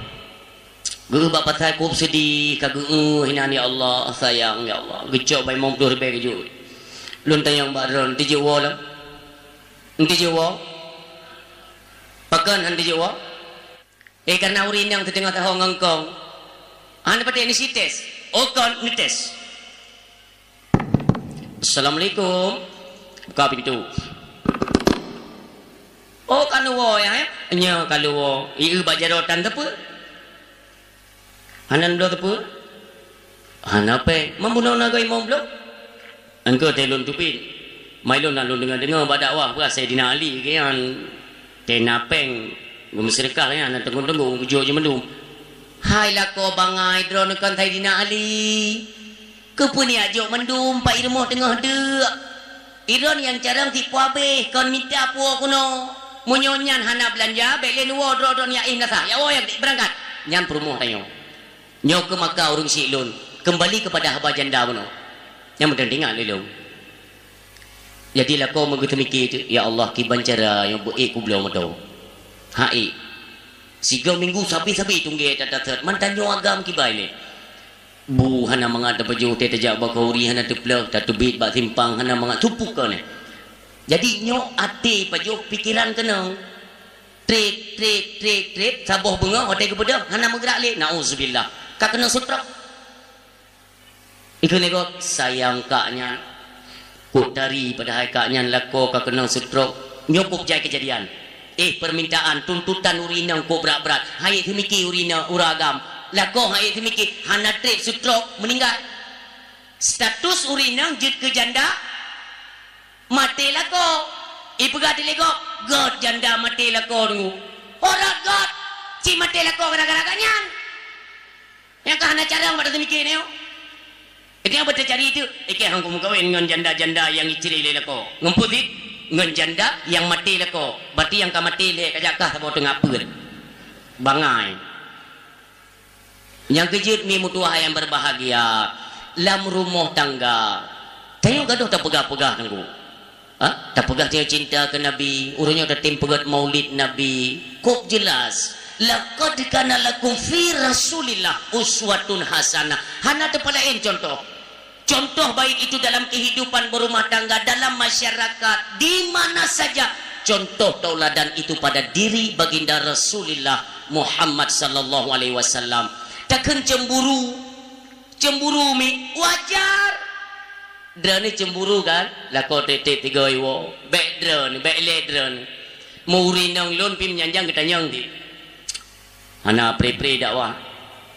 Geuh bak pasai kôb seudeh, ka geuh, "Inan, ya Allah, sayang, ya Allah." Geucok bak limong ploh ribèe geujok. Lôn tanyong bak droeneuh, "Eunteuk jeuet woe lom? Eunteuk jeuet woe? Pakon hana eunteuk jeuet woe?" Eh, kareuna ureueng inong siteungoh tahun ngon kong. Hana patéh neusites. Oh, kon neusites. "Assalamualaikum." Buka pintu. "Oh, ka lheueh woe, ya, ya?" "Nyoe ka lheueh woe." "Ieu bak jaroe tan sapeue?" "Hana neubloe sapeue?" "Hana péng." "Man bunoe na goe limong ploh?" "Eungkôt teuh lôn teubiet. Mai lôn na lôn deungoe-deungoe bak dakwah peue Saidina Ali keu nyan. Teuh na péng geumeuseudeukah nyan, na teunggu-teunggu geujok jih mandum." "Hai lakoe bangai, droeneuh kon Saidina Ali. Keupeue neujak jok mandum, pat i rumoh teungoh deuk? Droeneuh nyang carông sipuh abéh, kon mita puwoe keunoe. Meunyoe nyan hana beulanja, bèk lé neuwoe droe-droe nyan, eh, meunasah. Jak woe, jak beurangkat." Nyan peurumoh tanyoe. Nyoe keuh maka ureueng syiek lôn, keumbali keupada haba janda bunoe. Nyang meuteun teuingat lé lôn. Jadi lakoe meugeuteumiké teuk, "Ya Allah, kiban cara nyang beu ék kubloe meudoe." Hana ék. Sigoe minggu sabe-sabe tunggée that-that, man tanyoe agam kiban lé. Bu hana mangat tapajoh, teuh tajak bak khanduri hana teuplôh, tateubiet bak simpang hana mangat, tupuk keuneuk. Jadi nyoe até pajoh, pikeran keunong. Trép, trép, trép, trép, saboh beungoh watèe geubeudôh hana meugerak lé. Nauzubillah. Ka keunong stroke. Ikheun lé gob, "Sayang kak nyan. Kok tari padahai kak nyan lakoe ka keunong stroke." Nyoe kok jai keujadian. Eh, peumintaan, tuntutan ureueng inong kok brat-brat. Hana ék teumiki ureueng inong, ureueng agam. Lakoe hana ék teumiki, hana trép stroke, meuninggai. Status ureueng inong jeuet keu janda, maté lakoe. Ipeugah di lé gob, "Göt janda maté lakoe deungoe." Oh, rot göt, ci maté lakoe gara-gara gata nyan. Nyang ka hana carông bak teumiki nyoe. Itu nyang beuteucari itu, ikei han kumeukawen ngon janda-janda nyang jicre lé lakoe. Ngon peue cit? Ngon janda nyang maté lakoe. Berarti nyang ka maté lé, kajak kah saboh teungoh peuet. Bangai. Nyang keujeuet mi meutuwah nyang berbahagia, lam rumoh tangga, tanyoe gadôh tapeugah-peugah teungku. Ha? Tapeugah tanyoe cinta keu Nabi, uroe nyoe tatem peugét maulid Nabi. Kok jeulaih, "Laqad kana lakum fi Rasulillah uswatun hasanah." Hana teupeu laén cuntoh. Contoh baik itu dalam kehidupan berumah tangga, dalam masyarakat, di mana saja, contoh tauladan itu pada diri Baginda Rasulullah Muhammad sallallahu alaihi wasallam. Takheun cemburu, cemburu mi wajar. Droeneuh cemburu kan? Lakoe tiep-tiep tiga iwoe. Bèk droeneuh, bèk lé droeneuh. Meu ureueng inong lôn pih meunyan-nyan geutanyong di. Hana pre-pre dakwah.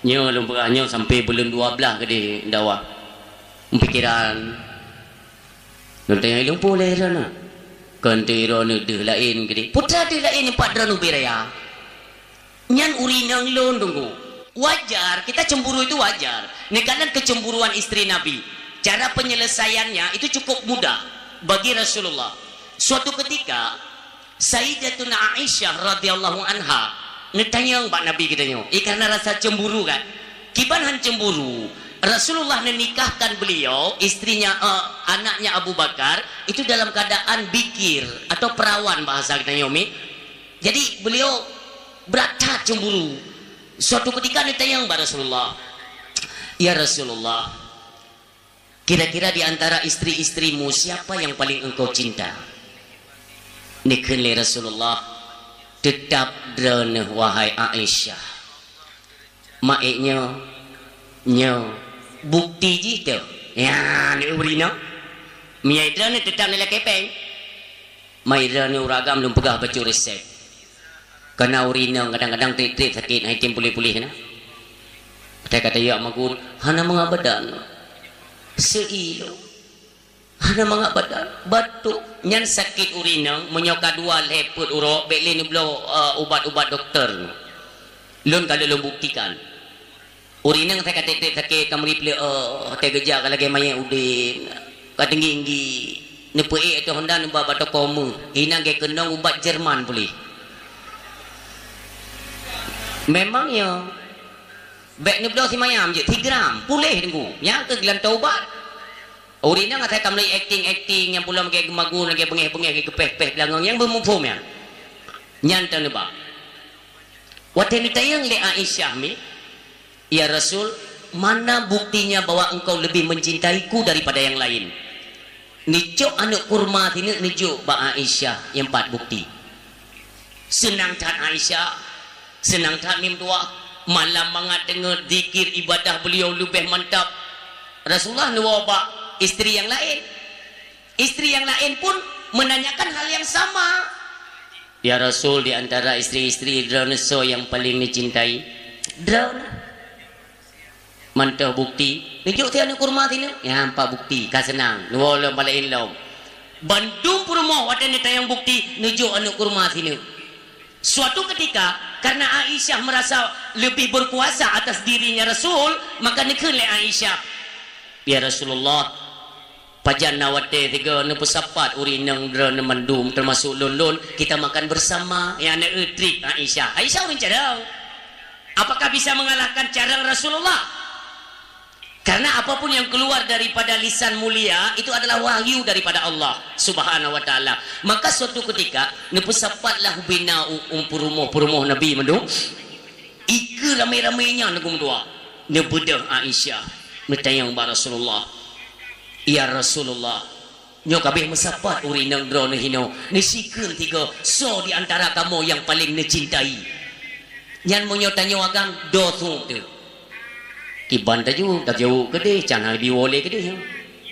Nyoe lôn peugah nyoe sampoe buleuen dua blaih keudeh dakwah. Pikeran. Lôn tanyong ilôn peue lé droeneuh? Kon teuh droeneuh deuh laén keudeh. Peue teuma deuh laén nyoe pat droeneuh ubé raya. Nyan ureueng inong lôn teungku. Wajar, kita cemburu itu wajar. Neukalon kecemburuan istri Nabi. Cara penyelesaiannya itu cukup mudah bagi Rasulullah. Suatu ketika, Sayyidatuna Aisyah radhiyallahu anha neutanyong bak Nabi geutanyoe, eh, karena rasa cemburu kan. Kiban han cemburu, Rasulullah neunikahkan beliau, istrinya, eh, anaknya Abu Bakar, itu dalam keadaan bikir atau perawan bahasa geutanyoe mi. Jadi beliau brat that cemburu. Suatu ketika neutanyong bak Rasulullah, "Ya Rasulullah, kira-kira di antara istri-istrimu, siapa yang paling engkau cinta?" Neukheun lé Rasulullah, "Teutap droeneuh, wahai Aisyah." Maék nyoe, nyoe, bukti jih teuh. Ya, neubri nyoe. Meunyoe droeneuh teutap neulakée péng. Mai droeneuh ureueng agam lôn peugah bacut resep. Kana ureueng inong kadang-kadang trép-trép sakét, hai tem puléh-puléh na. Watée ka tayue magun, hana mangat badan. Seulom. Hana mangat badan, batuk. Nyan sakét ureueng inong, meunyoe ka dua lhèe peuet uroe, bèk lé neubloe, eh, ubat-ubat dokto. Lôn ka lôn buktikan. Ureueng inong asai ka trép-trép sakét, ka meuri pleueh, oh, asai geujak ka lagèe manyèt udép. Ka teunggi-teunggi, neupeuék ateueh honda neuba bak toko meuh. Inan geukeunong ubat Jerman puléh. Memang ya. Bèk neubloe simayam jeuet, sigram, puléh teungku. Nyan keuh geulantoe ubat. Ureueng inong asai ka meuri akting-akting nyang pulo lagèe geumagun, lagèe beungèh-beungèh, lagèe geupéh-péh beulangong nyang beumuphom nyan. Nyan tan neuba. Watèe neutanyong lé Aisyah mi, "Ya Rasul, mana buktinya bahwa engkau lebih mencintaiku daripada yang lain?" Neucok aneuk kurma sineuk neujok bak Aisyah nyang pat bukti. Seunang that Aisyah, seunang that mi meutuwah. Malam mangat deungoe zikir ibadah beliau leubeh mantap. Rasulullah neuwoe bak istri nyang laén. Istri nyang laén pun menanyakan hal yang sama. "Ya Rasul, di antara istri-istri droeneuh soe nyang paleng neucintai?" "Droeneuh." "Mantong bukti?" "Neujok si aneuk kurma sineuk." "Nyan pat bukti, ka seunang. Neuwoe lom bak laén lom." Bandum peurumoh watèe neutanyong bukti, neujok aneuk kurma sineuk. Suatu ketika, karena Aisyah merasa lebih berkuasa atas dirinya Rasul, maka neukheun lé Aisyah, "Ya Rasulullah, pajan na watèe sigoe neupeusapat ureueng inong droeneuh mandum, teumasok lôn-lôn, kita makan bersama." Nyan na trik Aisyah. Aisyah ureueng carông. Apakah bisa mengalahkan carông Rasulullah? Karena apapun yang keluar daripada lisan mulia itu adalah wahyu daripada Allah Subhanahu wa Ta'ala. Maka suatu ketika, neupeusapatlah ubena u-, u peurumoh-peurumoh Nabi mandum. Ikeue ramé-ramé nyan neugeumeudoa. Neubeudôh Aisyah, neutanyong bak Rasulullah, "Ya Rasulullah, nyoe ka abéh meusapat ureueng inong droeneuh hinoe, neusikheun sigoe, soe di antara kamoe nyang paleng neucintai?" Nyan meunyoe tanyoe agam, doh sueb teuh. Kiban tajaweueb, tajaweueb keudeh, can hana jiwoe lé keudeh.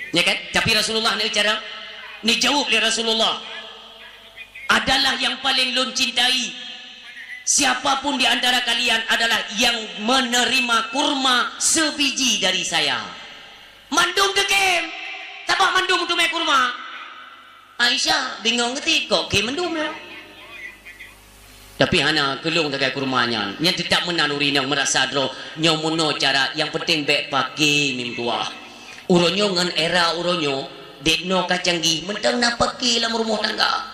Nya kan? Tapi Rasulullah neucara, neujaweueb lé Rasulullah, "Adalah yang paling lôn cintai, siapapun di antara kalian adalah yang menerima kurma sebiji dari saya." Mandum teukem, sabab mandum teumé kurma. Aisyah bingong geuti, kok kém mandum nyoe. Tapi hana keulong sagai kurma nyan. Nyan teutab meunan ureueng inong meurasa droe nyoe meunoe cara, nyang penting bèk paké mi meutuwah. Uroe nyoe ngon era uroe nyoe, dek noe ka canggih, mantong na paké lam rumoh tangga.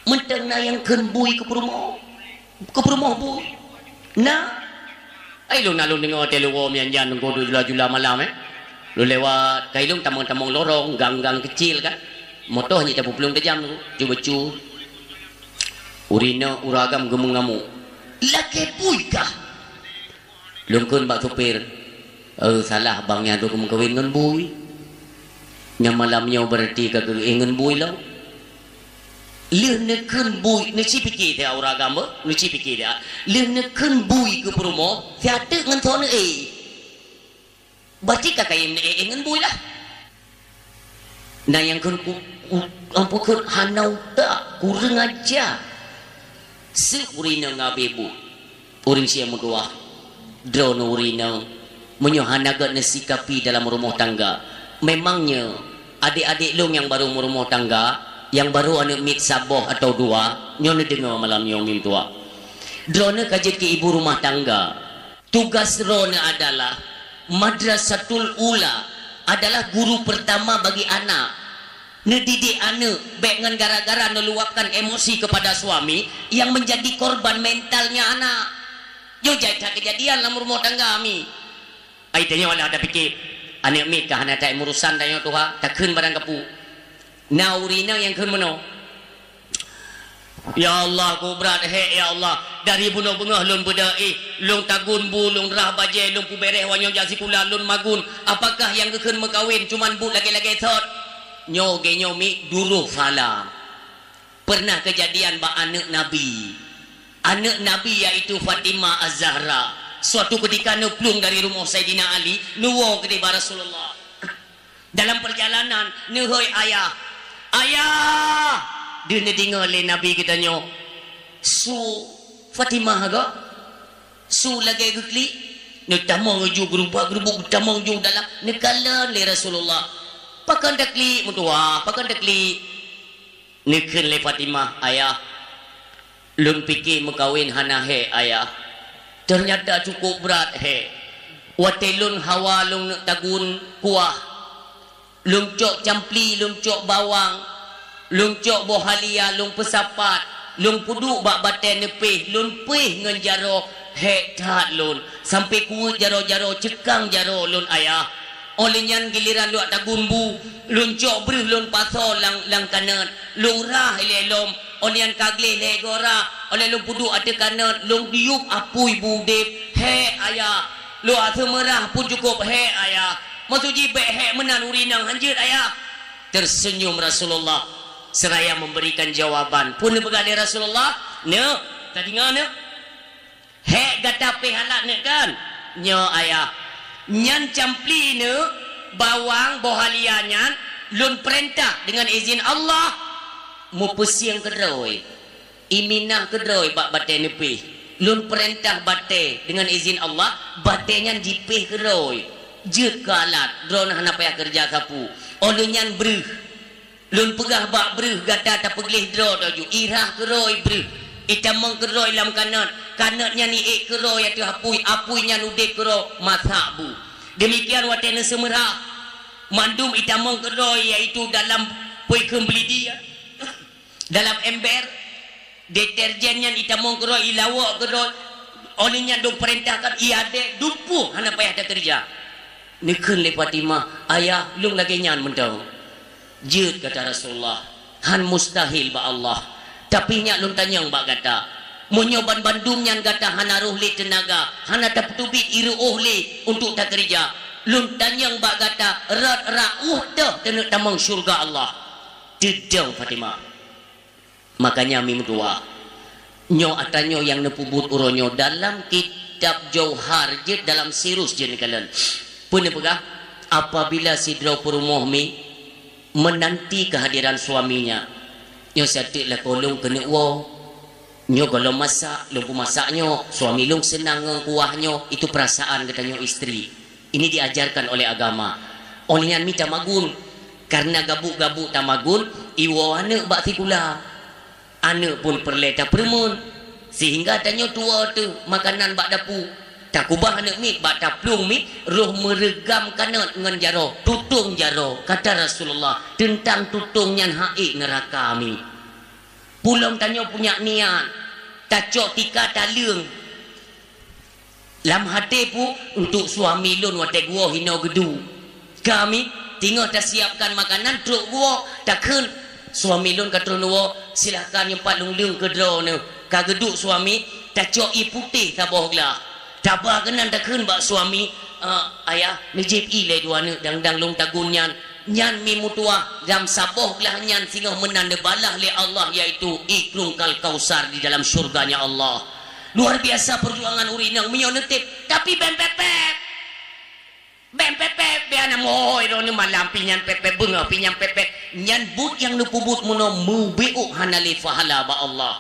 Mantong na nyang kheun bui keu peurumoh. Keu peurumoh bui. Na. Ai lôn na lôn deungoe teuh lôn woe meujan-jan ngon jula-jula malam, eh. Lôn lewat, kai lôn tamong-tamong lorong, gang-gang keucil kan. Moto hana tapeuplong tajam tu, cu-cu. Ureueng inong, ureueng agam geumeungamok. "Lakèe bui kah?" Lôn kheun bak supir, "Eh, salah bang nyan tu meukawen ngon bui. Nyang malam nyoe berarti ka geuéh ngon bui lom." Lheueh neukheun bui, neuci pike teuh ureueng agam, neuci pike teuh. Lheueh neukheun bui keu peurumoh, siat teuk ngon soe neuéh. Berarti ka kayém neuéh ngon bui lah. Na nyang kheun ku, ku, ampôn kheun hana utak, kureueng aja. Seuk ureueng inong ngabé buet. Ureueng siat meutuwah, droeneuh ureueng inong, meunyoe hana gét neusikapi dalam rumoh tangga, memang nyoe, adek-adek lôn nyang barô meurumoh tangga, nyang barô aneuk miet saboh atawa dua, nyoe neudeungoe malam nyoe mi meutuwah. Droeneuh ka jeuet keu ibu rumah tangga. Tugas droeneuh adalah madrasatul ula, adalah guru pertama bagi anak. Neudidik aneuk bèk ngon gara-gara neuluapkan emosi kepada suami yang menjadi korban mentalnya anak. Nyoe jai that keujadian lam rumoh tangga mi. Ai tanyoe lah tapike, aneuk miet ka hana that meurusan tanyoe tuha, takheun barang kapeue. Na ureueng inong nyang kheun meunoe. Ya Allah, ku brat hék, ya Allah. Dari bunoe beungoh lôn beudôh éh, lôn tagun bu, lôn rhah bajèe, lôn peubèrèh wanyoe jak sikula, lôn magun. Apakah nyang geukheun meukawen cuman buet lagèe-lagèe thot? Nyoe geuh nyoe mi duroh salah. Pernah keujadian bak aneuk Nabi. Aneuk Nabi yaitu Fatimah Az-Zahra. Suatu keutika neuplueng dari rumoh Saidina Ali, neuwoe keudéh bak Rasulullah. Dalam perjalanan, neuhôi ayah. "Ayah!" Deuh neudeungoe lé Nabi geutanyoe. Su Fatimah geuh. Su lagèe geuklik. Neutamong ju geurubak-geurubuk, neutamong ju dalam, neukalon lé Rasulullah. "Pakon taklik meutuwah, pakon taklik?" Neukheun lé Fatimah, "Ayah, lôn pike meukawen hana hék, Ayah. Teunyata cukôp brat hék. Watée lôn hawa lôn neuk tagun kuah, lôn cok campli, lôn cok bawang, lôn cok boh halia, lôn peusapat, lôn peuduek bak batée neupéh, lôn péh ngon jaroe, hék that lôn, sampoe kuweuet jaroe-jaroe, ceukang jaroe lôn, Ayah. Óh lheueh nyan giliran lôn tagun bu, lôn cok breuh lôn pasoe lam, lam kanot, lôn rhah ilée lom, óh lheueh nyan ka gleh lhée goe rhah, óh lheueh lôn peuduek ateueh kanot, lôn diyueb apui bu udeb, hék, Ayah. Lôn hase meurah pun cukôp hék, Ayah. Maksud jih bék hék meunan ureueng inong, han jeuet, Ayah." Tersenyum Rasulullah seraya memberikan jawaban. Peue neupeugah lé Rasulullah? "Neuk, tadeungoe neuk. Hék gata péh halat neuk kan? Nyoe, Ayah. Nyan campli neuk, bawang, boh halia nyan, lôn peurintah deungon izin Allah, meupeusieng keudroe." Iminah keudroe bak batée neupéh. Lôn peurintah batée deungon izin Allah, batée nyan jipéh keudroe. Jeuet keu alat, droeneuh hana payah keureuja sapeue. Óh lheueh nyan breuh. Lôn peugah bak breuh gata tapeugleh droe taju. Irhah keudroe breuh. Itamong keudroe lam kanot. Kanot nyan iék keudroe ateueh apui. Apui nyan udeb keudroe masak bu. Demikian watée neuseumeurah. Mandum itamong keudroe, yaitu dalam peue kheun beulidi, ya. Dalam ember, deterjen nyan itamong keudroe, ilawok keudroe, óh lheueh nyan lôn peurintahkan iadek dumpôh hana payah takeureuja. Neukheun lé Fatimah, "Ayah, lôn lagée nyan mantong." "Jeuet," kata Rasulullah, "han mustahil bak Allah. Tapi nyak lôn tanyong bak gata, meunyoe banmandum nyan gata hana roh lé teunaga, hana tapeutubiet ireuôh lé untuk takeureuja, lôn tanyong bak gata, rot rot ueh teuh taneuk tamong syeuruga Allah?" Teudong Fatimah. Makanya mi meutuwah. Nyoe atra nyoe nyang neupeubuet uroe nyoe dalam kitab Jauhar jeuet, dalam Sirus jeuet neukalon. Peue neupeugah? Apabila sidroe peurumoh mi menanti kehadiran suaminya, nyoe sateuk lakoe lôn keuneuk woe. Nyoe gohlom masak, lôn peumasak nyoe, suami lôn seunang ngon kuah nyoe, itu perasaan geutanyoe istri. Ini diajarkan oleh agama. Óh lheueh nyan mi tamagun. Karena gabuk-gabuk tamagun, iwoe aneuëk bak sikula. Aneuëk pun peureulée tapeureumeun. Sehingga tanyoe tuwoe teuh makanan bak dapu. Takubah aneuëk miet bak taplueng miet, roh meureugam kanot ngon jaroe, tutong jaroe. Kata Rasulullah, teuntang tutong nyan han ék neuraka mi. Pulom tanyoe punya niat, tacok tika taleueng. Lam até pu, untuk suami lôn watée geuwoe hinoe geudu. Kami teungoh tasiapkan makanan trok geuwoe, takheun, "Suami lôn ka trok neuwoe, silahkan nyoe pat lôn leueng keu droeneuh." Ka geuduek suami, tacok ié putéh saboh glah. Taba keunan takheun bak suami, "Eh, ayah, neujieb ié lé dua aneuëk dang-dang lôn tagun nyan." Nyan mi meutuwah, lam saboh glah nyan singoh meunan neubalah lé Allah, yaitu ié krueng Kal Kausar di dalam syurga-Nya Allah. Luar biasa perjuangan ureuëng inong meunyoe neuteb, tapi bèk pép-pép. Bèk pép-pép, biar na mohoi droeneuh malam pih nyan pép-pép, beungoh pih nyan pép-pép. Nyan buet nyang neupeubuet meunoe meubiôk hana lé pahala bak Allah.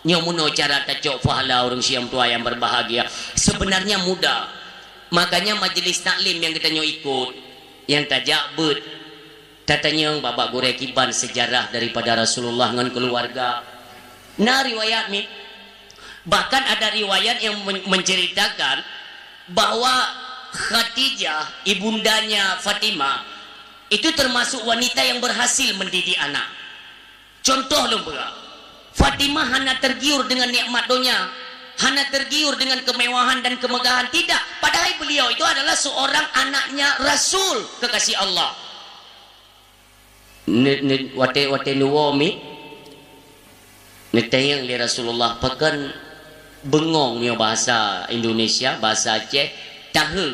Nyoe meunoe cara tacok pahala ureuëng siom tuha nyang berbahagia. Sebenarnya mudah. Makanya majelis taklim nyang geutanyoe ikot, nyang tajak beuet, tatanyong bak-bak gurée kiban sejarah daripada Rasulullah ngon keuluwarga. Na riwayat mi, bahkan ada riwayat yang men-, menceritakan bahwa Khadijah, ibundanya Fatimah, itu termasuk wanita yang berhasil mendidik anak. Contoh lôn peugah, Fatimah hana tergiur dengan nikmat donya, hana tergiur dengan kemewahan dan kemegahan, tidak. Padahal beliau itu adalah seorang anaknya Rasul kekasih Allah. Ne-, ne-, watée-watée neuwoe mi, neutanyong lé Rasulullah, pakon bengong nyoe bahasa Indonesia, bahasa Aceh, tahe.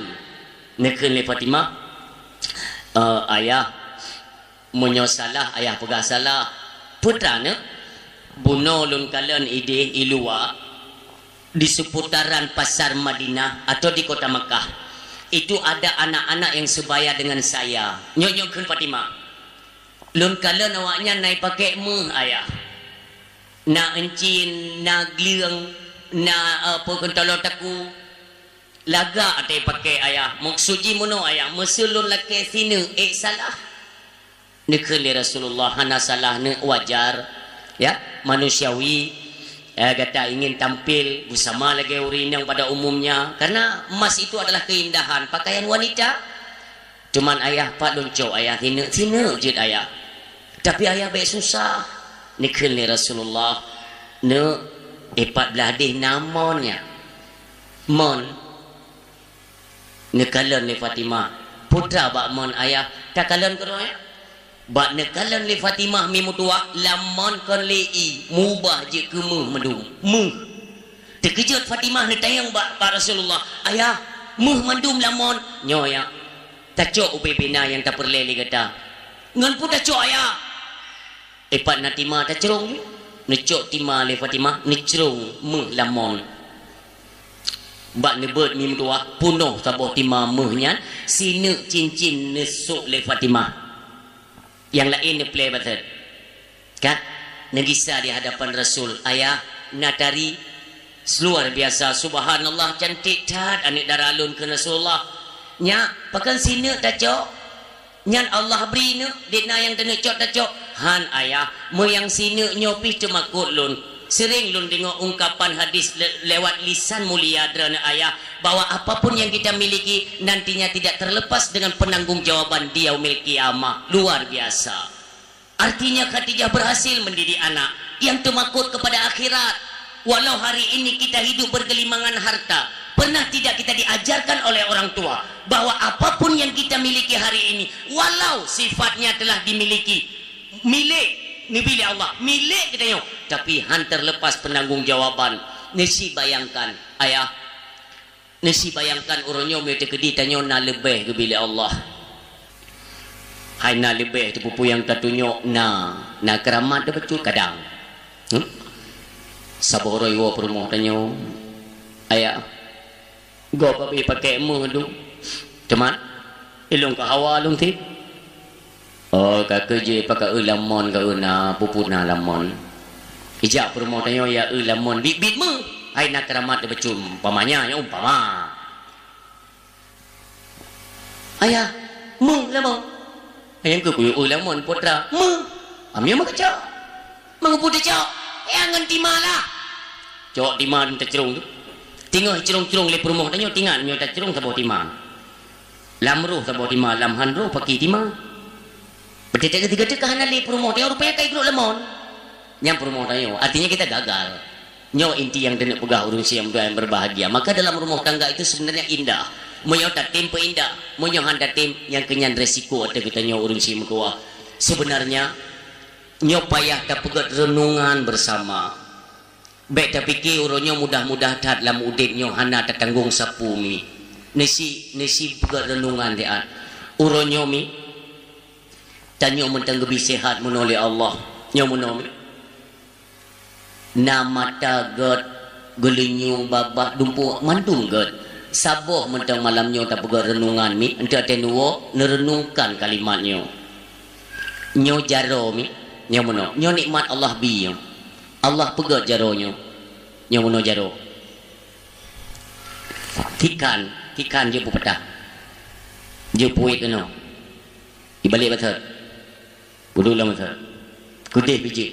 Neukheun lé Fatimah, "Eh, ayah, meunyoe salah, ayah peugah salah. Peue treuk, bunoe lôn kalon idéh i luwa, di seputaran pasar Madinah atau di kota Makkah, itu ada anak-anak yang sebaya dengan saya." Nyoe, nyoe kheun Fatimah. "Lôn kalon awaknyan na ipakék méuh, ayah. Na euncien, na gleueng, na, eh, peue kheun taloe takue. Lagak até paké ayah, maksud jih meunoe ayah, meuseu lôn lakée sineuk, ék salah. Neukheun lé Rasulullah, hana salah neuk, wajar, ya, manusiawi. Eh, gata ingin tampil beusama lagée ureuëng inong pada umumnya, karena emas itu adalah keindahan pakaian wanita. Cuman ayah, pat lôn cok ayah, sineuk-sineuk jeuet ayah. Tapi ayah bék susah. Neukheun lé Rasulullah, neuk, eh, pat blaih deh na mon nyan. Mon. Neukalon lé Fatimah. Putra bak mon ayah, takalon keudroe? Bak neukalon lé Fatimah mi meutuwah, lam mon kon lé ie, meubah jeuet keu méuh mandum. Méuh. Teukeujot Fatimah neutanyong bak, bak Rasulullah, "Ayah, méuh mandum lam mon?" "Nyoe, ya." "Tacok ubé-bé na nyang tapeureulée lé gata." "Ngon peue tacok, ayah?" "Eh, pat na tima tacrông." Neucok tima lé Fatimah, neucrông méuh lam mon. Bak neubeuet mi meutuwah, peunoh saboh tima méuh nyan, sineuk cincin neusok lé Fatimah. Nyang laén neuplée batet. Kan? Neugisa di hadapan Rasul, "Ayah, na tari luar biasa, subhanallah, cantik that aneuk dara lôn," kheun Rasulullah. "Nyak, pakon sineuk tacok? Nyan Allah bri neuk, dik na nyang taneuk cok tacok." "Han, ayah, meunyoe nyang sineuk nyoe pih teumakot lôn. Seuring lôn deungoe ungkapan hadis le-, lewat lisan mulia droeneuh ayah, bahwa apapun yang kita miliki nantinya tidak terlepas dengan penanggung jawaban di yaumil qiyamah." Luar biasa. Artinya Khadijah berhasil mendidik anak yang teumakot kepada akhirat. Walau hari ini kita hidup bergelimangan harta, pernah tidak kita diajarkan oleh orang tua bahwa apapun yang kita miliki hari ini, walau sifatnya telah dimiliki, milék, neubi lé Allah, milék geutanyoe, tapi han terlepas penanggung jawaban. Neusi bayangkan, ayah, Neusi bayangkan uroe nyoe meunyoe teukeudi tanyoe na leubeh geubi lé Allah. Hai na leubeh teupeue-peue nyang tatunyok na, na keuramat teuh bacut kadang. Hmm? Saboh uroe iwoe peurumoh tanyoe, "Ayah, gob abéh pakék méuh dum. Teuma, ilôn ka hawa lôn sit." Oh, ka keuh jih, pakon eu lam mon, ka eu na, peue-peue na lam mon. Ijak peurumoh tanyoe, ya eu lam mon, biet-biet méuh. Hai na keuramat teuh bacut, umpamanya, nyoe umpama. "Ayah, méuh lam mon." "Ayah, keu kuyue eu lam mon, putra." "Méuh." "Amia meukeucok." "Meungeupeu teucok?" "Eh, ngon tima lah." Cok tima teucrông tu. Teungoh icrông-crông lé peurumoh tanyoe, tingat nyoe tacrông saboh tima. Lam roh saboh tima, lam han roh paki tima. Beuteutek geuti-geuti ka hana lé peurumoh tanyoe, rupanya ka igrok lam mon. Nyang peurumoh tanyoe, artinya kita gagal. Nyoe inti nyang keuneuk peugah ureuëng siam dua yang berbahagia. Maka dalam rumah tangga itu sebenarnya indah. Meunyoe tatem peuindah, meunyoe han tatem, nyang keunyan resiko ateueh geutanyoe ureuëng siam meutuwah. Sebenarnya, nyoe payah tapeugét renungan bersama. Bék tapike uroe nyoe mudah-mudah that lam udeb nyoe hana tatanggong sapeue mi. Neusi, neusi peugét renungan siat. Uroe nyoe mi, tanyoe mantong geubi sehat meunoe lé Allah. Nyoe meunoe mi. Na mata gét, geulinyueng, babah, dumpeue, mandum gét. Saboh mantong malam nyoe tapeugét renungan mi, eunteuk watée neuwoe, neureunungkan kalimat nyoe. Nyoe jaroe mi, nyoe meunoe. Nyoe nikmat Allah bi nyoe. Allah peugét jaroe nyoe. Nyoe meunoe jaroe. Tikan, tikan jeuet peupatah. Jeuet puet keunoe. Ibalek batat. Udeb lam batat. Keudeh bijéh.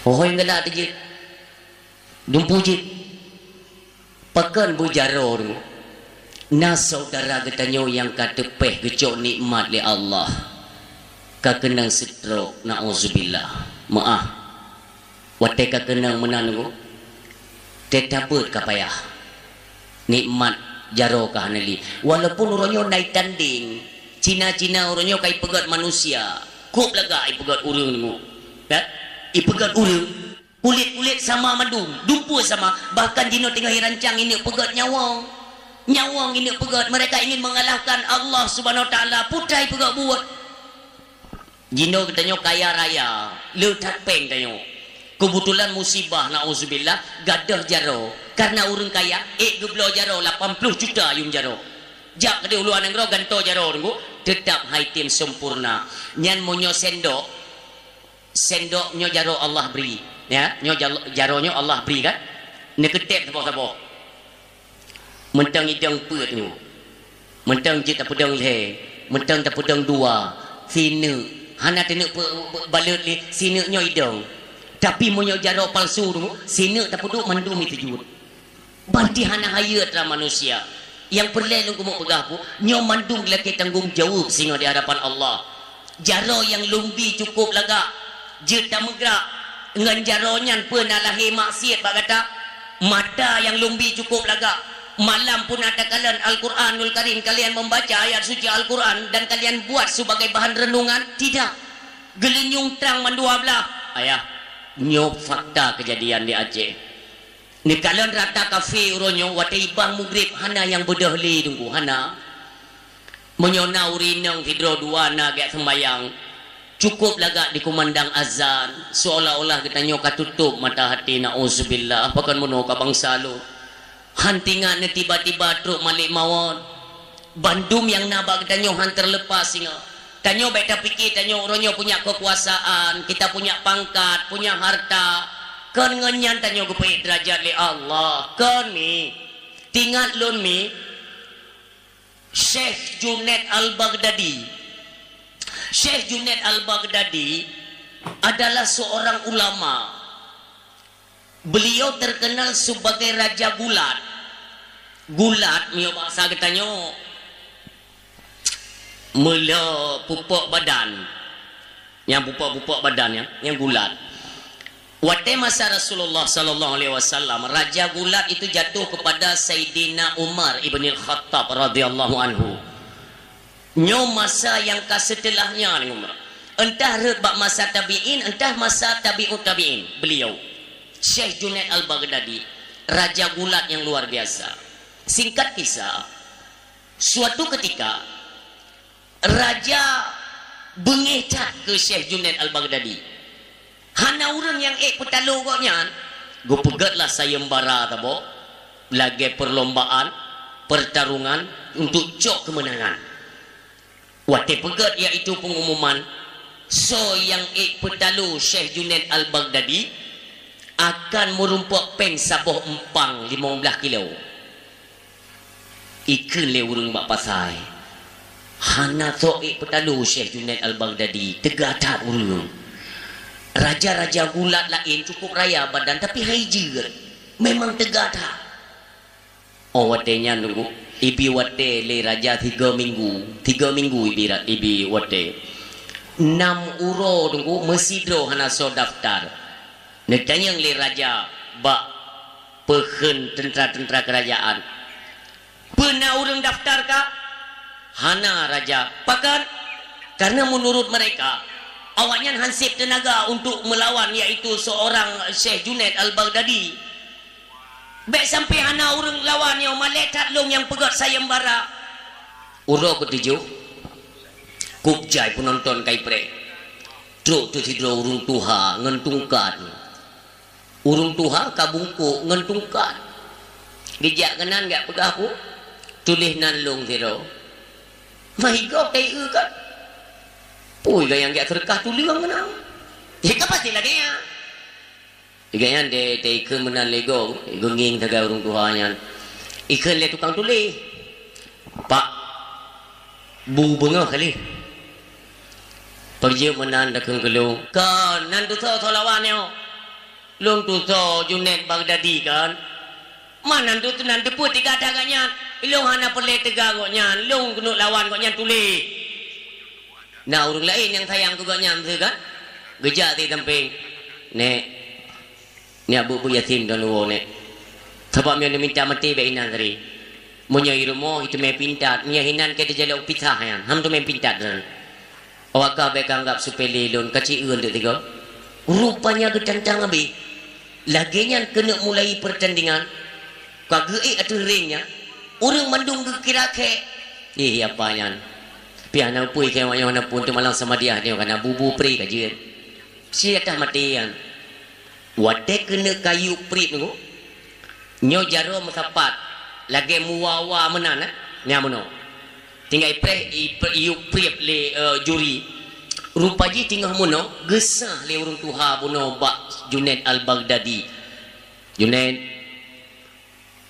Hohoi galak teujeuet. Dumpeue jeuet. Pakon beujaroe nyoe? Na syedara geutanyoe nyang ka teupéh geucok nikmat lé Allah, ka keunong stroke, naudzubillah. Meuáh. Watée ka keunong meunan nyoe, teutabeuet ka payah. Nikmat jaroe ka hana lé. Walaupun uroe nyoe na itandeng, Cina-Cina uroe nyoe ka ipeugét manusia, kôb lagak ipeugét ureuëng nyoe. Ya? Ipeugét ureuëng. Kulét-kulét sama mandum, dumpeue sama, bahkan jinoe teungoh irancang ineuk peugét nyawöng. Nyawöng ineuk peugét, mereka ingin mengalahkan Allah Subhanahu Wa Taala, putra ipeugét buet. Jinoe geutanyoe kaya raya, le that péng tanyoe. Keubeutulan musibah, naudzubillah, gadôh jaroe. Karena ureuëng kaya, ék geubloe jaroe lapan ploh juta yuem jaroe. Jak keudeh u luwa nanggroe gantoe jaroe teungku, teutap hai tem sempurna. Nyan meunyoe sendok, Sendok nyoe jaroe Allah bri, ya. Nyoe jalo-, jaroe nyoe Allah bri kan. Neukeuteb saboh-saboh. Mantong idong peuet nyoe. Mantong jeuet tapeudong lhèe, mantong tapeudong dua, sineuk. Hana taneuk pe-, pe-, balot lé, sineuk nyoe idong. Tapi meunyoe jaroe palsu tu, sineuk tapeuduek mandum jiteujuet. Berarti hana hayeu atra manusia. Nyang peureulèe lôn keumeung peugah, Bu, nyoe mandum lakèe tanggong jaweueb singoh di hadapan Allah. Jaroe nyang lôn bi cukôp lagak, jeuet tameugrak, ngon jaroe nyan peue na lahé maksiet bak gata? Mata nyang lôn bi cukôp lagak, malam pun na takalon Al-Quranul Karim, kalian membaca ayat suci Al-Quran dan kalian buat sebagai bahan renungan? Tidak. Geulinyueng trang mandua blaih. Ayah, nyoe fakta keujadian di Aceh. Neukalon rata kafé uroe nyoe, watèe ibang mugrib hana nyang beudôh lé, Teungku, hana. Meunyoe na ureueng inong sidroe dua na geujak seumbahyang, cukôp lagak dikumandang azan, seolah-olah geutanyoe ka tutôp mata hati, na'uzubillah, pakon meunoe ka bansa lôn. Han teuingat neu tiba-tiba trôk malèk mawöt. Bandum nyang na bak geutanyoe han teuleupah singoh. Tanyoe bèk tapike tanyoe uroe nyoe punya keukuasaan, kita punya pangkat, punya harta. Kon ngon nyan tanyoe geupeuék deurajat lé Allah. Kon mi. Teuingat lôn mi, Syekh Junaid Al-Baghdadi. Syekh Junaid Al-Baghdadi adalah seorang ulama. Beliau terkenal sebagai raja gulat. Gulat, meunyoe bahasa geutanyoe, meulhö pupuk badan. Nyang pupuk-pupuk badan nyan, nyang gulat. Watèe masa Rasulullah sallallahu alaihi wasallam, raja gulat itu jatuh kepada Saidina Umar ibnil Khattab radhiyallahu anhu. Nyoe masa nyang ka seuteulah nyan, Umar. Entah rhot bak masa tabi'in, entah masa tabi'ut tabi'in. Beliau, Syekh Junaid Al-Baghdadi, raja gulat nyang luar biasa. Singkat kisah, suatu ketika, raja beungéh that keu Syekh Junaid Al-Baghdadi. Hana ureueng nyang ék peutalo gobnyan. Geupeugötlah sayembara saboh, lagèe perlombaan, pertarungan untuk cok keumeunangan. Watèe peugöt, yaitu pengumuman, soe nyang ék peutalo Syekh Junaid Al-Baghdadi akan meurumpok péng saboh eumpang limong blaih kilo. Ikheun lé ureueng bak pasai, "Hana soe ék peutalo Syekh Junaid Al-Baghdadi, teuga that ureueng. Raja-raja gulat laén cukôp raya badan, tapi han jijeuet. Memang teuga that." Oh, watèe nyan, Teungku, ibi watèe lé raja tiga minggu. Tiga minggu ibi ra-, ibi watèe. Nam uroe, Teungku, meusidroe hana soe daftar. Neutanyong lé raja bak peukheun teuntra-teuntra keurajaan, "Peue na ureueng daftar ka?" "Hana, Raja." "Pakon?" "Karena menurut mereka, awaknyan han sép teunaga untuk melawan, yaitu seorang Syekh Junaid Al-Baghdadi." "Bèk sampai hana ureueng lawan nyoe, malèe that lôn nyang peugöt sayembara." Uroe keutujoh, kub jai peunonton ka ipreh. Trok teuh sidroe ureueng tuha ngon tungkat. Ureueng tuha ka bungkôk ngon tungkat. Geujak keunan geujak peugah, "Pu, tuléh nan lôn sidroe." Meuhigop taieu kan. Pui gayang geujak seudeukah tuleueng keunan. Jih ka pasti lagèe nyan. Lagèe nyan deh, deh ikheun meunan lé gob, geungieng sagai ureueng tuha nyan. Ikheun lé tukang tuléh. "Pak, bu beungoh kali. Peujeuet meunan takheun keu lôn." "Kon, nan tusoe soe lawan nyoe?" "Lôn tusoe Junaid Baghdadi kon." "Man nan tu, nan teupeue teuga that gobnyan?" "Lôn hana peureulèe teuga gobnyan, lôn keuneuk lawan gobnyan tuléh." Na ureueng laén nyang sayang keu gobnyan, beutôi kan? Geujak di sampéng. "Nèk, nyak beuet-beuet Yasin dan uroe nèk. Sabab meunyoe neumita maté bèk inan tadi. Meunyoe i rumoh, iteumé pintat. Meunyoe inan ka teujalok pisah nyan, han teumé pintat droen. Awak kah bèk ka anggap seupele lôn, ka ci-eu deuek tiga." Rupanya geutantang abéh. Lagèe nyan keuneuk mulai peurtandingan. Ka geuék ateueh ring nyan, ureueng mandum geukira khèk. "Ih, apa nyan? Piah na upui keu awak nyoe na pun teumalang sama diah nyoe kana bubu pri ka jeuet. Si atah maté nyan." Watèe keuneuk ka yub priep nyoe, nyoe jaroe meusapat lagèe muwa-wa meunan, eh? Nyan meunoe. Tinggai preh i-, iyub priep lé, eh, juri. Rupa jih teungoh meunoe, geusah lé ureueng tuha bunoe bak Junaid Al-Baghdadi. "Junaid,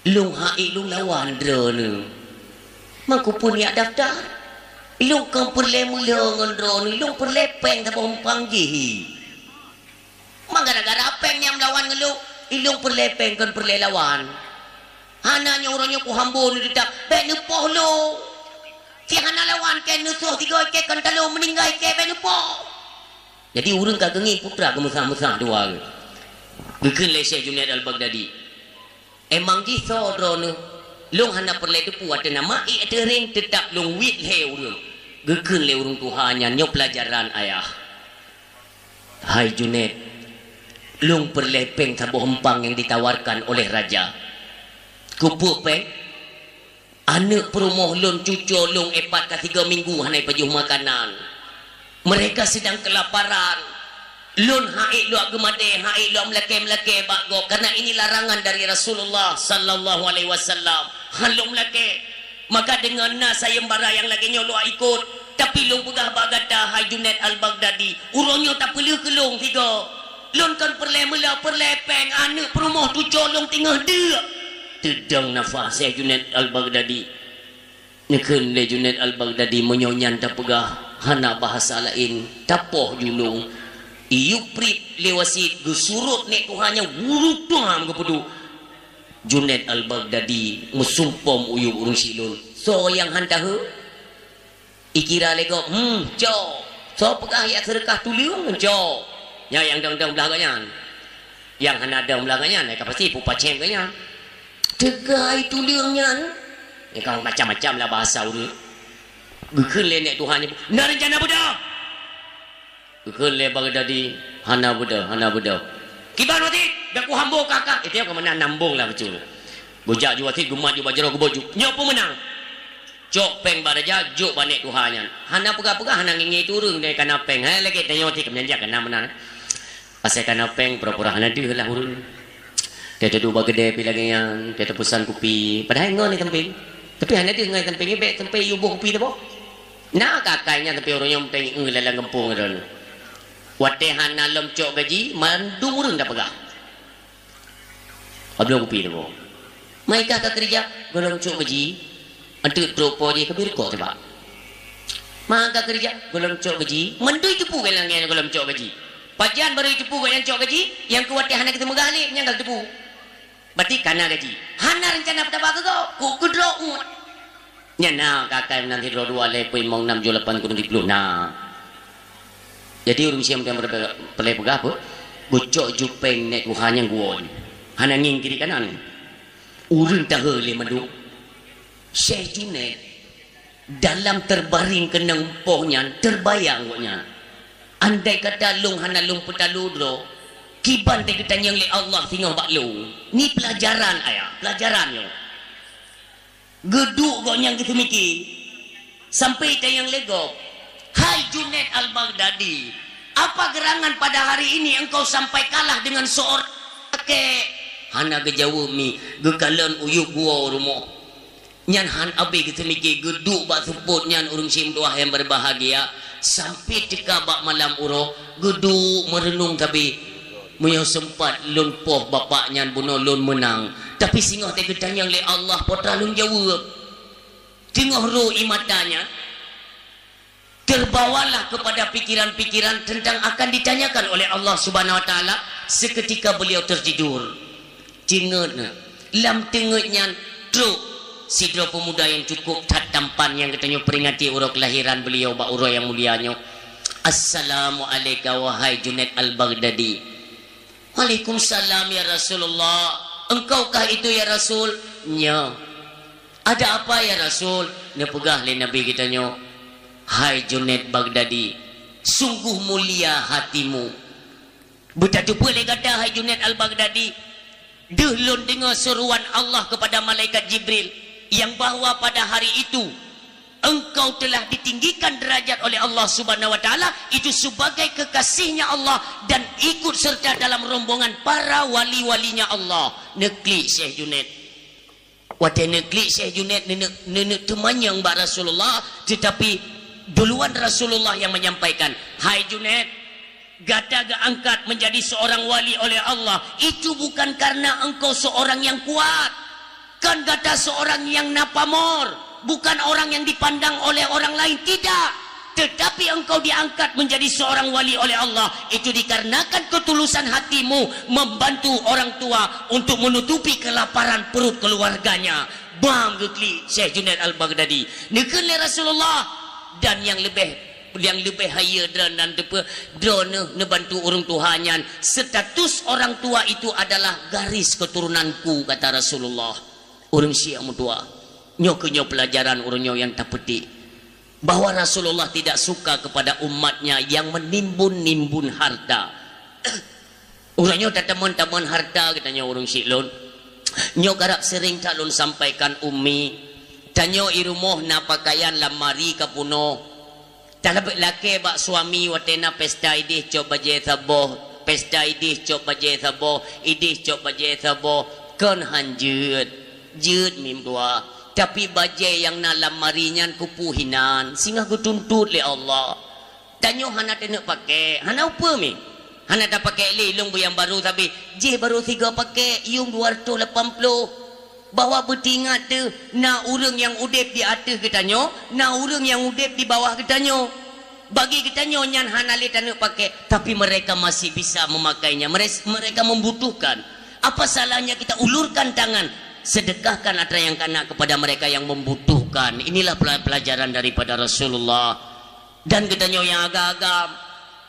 Lôn ha'ék lôn lawan droeneuh. Mangkupun jak daftar. Lôn kon peureulée meulhö ngon droeneuh, lôn peureulée péng saboh eumpang jih. Ma gara-gara péng nyang meulawan ngon lôn, ilôn peureulée péng kon peureulée lawan. Hana nyoe uroe nyoe kuhambo neudeudap, bék neupoh lôn. Ci hana lawan kée neusoh tiga kée kon talô meuninggai kée bék neupoh. Jadi ureuëng ka geungieng putra geumeusa-meusa dua geuh. Geukheun lé Syekh Junaid Al-Baghdadi. Emang jih soe droeneuh? Lôn hana peureulée teupeu ateueh nama ék ateueh ring, teutap lôn wét lhée ureuëng. Geukheun lé ureuëng tuha nyan, nyoe peulajaran ayah. Hai Junaid, lôn peureulée péng saboh eumpang nyang ditawarkan oleh raja. Keupeue péng? Aneuëk peurumoh lôn, cucoe lôn, ipat ka tiga minggu hana jipajoh makanan. Mereka sedang kelaparan. Lôn ha'ék lôn geumadée, ha'ék lôn meulakée-meulakée bak gob, karena ini larangan dari Rasulullah sallallahu alaihi wasallam. Han lôn meulakée. Maka deungon na sayeumbara nyang lagée nyoe lôn ikot. Tapi lôn peugah bak gata, hai Junaid Al-Baghdadi, uroe nyoe tapeuleueh keu lôn sigoe. Lôn kon peureulée meulhö, peureulée péng, aneuëk peurumoh cucoe lôn teungoh deuk. Teudong nafah Syekh Junaid Al-Baghdadi. Neukheun lé Junaid Al-Baghdadi, meunyoe nyan tapeugah hana bahasa laén, tapoh ju lôn. Iyup priet lé wasiet, geusurot nék tuha nyan wuruk tuam geupeuduek. Junaid Al-Baghdadi meusumpom uyup ureuëng syiek lôn. Soe nyang han taheu? Ikira lé gob, hmm, cok. Soe peugah jak seudeukah tuleueng, cok. Nyan nyang dong-dong blah gobnyan. Nyang hana dong blah gobnyan, ka pasti pupacém gobnyan. Teuka tuleueng nyan. Nyan ka macam-macam lah bahasa ureuëng. Geukheun lé nék tuha nyan, na reuncana beudôh? Geukheun lé Baghdadi, hana beudôh, hana beudôh. Kiban wasiet, bék kuhambo kakak. Itu nyang keumeunang nambong lah beutôi. Geujak ju wasiet, geumat ju bak jaroe, geuboh ju. Nyoe peumeunang. Cok péng bak raja, jok bak nék tuha nyan. Hana peugah-peugah, hana ngieng-ngieng ureuëng, dai kana péng. Hai lagée tanyoe cit, keumeunyan jak kana meunan. Asai kana péng, pura-pura hana deuh lah ureuëng. Teuduek bak keudè pih lagée nyan, teupesan kupi. Padahai ngon di sampéng. Tapi hana deuh ngon di sampéng, bék sampé yue boh kupi teuboh. Na ka akai nyan, tapi ureuëng nyoe péng eu lam gampông droeneuh. Watée hana lom cok gaji, mandum ureuëng tapeugah. Abloe kupi teuboh. Mai kah ka keurija, gohlom cok gaji. Anteuk trok po jih ka beureukok teuba. Ma ka keurija, gohlom cok gaji. Mandum teupeu keu langét gohlom cok gaji. Pajan barô teupeu gobnyan cok gaji, nyang keu watée hana geuseumeugah lé, nyan ka teupeu. Berarti kana gaji. Hana reuncana peutaba keu gob, kok keudroe uet. Nyan na ka akai meunan sidroe dua lhée peuet limong nam tujoh lapan kureueng siplôh na. Jadi ureuëng siom nyang peureulée peugah peue? Geucok ju péng nék tuha nyang geuwoe. Hana ngieng kiri kanan. Ureuëng tahe lé mandum. Syekh Junaid dalam teubaring keunong poh nyan teubayang gobnyan. Andai kata lôn hana lôn peutalo droe, kiban teugeutanyong lé Allah singoh bak lôn. Ni peulajaran ayah, peulajaran nyoe. Geuduek gobnyan geuseumiki, sampoe tanyong lé gob, "Hai Junaid Al-Baghdadi, apa gerangan pada hari ini engkau sampai kalah dengan seorang lelaki?" Hana geujaweueb mi, geukalon uyueb geuwoe u rumoh. Nyan han abéh geuseumiki, geuduek bak seupôt nyan ureuëng syiek meutuwah nyang beubahgia, sampoe teuka bak malam uroe, geuduek meureunong sabe. Meunyoe seumpat lôn poh bapak nyan bunoe lôn meunang, tapi singoh teugeutanyong lé Allah, po teuma lôn jaweueb. Teungoh rô ie mata nyan, terbawalah kepada pikiran-pikiran tentang akan ditanyakan oleh Allah Subhanahu Wa Taala, seketika beliau tertidur. Teungeut, lam teungeut nyan trok sidroe peumuda nyang cukup that tampan nyang geutanyoe peuringati uroe keulahiran beliau bak uroe nyang mulia nyoe. "Assalamu'alaika wahai Junaid Al-Baghdadi." "Waalaikumsalam ya Rasulullah. Engkaukah itu ya Rasul?" "Nyo." "Ada apa ya Rasul?" Neupeugah lé Nabi geutanyoe, "Hai Junaid Baghdadi, sungguh mulia hatimu." Beutateupeue lé gata hai Junaid Al-Baghdadi, deuh lôn deungoe seuruan Allah kepada malaikat Jibril yang bahwa pada hari itu engkau telah ditinggikan derajat oleh Allah Subhanahu Wa Taala itu sebagai kekasihnya Allah dan ikut serta dalam rombongan para wali-walinya Allah. Neuklik Syekh Junaid. Watée neuklik Syekh Junaid neuneuk, neuneuk teumanyong bak Rasulullah, tetapi duluan Rasulullah yang menyampaikan, "Hai Junaid, gata geuangkat menjadi seorang wali oleh Allah, itu bukan karena engkau seorang yang kuat, Kan gata seorang yang na pamor, bukan orang yang dipandang oleh orang lain, tidak. Tetapi engkau diangkat menjadi seorang wali oleh Allah. Itu dikarenakan ketulusan hatimu membantu orang tua untuk menutupi kelaparan perut keluarganya. Bam geuklik Syekh Junaid Al-Baghdadi. Neukheun lé Rasulullah, dan nyang leubeh, nyang leubeh hayeue droe nan teupeu, droeneuh neubantu ureuëng tuha nyan. Status orang tua itu adalah garis keturunanku, kata Rasulullah. Ureuëng syiek meutuah. Nyoe keuh nyoe pelajaran ureuëng nyoe nyang tapeutik, bahwa Rasulullah tidak suka kepada umatnya yang menimbun-nimbun harta. Ureuëng nyoe tateumon-teumon harta geutanyoe ureuëng syiek lôn. Nyoe karab sering that lôn sampaikan ummi. Tanyoe i rumoh na pakaian lamari ka punoh. Talabek lakée bak suami watée na pesta ideh cok bajée saboh, pesta ideh cok bajée saboh, ideh cok bajée saboh, kon han jeuet. Jeuet mim dua. Tapi bajée nyang na lamari nyan kupu hinan, singoh geutuntot lé Allah. Tanyoe hana teuneuk pakék, hana upeue mi. Hana tapakék lé ilong buyang barô sabe, jih barô sigoe pakék, yuem dua ratus lapan puluh. Bahwa beutingat teuh, na ureuëng nyang udeb di ateueh geutanyoe, na ureuëng nyang udeb di bawah geutanyoe. Bagi geutanyoe nyan hana lé taneuk pakék, tapi mereka masih bisa memakainya. Mere-, mereka membutuhkan. Apa salahnya kita ulurkan tangan, sedekahkan atra nyang kana kepada mereka yang membutuhkan. Inilah pela-, pelajaran daripada Rasulullah. Dan geutanyoe nyang agam-agam,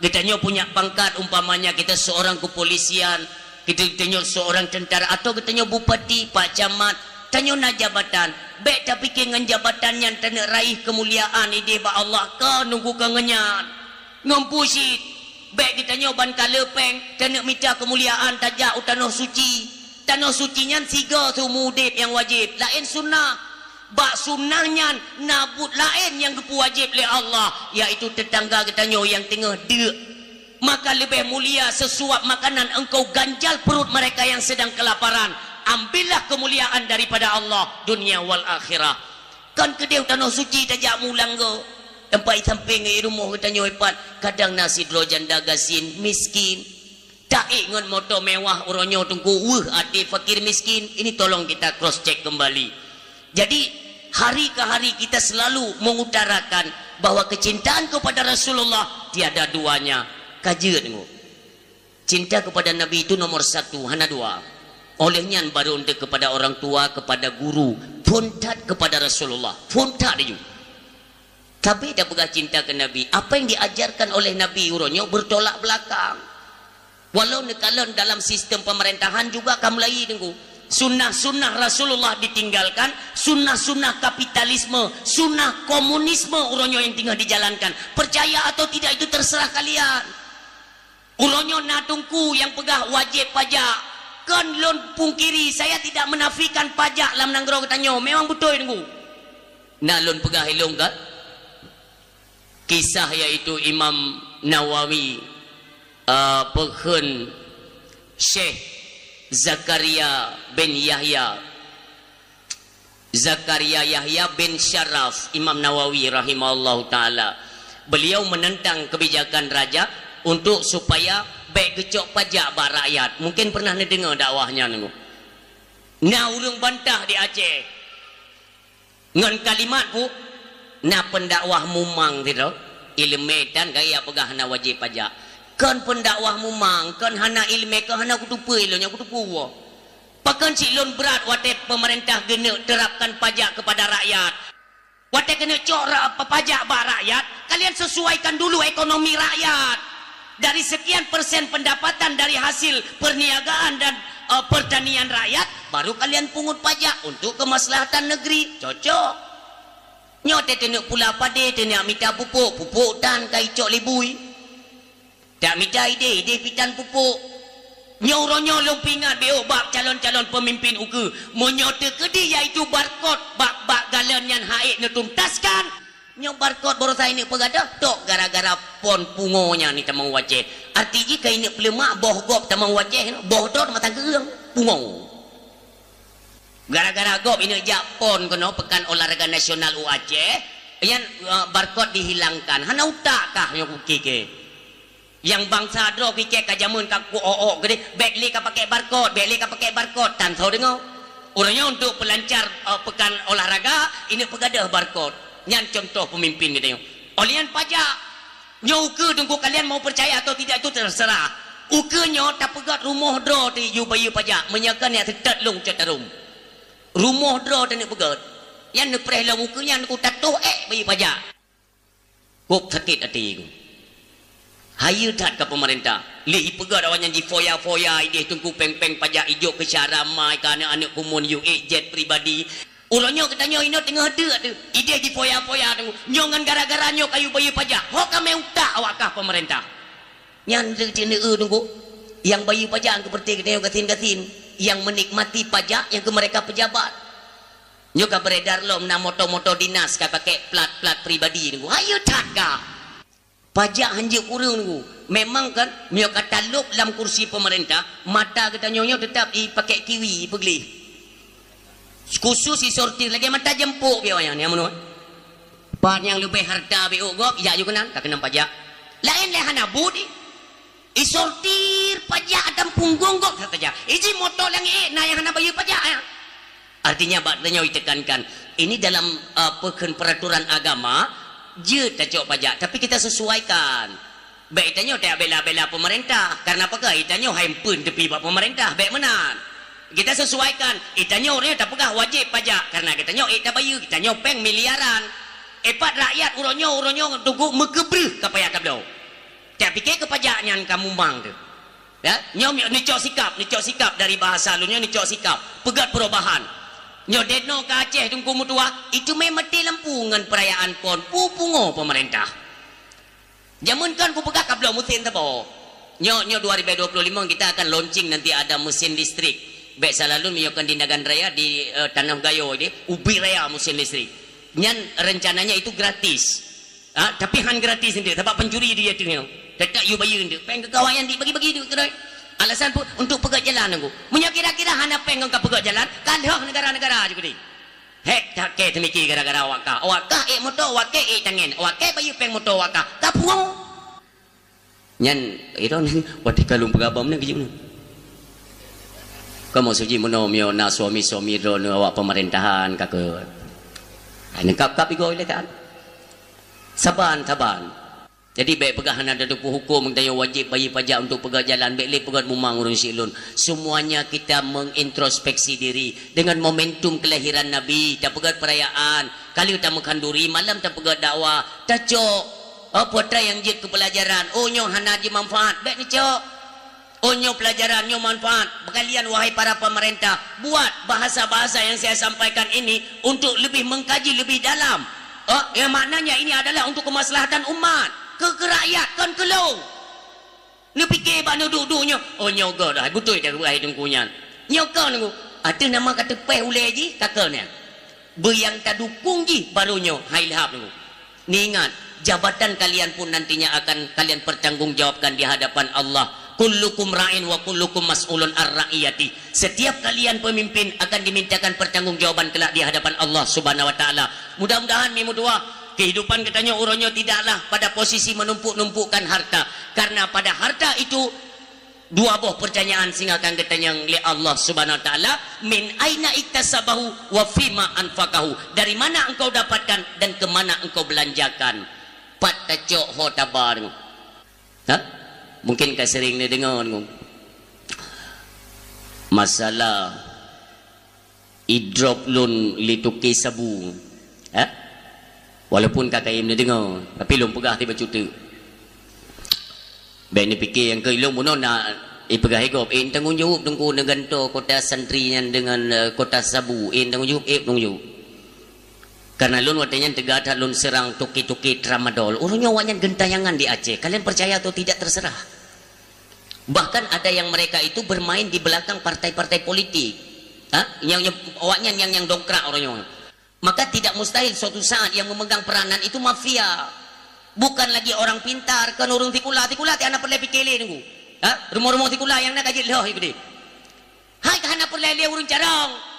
geutanyoe punya pangkat, umpamanya kita seorang kepolisian, kita, geutanyoe seorang tentara, atau geutanyoe bupati, pak camat, tanyoe na jabatan. Bék tapike ngon jabatan nyan taneuk raih keumuliaan ideh bak Allah, ka nunggu keu ngon nyan. Ngon pusit, bék geutanyoe ban ka leupeng taneuk mita keumuliaan tajak u tanoh suci. Tanoh suci nyan sigoe seumu udeb nyang wajéb, laén sunnah. Bak sunnah nyan na buet laén nyang geupeuwajéb lé Allah, yaitu teutangga geutanyoe nyang teungoh deuk. Maka leubeh mulia sesuap makanan engkau ganjal perut mereka yang sedang kelaparan. Ambillah kemuliaan daripada Allah dunia wal akhirah. Kon keudeh tanoh suci tajak mulang go. Teumpat sampéng i rumoh geutanyoe pat, kadang na sidroe janda gasien miskin. Taék ngon moto mewah uroe nyoe teungku, weueh até fakir miskin. Ini tolong kita cross check kembali. Jadi, hari ke hari kita selalu mengutarakan bahwa kecintaan kepada Rasulullah tiada duanya. Ka jeuet nyoe. Cinta kepada Nabi itu nomor satu, hana dua. Oleh nyan baru untuk kepada orang tua, kepada guru, phôn that kepada Rasulullah, phôn that laju. Tapi dah peugah cinta ke Nabi, apa yang diajarkan oleh Nabi uroe nyoe bertolak belakang. Walau neukalon dalam sistem pemerintahan juga ka mulai teungku. Sunnah-sunnah Rasulullah ditinggalkan, sunnah-sunnah kapitalisme, sunnah komunisme uroe nyoe yang tinggal dijalankan. Percaya atau tidak itu terserah kalian. Uroe nyoe na teungku nyang peugah wajéb pajak. Kon lôn pungkiri, saya tidak menafikan pajak lam nanggroe geutanyoe. Memang beutôi teungku. Na lôn peugah ilong ka? Kisah yaitu Imam Nawawi, eh, peukheun Syekh Zakaria bin Yahya. Zakaria Yahya bin Syaraf, Imam Nawawi rahimahullahu taala. Beliau menentang kebijakan raja untuk supaya bék geucok pajak bak rakyat. Mungkin pernah neudeungoe dakwah nyan. Na ureuëng bantah di Aceh. Ngon kalimat pu, na pendakwah mumang sidroe, iéleumé tan gaya peugah hana wajéb pajak. Kon pendakwah mumang, kon hana iéleumé, kon hana kuteupeu ilong nyoe kuteupeu woe. Pakon cit lôn brat watée pemerintah geuneuk terapkan pajak kepada rakyat. Watée keuneuk cok ra-, pa-, pajak bak rakyat, kalian sesuaikan dulu ekonomi rakyat. Dari sekian persen pendapatan dari hasil perniagaan dan, eh, pertanian rakyat, baru kalian pungut pajak untuk kemaslahatan negeri. Cocok. Nyoe teuh teuneuk pula padé, teuneuk mita pupuk, pupuk tan ka icok lé bui. Tak mita idéh, idéh pih tan pupuk. Nyoe uroe nyoe lôn peuingat beuh bak calon-calon peumimpin ukeue. Meunyoe teukeudi yaitu barkot bak, bak galon nyan han ék neutuntaskan, nyoe barkot baroesa ineuk peugadôh, tok gara-gara pon pungo nyan itamong u Aceh. Arti jih ka ineuk peuleumak boh gob tamong u Aceh, boh droe mata geureung, pungo. Gara-gara gob ineuk jak pon keunoe Pekan Olahraga Nasional u Aceh, nyan, eh, barkot dihilangkan. Hana utak kah nyoe kukike? Nyang bansa droe kike ka jameun ka ku-ok-ok keudeh, bék lé ka pakék barkot, bék lé ka pakék barkot, tan soe deungoe. Uroe nyoe untuk peulancar, eh, peukan olahraga, ineuk peugadôh barcode. Nyan contoh peumimpin geutanyoe. Óh lheueh nyan pajak. Nyoe ukeue teungku, kalian mau percaya atau tidak itu terserah. Ukeue nyoe tapeugét rumoh droe teuh yue bayeue pajak, meunyoe kon nyan teutet lôn cot tarom. Rumoh droe teuh neuk peugét. Nyan neupreh lom ukeue nyan ku tatoh ék bayeue pajak. Kok sakét até ku. Hayeue that ka peumeurintah. Lé ipeugét awaknyan jifoya-foya idéh teungku péng-péng pajak ijok keu syara mai keu aneuk-aneuk kumuen yue ék jet pribadi. Uroe nyoe geutanyoe inoe teungoh deuk teuh. Idéh jifoya-foya teungku. Nyoe ngon gara-gara nyoe ka yue bayeue pajak. Ho ka mé utak awak kah peumeurintah. Nyan lé teuneuk teungku. Nyang bayeue pajak nyang keu peureuté geutanyoe gasien-gasien. Nyang menikmati pajak nyang keu mereka pejabat. Nyoe ka beredar lom na moto-moto dinas ka pakai plat-plat pribadi teungku. Hayeue that ka. Pajak hanjeuet kureueng teungku. Memang kan, meunyoe ka talop lam kursi pemerintah, mata geutanyoe nyoe tetap ipakai kiwi, ipeugleh. Khusus isortir lagèe mata jempok biasa nyan, nyang meunoe. Pat nyang leubeh harta beuh gob, ijak ju keunan, ka keunong pajak. Laén lé hana buet. Isortir pajak dan punggong gob saja. Iji moto langit na nyang hana bayeue pajak, ya. Artinya, bak tanyoe itekankan, ini dalam, eh, peukheun peraturan agama, jeuet tacok pajak, tapi kita sesuaikan. Bèk tanyoe tak bela-bela pemerintah, karena pakon tanyoe hai empeuen teupi bak pemerintah, bèk meunan. Kita sesuaikan, tanyoe ureueng tapeugah wajéb pajak, karena tanyoe ék tabayeue, tanyoe péng miliaran. Epat rakyat uroe nyoe, uroe nyoe teungku meukeubreue ka payah tabloe. Tak pikée keu pajak nyan ka mumang teuh. Ya, nyoe neucok sikap, neucok sikap dari bahasa lôn nyoe neucok sikap. Peugét perubahan. Nyoe deno ka Aceh teungku meutuah, itu mé maté lampu ngon perayaan pon, pu-, pungo pemerintah. Jameun kan kupeugah ka bloe mesin saboh. Nyoe, nyoe dua ribu dua puluh lima kita akan launching nanti ada mesin listrik. Bèk salah lôn meunyoe kon di Nagan Raya di, eh, Tanoh Gayo di, ubit raya mesin listrik. Nyan rencananya itu gratis. Ha, tapi han gratis eunteuk, sabab pancuri di ateueh nyoe. Teutap yue bayeue eunteuk. Péng keu kawan nyan dibagi-bagi duit keudroe. Alasan pun untuk peugét jalan teungku. Meunyoe kira-kira hana péng ngon ka peugét jalan, ka lheueh negara-negara ju keudeh. Hék, cakée teumiki gara-gara awak kah. Awak kah ék moto, awak kée ék tangen. Awak kée bayeue péng moto awak kah. Ka pungo. Nyan, itu watée ka lôn peugah bak meunan keujeuet meunan. Kamoe suci meunoe meunyoe na suami-suami droeneuh awak pemerintahan ka keu. Hai neukab-kab igoe lé kan. Saban, saban. Jadi bèk peugah hana tateupeue huköm, tanyoe wajéb bayeue pajak untuk peugét jalan, bèk lé peugét mumang ureueng siklon. Semuanya kita mengintrospeksi diri. Dengan momentum kelahiran Nabi, tapeugét perayaan, ka lheueh tameukhanduri, malam tapeugét dakwah, tacok. Oh, peue nyang jeuet keu peulajaran, oh, nyoe hana jimanfaat, bèk neucok. Oh, nyoe peulajaran, nyoe manfaat. Kalian, wahai para pemerintah, buat bahasa-bahasa yang saya sampaikan ini untuk lebih mengkaji lebih dalam. Oh, yang maknanya ini adalah untuk kemaslahatan umat, keu, keu rakyat, kon keu lôn. Neupiké bak neuduek-duek nyoe, oh, nyoe göt dah, beutôi dah, hai teungku nyan. Nyoe kon teungku, ateueh nama ka teupéh ulèe jih, ka kon nyan. Beu nyang tadukung jih baru nyoe, hai lhab teungku. Ingat, jabatan kalian pun nantinya akan kalian pertanggungjawabkan di hadapan Allah. Kullukum ra'in wa kullukum mas'ulun ar ra'iyati. Setiap kalian pemimpin akan dimintakan pertanggungjawaban kelak di hadapan Allah Subhanahu wa Ta'ala. Mudah-mudahan mi meutuah, kehidupan geutanyoe uroe nyoe tidaklah pada posisi menumpuk-numpukkan harta. Karena pada harta itu dua boh pertanyaan singoh akan geutanyong lé Allah Subhanahu wa Ta'ala, "Min aina iktasabahu wa fima anfaqahu?" Dari mana engkau dapatkan dan ke mana engkau belanjakan? Pat tacok ho taba teungku. Ha? Mungkin ka sering neudeungoe teungku. Masalah idrop lôn lé toke sabu. Ha? Walaupun ka kayém neudeungoe, tapi lôn peugah tiba cuteuk. Bèk neupiké nyang keu ilôn bunoe na ipeugah igob, ék tanggong jaweueb teungku neugantoe kota santri nyan deungon, eh, kota sabu, ék tanggong jaweueb, ék tanggong jaweueb. Karena lôn watèe nyan teuga that lôn seurang toke-toke tramadol. Ureueng nyoe awaknyan gentayangan di Aceh. Kalian percaya atau tidak terserah. Bahkan ada yang mereka itu bermain di belakang partai-partai politik. Ha? Yang, yang, awaknyan yang, yang dongkrak ureueng nyoe. Maka tidak mustahil suatu saat yang memegang peranan itu mafia. Bukan lagi orang pintar, kon ureueng sikula, sikula ti hana peureulèe piké lé teungku. Ha? Rumoh-rumoh sikula nyang na ka jeuet lheueh keudeh. Hai ka hana peureulèe lé ureueng carông.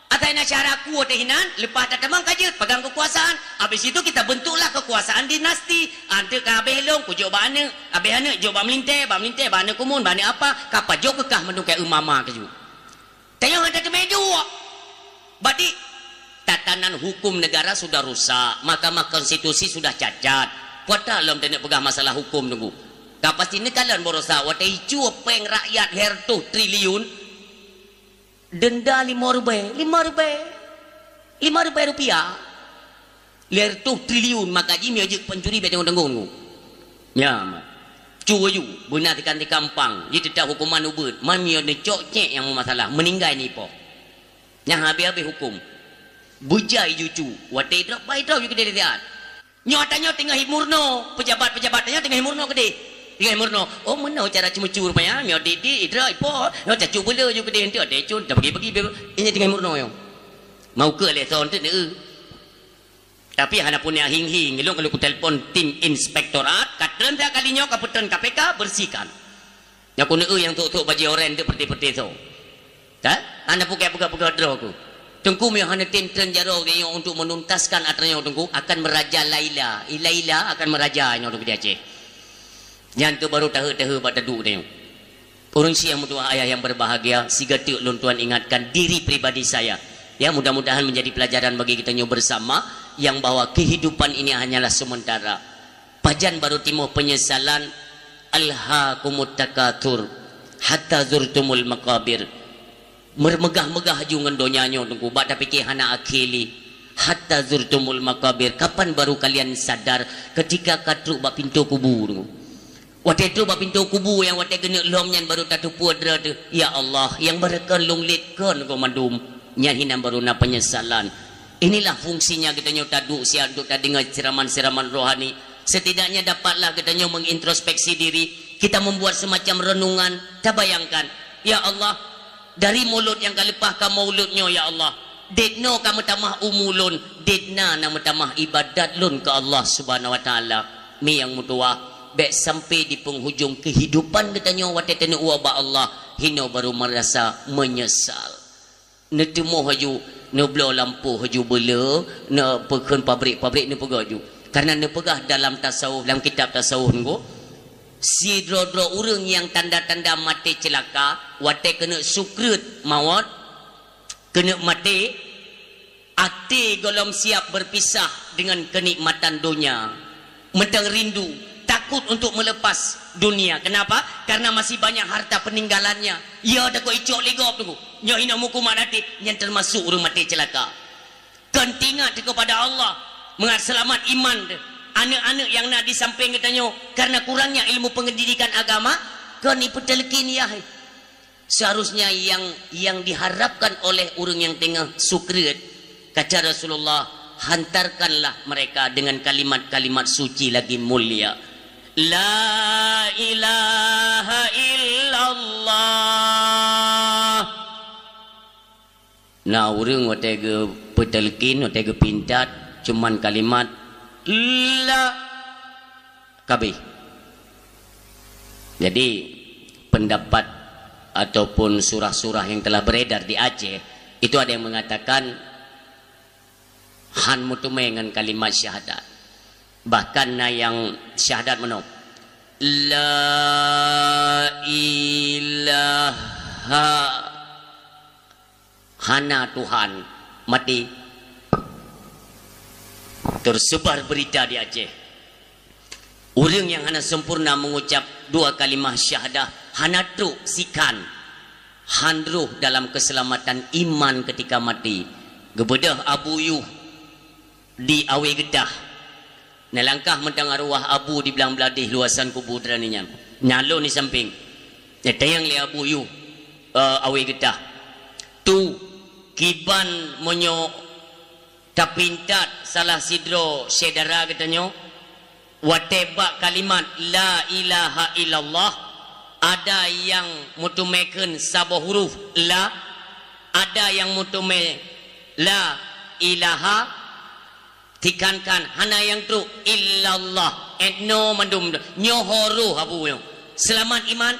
Asai na syara ku teuh inan, leupah tatamong ka jeuet, pegang kekuasaan. Habis itu kita bentuklah kekuasaan dinasti. Anteuk ka habéh lôn, kujok bak aneuk. Habéh aneuk, jok bak meulintèe, bak meulintèe, bak aneuk kumun, bak aneuk apa. Ka pajoh keu kah mandum keu umama keujeuet. Tanyoe hana teumé jok. Badi, tatanan hukum negara sudah rusak, Mahkamah Konstitusi sudah cacat. Kuat that lom taneuk peugah masalah hukum, Teungku. Ka pasti neukalon baroesa watée icue péng rakyat lhèe reutôh triliun, denda limong ribèe, limong ribèe, limong ribèe rupiah. Lhèe reutôh triliun, maka jih meunyoe jeuet pencuri bèk tanggong-tanggong. Nyan, mak. Cu laju, beuna tikang-tikang pang, jih teutap hukuman ubeut. Man meunyoe neucok cék nyang meumasalah, meuninggai nipoh. Nyang habéh-habéh huköm. Beujai ju cu, watèe idrob, bah idrob ju keudéh siat. Nyoe tanyoe teungoh imurno, pejabat-pejabat tanyoe teungoh imurno keudéh. Teungoh imurno. Oh, meunoe cara ceumeucue rupanya. Nyoe dik-dik, idrob, ipoh. Nyoe cacu beuleu ju keudéh, enteuk adé cun, tabagi-bagi, inya teungoh imurno nyoe. Mau keu lé son teuk neu. Tapi hana punya hing-hing, ilong kalau ku telepon tim inspektorat, ka treun that kali nyoe ka peutrön K P K, bersihkan. Nyoe ku neu nyang tok-tok bajèe oranye deuek peuti-peuti so. Kan? Hana pukek peugah-peugah droe ku. Teungku meunyoe hana tem treun jaroe nyoe untuk menuntaskan atra nyoe Teungku akan merajalela. Ilaila akan meraja nyoe Teungku di Aceh. Nyan tu baru tahe-tahe bak taduek nyoe. Ureuëng syeh nyang meutuwah ayah yang berbahagia, siga teuk lôn tuan ingatkan diri pribadi saya. Ya, mudah-mudahan menjadi pelajaran bagi kita nyoe bersama, yang bahwa kehidupan ini hanyalah sementara. Pajan baru timoh penyesalan, "Alhaakumut takatsur, hatta zurtumul maqabir." Meumegah-megah ju ngon donya nyoe Teungku, bak tapike hana akhé lé. "Hatta zurtumul maqabir." Kapan baru kalian sadar? Ketika ka trok bak pintoe kubu Teungku. Watèe trok bak pintoe kubu nyang watèe geuneuk lom nyan baru tateupeue droe teuh, "Ya Allah, nyang barokon lôn lét kon goh mandum." Nyan hinan baru na penyesalan. Inilah fungsinya geutanyoe taduek siat untuk tadeungoe siraman-siraman rohani. Setidaknya dapatlah geutanyoe mengintrospeksi diri. Kita membuat semacam renungan, tabayangkan, "Ya Allah, dari mulod nyang ka leupah ka mulod nyoe, ya Allah, dek noe ka meutamah umu lôn, dek na na meutamah ibadat lôn keu Allah Subhanahu wa Taala." Mi nyang meutuwah, bèk sampai di penghujung kehidupan geutanyoe watèe taneuk woe bak Allah, hinoe baru merasa menyesal. Neuteumoh laju, neubloe lampôh laju beuleu, neupeukeun pabrik-pabrik neupeugah laju. Karena neupeugah dalam tasawuf, dalam kitab tasawuf nyoe, sidroe-droe ureuëng nyang tanda-tanda maté ceulaka, watèe keuneuk sukreut mawöt, keuneuk maté, até gohlom siap berpisah dengan kenikmatan donya. Mantong rindu, takut untuk melepas dunia. Kenapa? Karena masih banyak harta peninggalannya. Ya, takot icok lé gob tu. Nyoe hinoe meukumat até, nyan termasuk ureuëng maté ceulaka. Kon teuingat kepada Allah, mangat seulamat iman teuh. Aneuk-aneuk nyang na di sampéng geutanyoe, karena kurangnya ilmu pendidikan agama, kon ipeuteuleukin yah. Seharusnya yang, yang diharapkan oleh ureuëng nyang teungoh sukreut, kata Rasulullah, "Hantarkanlah mereka dengan kalimat-kalimat suci lagi mulia. La ilaha illallah." Na ureuëng watèe geupeuteuleukin, watèe geupintat, cuman kalimat la, kabeh. Jadi, pendapat ataupun surah-surah yang telah beredar di Aceh, itu ada yang mengatakan han meuteumé ngon kalimat syahadat. Bahkan na nyang syahadat meunoe, "La ilaha." Hana Tuhan, mati. Tersebar berita di Aceh. Ureuëng nyang hana sempurna mengucap dua kalimah syahadah, hana trok sikhan, han roh dalam keselamatan iman ketika mati. Geubeudôh Abu Yuh di Awe Geutah. Neulangkah mantong arwah Abu di blang bladeh luwasan kubu droeneuh nyan. Nyan lôn di sampéng. Neutanyong lé Abu Yuh, eh, Awe Geutah. Tu, kiban meunyoe tapintat salah sidroe syedara geutanyoe, watée bak kalimat la ilaha illallah, ada nyang meuteumé kheun saboh huruf la, ada nyang meuteumé la ilaha, Tikan-kan, hana nyang trok, illallah. Etno mandum, nyoe ho roh Abu nyoe. Seulamat iman?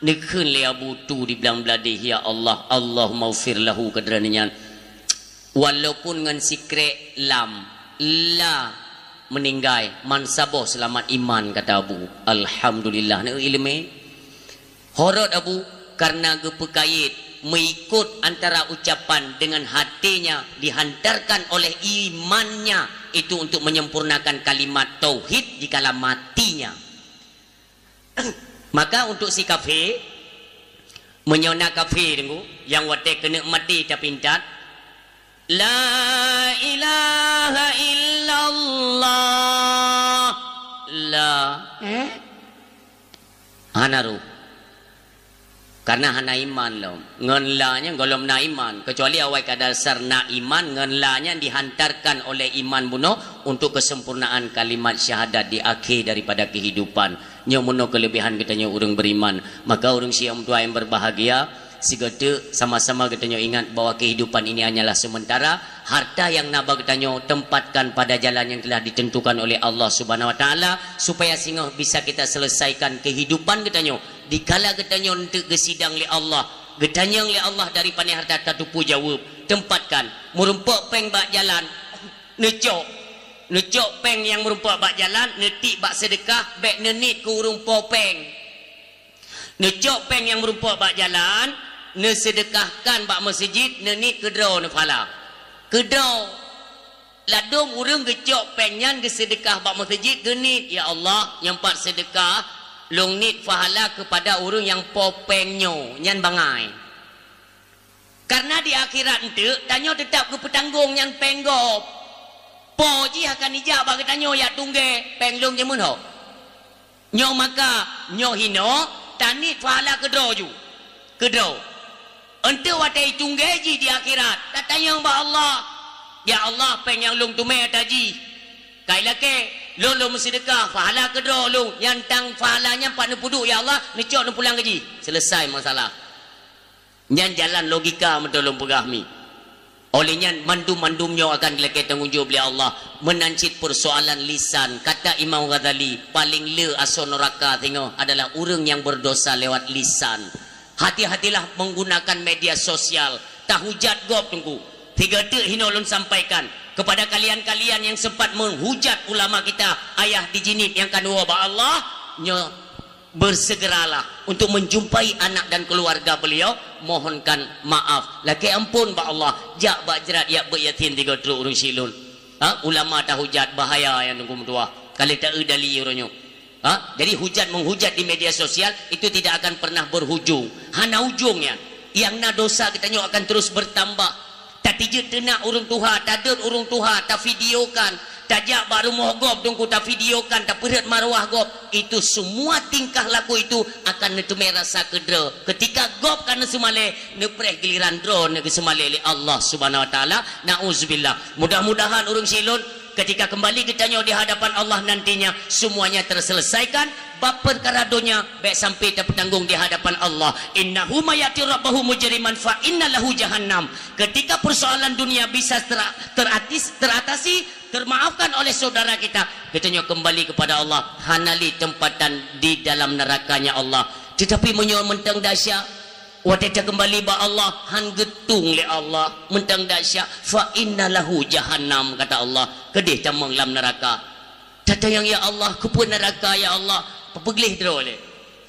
Neukheun lé Abu tu di blang bladeh, "Ya Allah, Allahummaghfir lahu," keu droeneuh nyan. Walaupun ngon sikrék lam, la meuninggai, man saboh seulamat iman, kata Abu. Alhamdulillah, neu ileumé. Horot Abu, karena geupeukayét Mengikut antara ucapan dengan hatinya dihantarkan oleh imannya itu untuk menyempurnakan kalimat tauhid dikala matinya. Maka untuk si kafé, meunyoe na kafé deungoe nyang watée keuneuk maté tapintat, "La ilaha illallah." La, eh? Hana roh. Karena hana iman lom. Ngon la nyan gohlom na iman. Kecuali awai ka dasar na iman, ngon la nyan dihantarkan oleh iman bunoe untuk kesempurnaan kalimat syahadat di akhé daripada kehidupan. Nyoe meunoe keulebihan geutanyoe ureuëng beriman. Maka ureuëng syiah meutuah yang berbahagia, sigoe teuk sama-sama geutanyoe ingat bahwa kehidupan ini hanyalah sementara. Harta nyang na bak geutanyoe tempatkan pada jalan yang telah ditentukan oleh Allah Subhanahu Wa Taala, supaya singoh bisa kita selesaikan kehidupan geutanyoe. Dikala geutanyoe eunteuk geusidang lé Allah, geutanyong lé Allah dari pané harta tatupeue jaweueb, tempatkan. Meurumpok péng bak jalan, neucok. Neucok péng nyang meurumpok bak jalan, neutiek bak seudeukah, bék neuniet keu ureuëng po péng. Neucok péng nyang meurumpok bak jalan, neuseudeukahkan bak meuseujid, neuniet keudroe neuphala. Keudroe. Ladôm ureuëng geucok péng nyan geuseudeukah bak meuseujid, geuniet, "Ya Allah, nyang pat seudeukah, lôn niet pahala keupada ureuëng nyang po péng nyoe." Nyan bangai. Karena di akhirat eunteuk, tanyoe teutap geupeutanggong nyan péng gob. Po jih akan ijak bak geutanyoe, "Ya tunggée, péng lôn jeuet meunoe." Nyoe maka, nyoe hinoe, taniet pahala keudroe ju. Keudroe. Eunteuk watée tunggée jih di akhirat, tatanyong bak Allah, "Ya Allah, péng nyang lôn teumé ata jih. Kai lakée, lôn lôn meuseudeukah, pahala keudroe lôn, nyang tang pahala nyan pat neupeuduek, ya Allah, neucok neupulang keu jih." Selesai masalah. Nyan jalan logika meuteulôn peugah mi. Oleh nyan, mandum-mandum nyoe akan dilakée tanggong jaweueb lé Allah. Meunan cit peusoalan lisan, kata Imam Ghazali, paleng le asoe nuraka singoh adalah ureuëng nyang berdosa lewat lisan. Hati-hatilah menggunakan media sosial. Tahujat gob teungku. Tiga teuk hinoe lôn sampaikan kepada kalian-kalian yang sempat menghujat ulama kita, ayah di Jeunieb nyang ka neuwoe bak Allah, nyoe bersegeralah untuk menjumpai anak dan keluarga beliau, mohonkan maaf. Lakée ampôn bak Allah, jak bak jrat yak beuet yatim tiga trok ureuëng syiek lôn. Ha? Ulama tahujat, bahaya nyang teungku meutuah. Ka lheueh taeu dali uroe nyoe. Ha? Jadi hujat menghujat di media sosial itu tidak akan pernah berhujung. Hana ujong nyan. Nyang na dosa geutanyoe akan terus bertambah. Tatijeuet teunak ureuëng tuha, tadeuet ureuëng tuha, tavideokan, tajak bak rumoh gob teungku tavideokan, tapeurhot marwah gob. Itu semua tingkah laku itu akan neuteumé rasa keudroe. Ketika gob ka neuseumalée, neupreh giliran droeneuh geuseumalée lé Allah Subhanahu Wa Taala. Nauzubillah. Mudah-mudahan ureuëng syiek lôn, ketika kembali geutanyoe di hadapan Allah nantinya, semuanya terselesaikan. Bab peukara donya bék sampai tapeutanggong di hadapan Allah. "Innahu may ya'ti rabbahu mujriman fa inna lahu jahannam." Ketika persoalan dunia bisa tera-, teratis-, teratasi, termaafkan oleh saudara kita, geutanyoe kembali kepada Allah, hana lé tempatan di dalam nerakanya Allah. Tetapi meunyoe mantong dahsyat, watée takeumbali bak Allah, han geutung lé Allah, mantong dahsyat, "Fa inna lahu jahannam," kata Allah, "keudeh tamong lam neuraka." Tatanyong, "Ya Allah, keupeue neuraka, ya Allah?" Peugléh droe lé.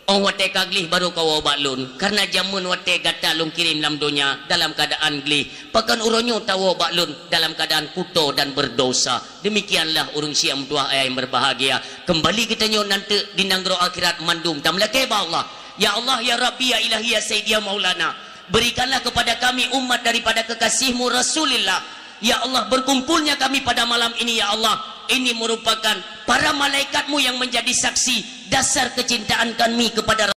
"Oh, watée ka gléh barô kawoe bak Lôn, kareuna jameun watée gata Lôn kirém lam donya dalam keuadaan gléh, pakon uroe nyoe tawoe bak Lôn dalam keuadaan kuto dan berdosa." Demikianlah ureuëng syiek meutuah ayah yang berbahagia. Kembali geutanyoe nanteuk di nanggroe akhirat mandum tameulakée bak Allah. Ya Allah, ya Rabbi, ya Ilahi, ya Sayyidi, ya Maulana, berikanlah kepada kami umat daripada kekasih-Mu Rasulillah. Ya Allah, berkumpulnya kami pada malam ini, ya Allah, ini merupakan para malaikat-Mu yang menjadi saksi dasar kecintaan kami kepada